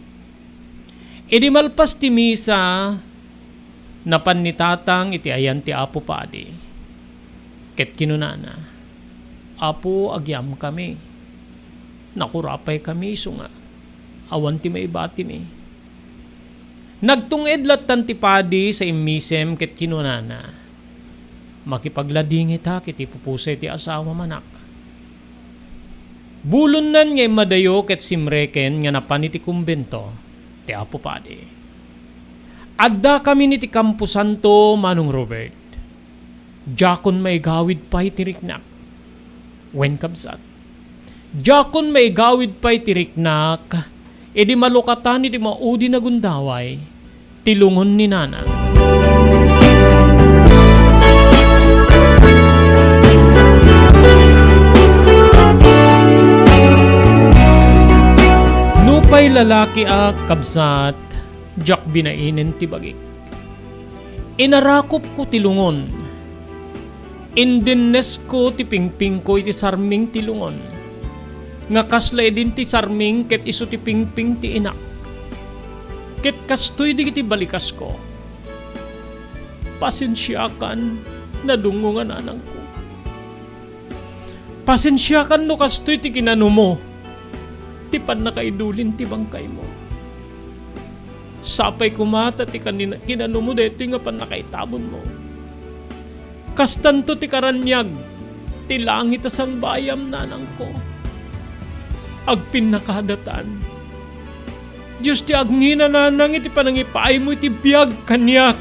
Idi malpas ti misa, napan ni Tatang iti ayan ti Apo Padi, ket kinunana, "Apo, agyamkami. Nakurapaykami isu nga awan ti maibatimi." Nagtung-ed lattan ti padi sa immisem ket kinunana, "Makipagladingitak iti pupusay ti asawam, anak." Bulonnan nga immadayo ket simreken nga napan iti kumbento ti Apo Padi. Addakamin iti kamposanto, Manong Robert. Diakon maigawid pay ti riknak. Wen, kabsat, diakon maigawid pay ti riknak idi malukatan iti maudin a gundaway ti lungon ni Nanang. Nupay lalakiak, kabsat, diak binainen ti bagik. Inarakopko ti lungon. Indinnesko ti pingpingko iti sarming ti lungon, nga kasla idin ti sarming ket isu ti pingping ti inak. Ket kastoy dagiti balikasko, "Pasensiakan, nadungngo nga nanangko. Pasensiakan no kastoy ti kinanumo, ti pannakaidulin ti bangkaymo. Sapay koma ta ti kanina-, kinanumo daytoy nga pannakaitabonmo. Kastanto ti karaniag ti langit a sangbayam, nanangko. Agpinnakadatan. Dios ti agngina, nanang, iti panangipaymo iti biag kaniak."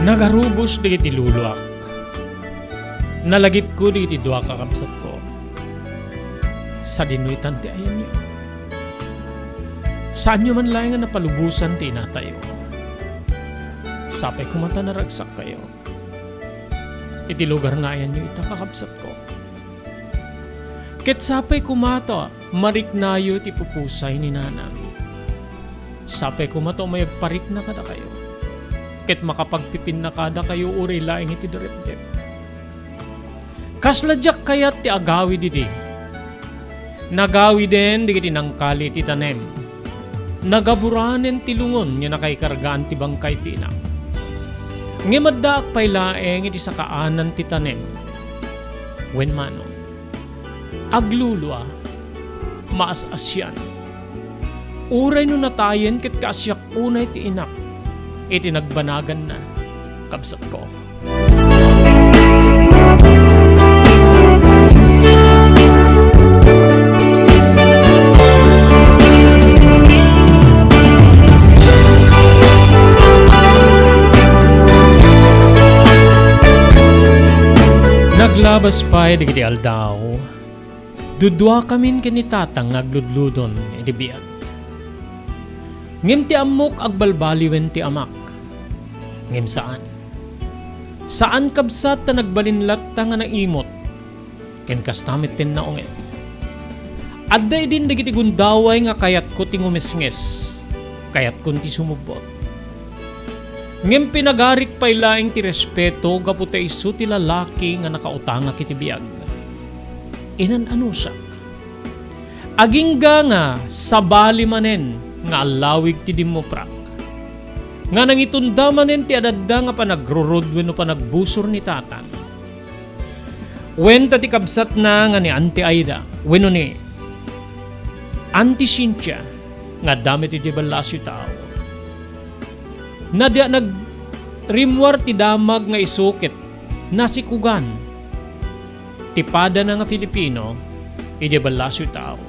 Nagarubos dagiti luluak. Nalagipko dagiti dua kakabsatko. Sadinoy tan ti ayanyo. Saanyo man laeng a napalubosan ti inatayo. Sapay koma ta naragsakkayo iti lugar nga ayanyo ita, kakabsatko. Ket sapay koma ta mariknayo ti pupusay ni Nanang. Sapay koma ta umay agparikna kadakayo, ket makapagpipinnakadakayo uray laeng iti darepdep. Kasla diak kayat ti agawid idi, Nagawiden dagiti nangkali ti tanem. Nagaburanen ti lungon nga nakaikargaan ti bangkay ti inak. Ngem addaak pay laeng iti sakaanan ti tanem. Wen mano, aglulua, maas-asian. Uray no natayen ket kaasiak unay ti inak iti nagbanaganna, kabsatko. Naglabas pay dagiti aldaw, duduakamin ken ni Tatang nga agludludon iti biag. Ngem ti ammok, agbalbaliwen ti amak. Ngem saan. Saan, kabsat, ta nagbalin latta nga naimot. Ken kasta met ti naunget. Adda idin dagiti gundaway nga kayatko ti ngumisngis. Kayatkon ti sumubbot. Ngem pinagarik pay laeng ti respeto gapu ta isu ti lalaki nga nakautangak iti biag. Inan-anusak. Agingga nga sabali manen nga allawig ti dimmuprak, nga nangitunda manen ti adadda nga panagrurod wenno panagbusor ni Tatang. Wen ta ti kabsatna nga ni Auntie Aida wenno ni Auntie Cynthia nga adda met idiay ballasiw ti Aur. Nadia nagrimmuar ti damag nga isu ket nasikugan ti padana nga Filipino idiay ballasiw ti Aur.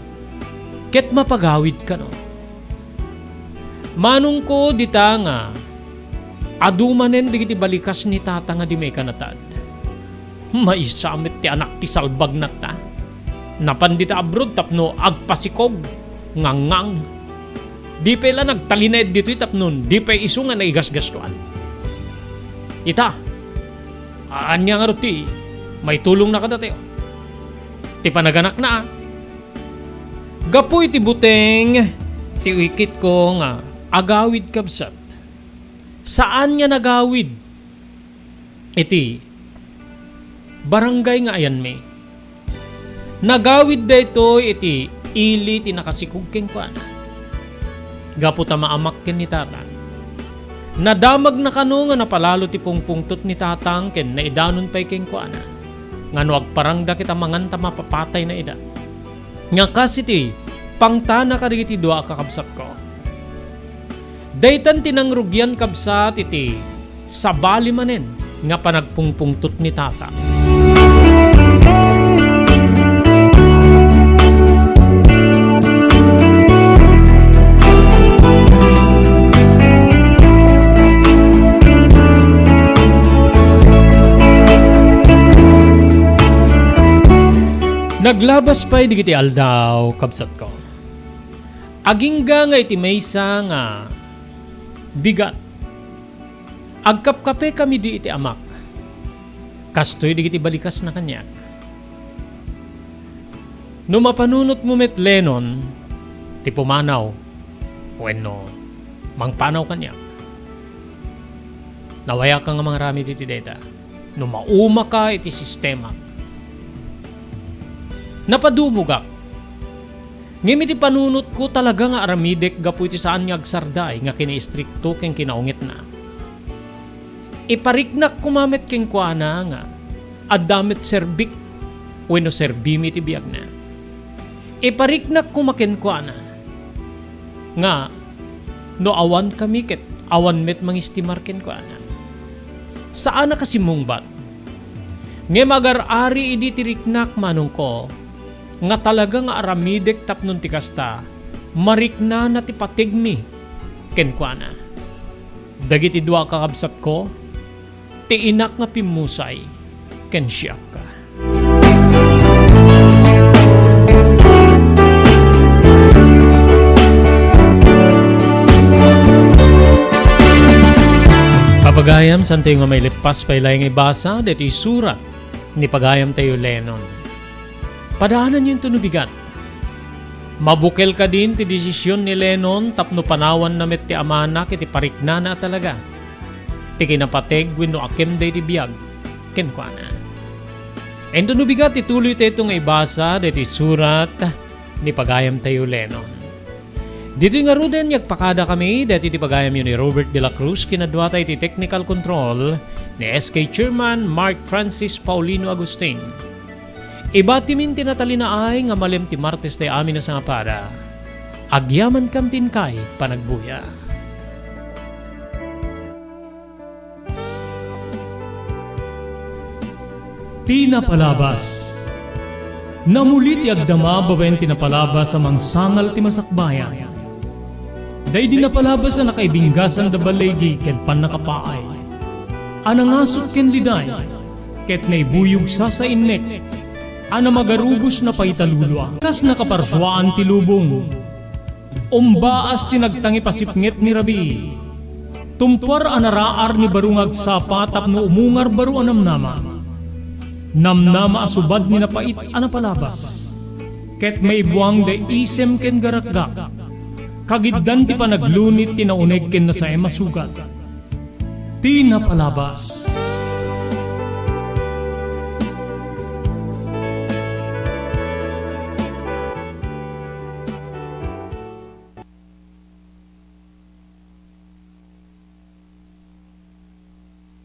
Ket mapagawid kano. Manongko dita nga adu manen dagiti balikas ni Tata nga di maikanatad. Maysa met ti anak ti salbagna ta. Napan dita abroad tapno agpasikog, ngangngang. Di pay la nagtalinaed ditoy tapno di pay isu nga naigasgastuan. Ita, ania ngarud ti maitulongna kadatayo? Ti panaganakna, a? Gapu iti buteng ti uykitko nga agawid, kabsat. Saan nga nagawid iti barangay nga ayanmi. Nagawid daytoy iti ili ti nakasikog kenkuana. Gapu ta maamak ken ni Tatang. Nadamagna kano nga napalalo ti pungpungtot ni Tatang ken naidanon pay kenkuana nga no agparangda ket amangan ta mapapatayna ida. Nga kas iti pangtana kadagiti dua a kakabsatko. Daytan ti nangrugian, kabsat, iti sabali manen nga panagpungpungtot ni Tata. Naglabas pay dagiti aldaw, kabsatko. Agingga nga iti maysa nga bigat, agkapkapekami idi iti amak. Kastoy dagiti balikasna kaniak. No mapanunotmo met, Lenon, ti pumanaw wenno mangpanaw kaniak, nawayaka nga mangaramid iti dayta. No maumaka iti sistemak. Napadumogak. Ngem iti panunotko, talaga nga aramidek gapu iti saan nga agsarday nga kinaistrikto ken kinaungetna. Ipariknak koma met kenkuana nga adda met serbik wenno serbimi iti biagna. Ipariknak koma kenkuana nga no awankami ket awan met mangistimar kenkuana. Saan a kasimmungbat. Ngem agar-ari idi ti riknak, manongko, nga talaga nga aramidek tapno ti kasta, mariknana ti pategmi kenkuana. Dagiti dua a kakabsatko, ti inak nga pimmusay ken siak. Papagayam, saantayo nga mailippas pay laeng ibasa daytoy surat ni pagayamtayo Lenon. Padaananyo inton no bigat. Mabukel kadin ti desisyon ni Lenon tapno panawanna met ti amana ket ipariknana a talaga ti kinapateg wenno akem daydi biag kenkuana. Inton no bigat, ituloytayto nga ibasa daytoy surat ni pagayamtayo Lenon. Ditoy ngaruden, agpakada kami daytoy ti pagayamyo ni Robert de la Cruz, kinaduata iti technical control ni S K Chairman Mark Francis Paulino Agustin. Ibatimin ti natalinaay nga malem ti Martes ti amin a sangapada. Agyamankam ti inkay panagbuya. Ti napalabas. Namuli ti agdama babaen ti napalabas a mangsangal ti masakbayan. Daydi napalabas a nakaibinggasan da baligi ken pannakapaay, a nangasut ken liday, ket naibuyog sasainnek, a namagarubos na paitalulua. Kas nakaparsuaan ti lubong, umbaas ti nagtangip a sipnget ni rabii. Tumpuar a naraar ni baro nga agsapa tapno umungar baro a namnama. Namnama a subad ni napait a napalabas. Ket maibuang da isem ken garakgak. Kagiddan ti panaglunit ti nauneg ken nasaem a sugat. Ti napalabas.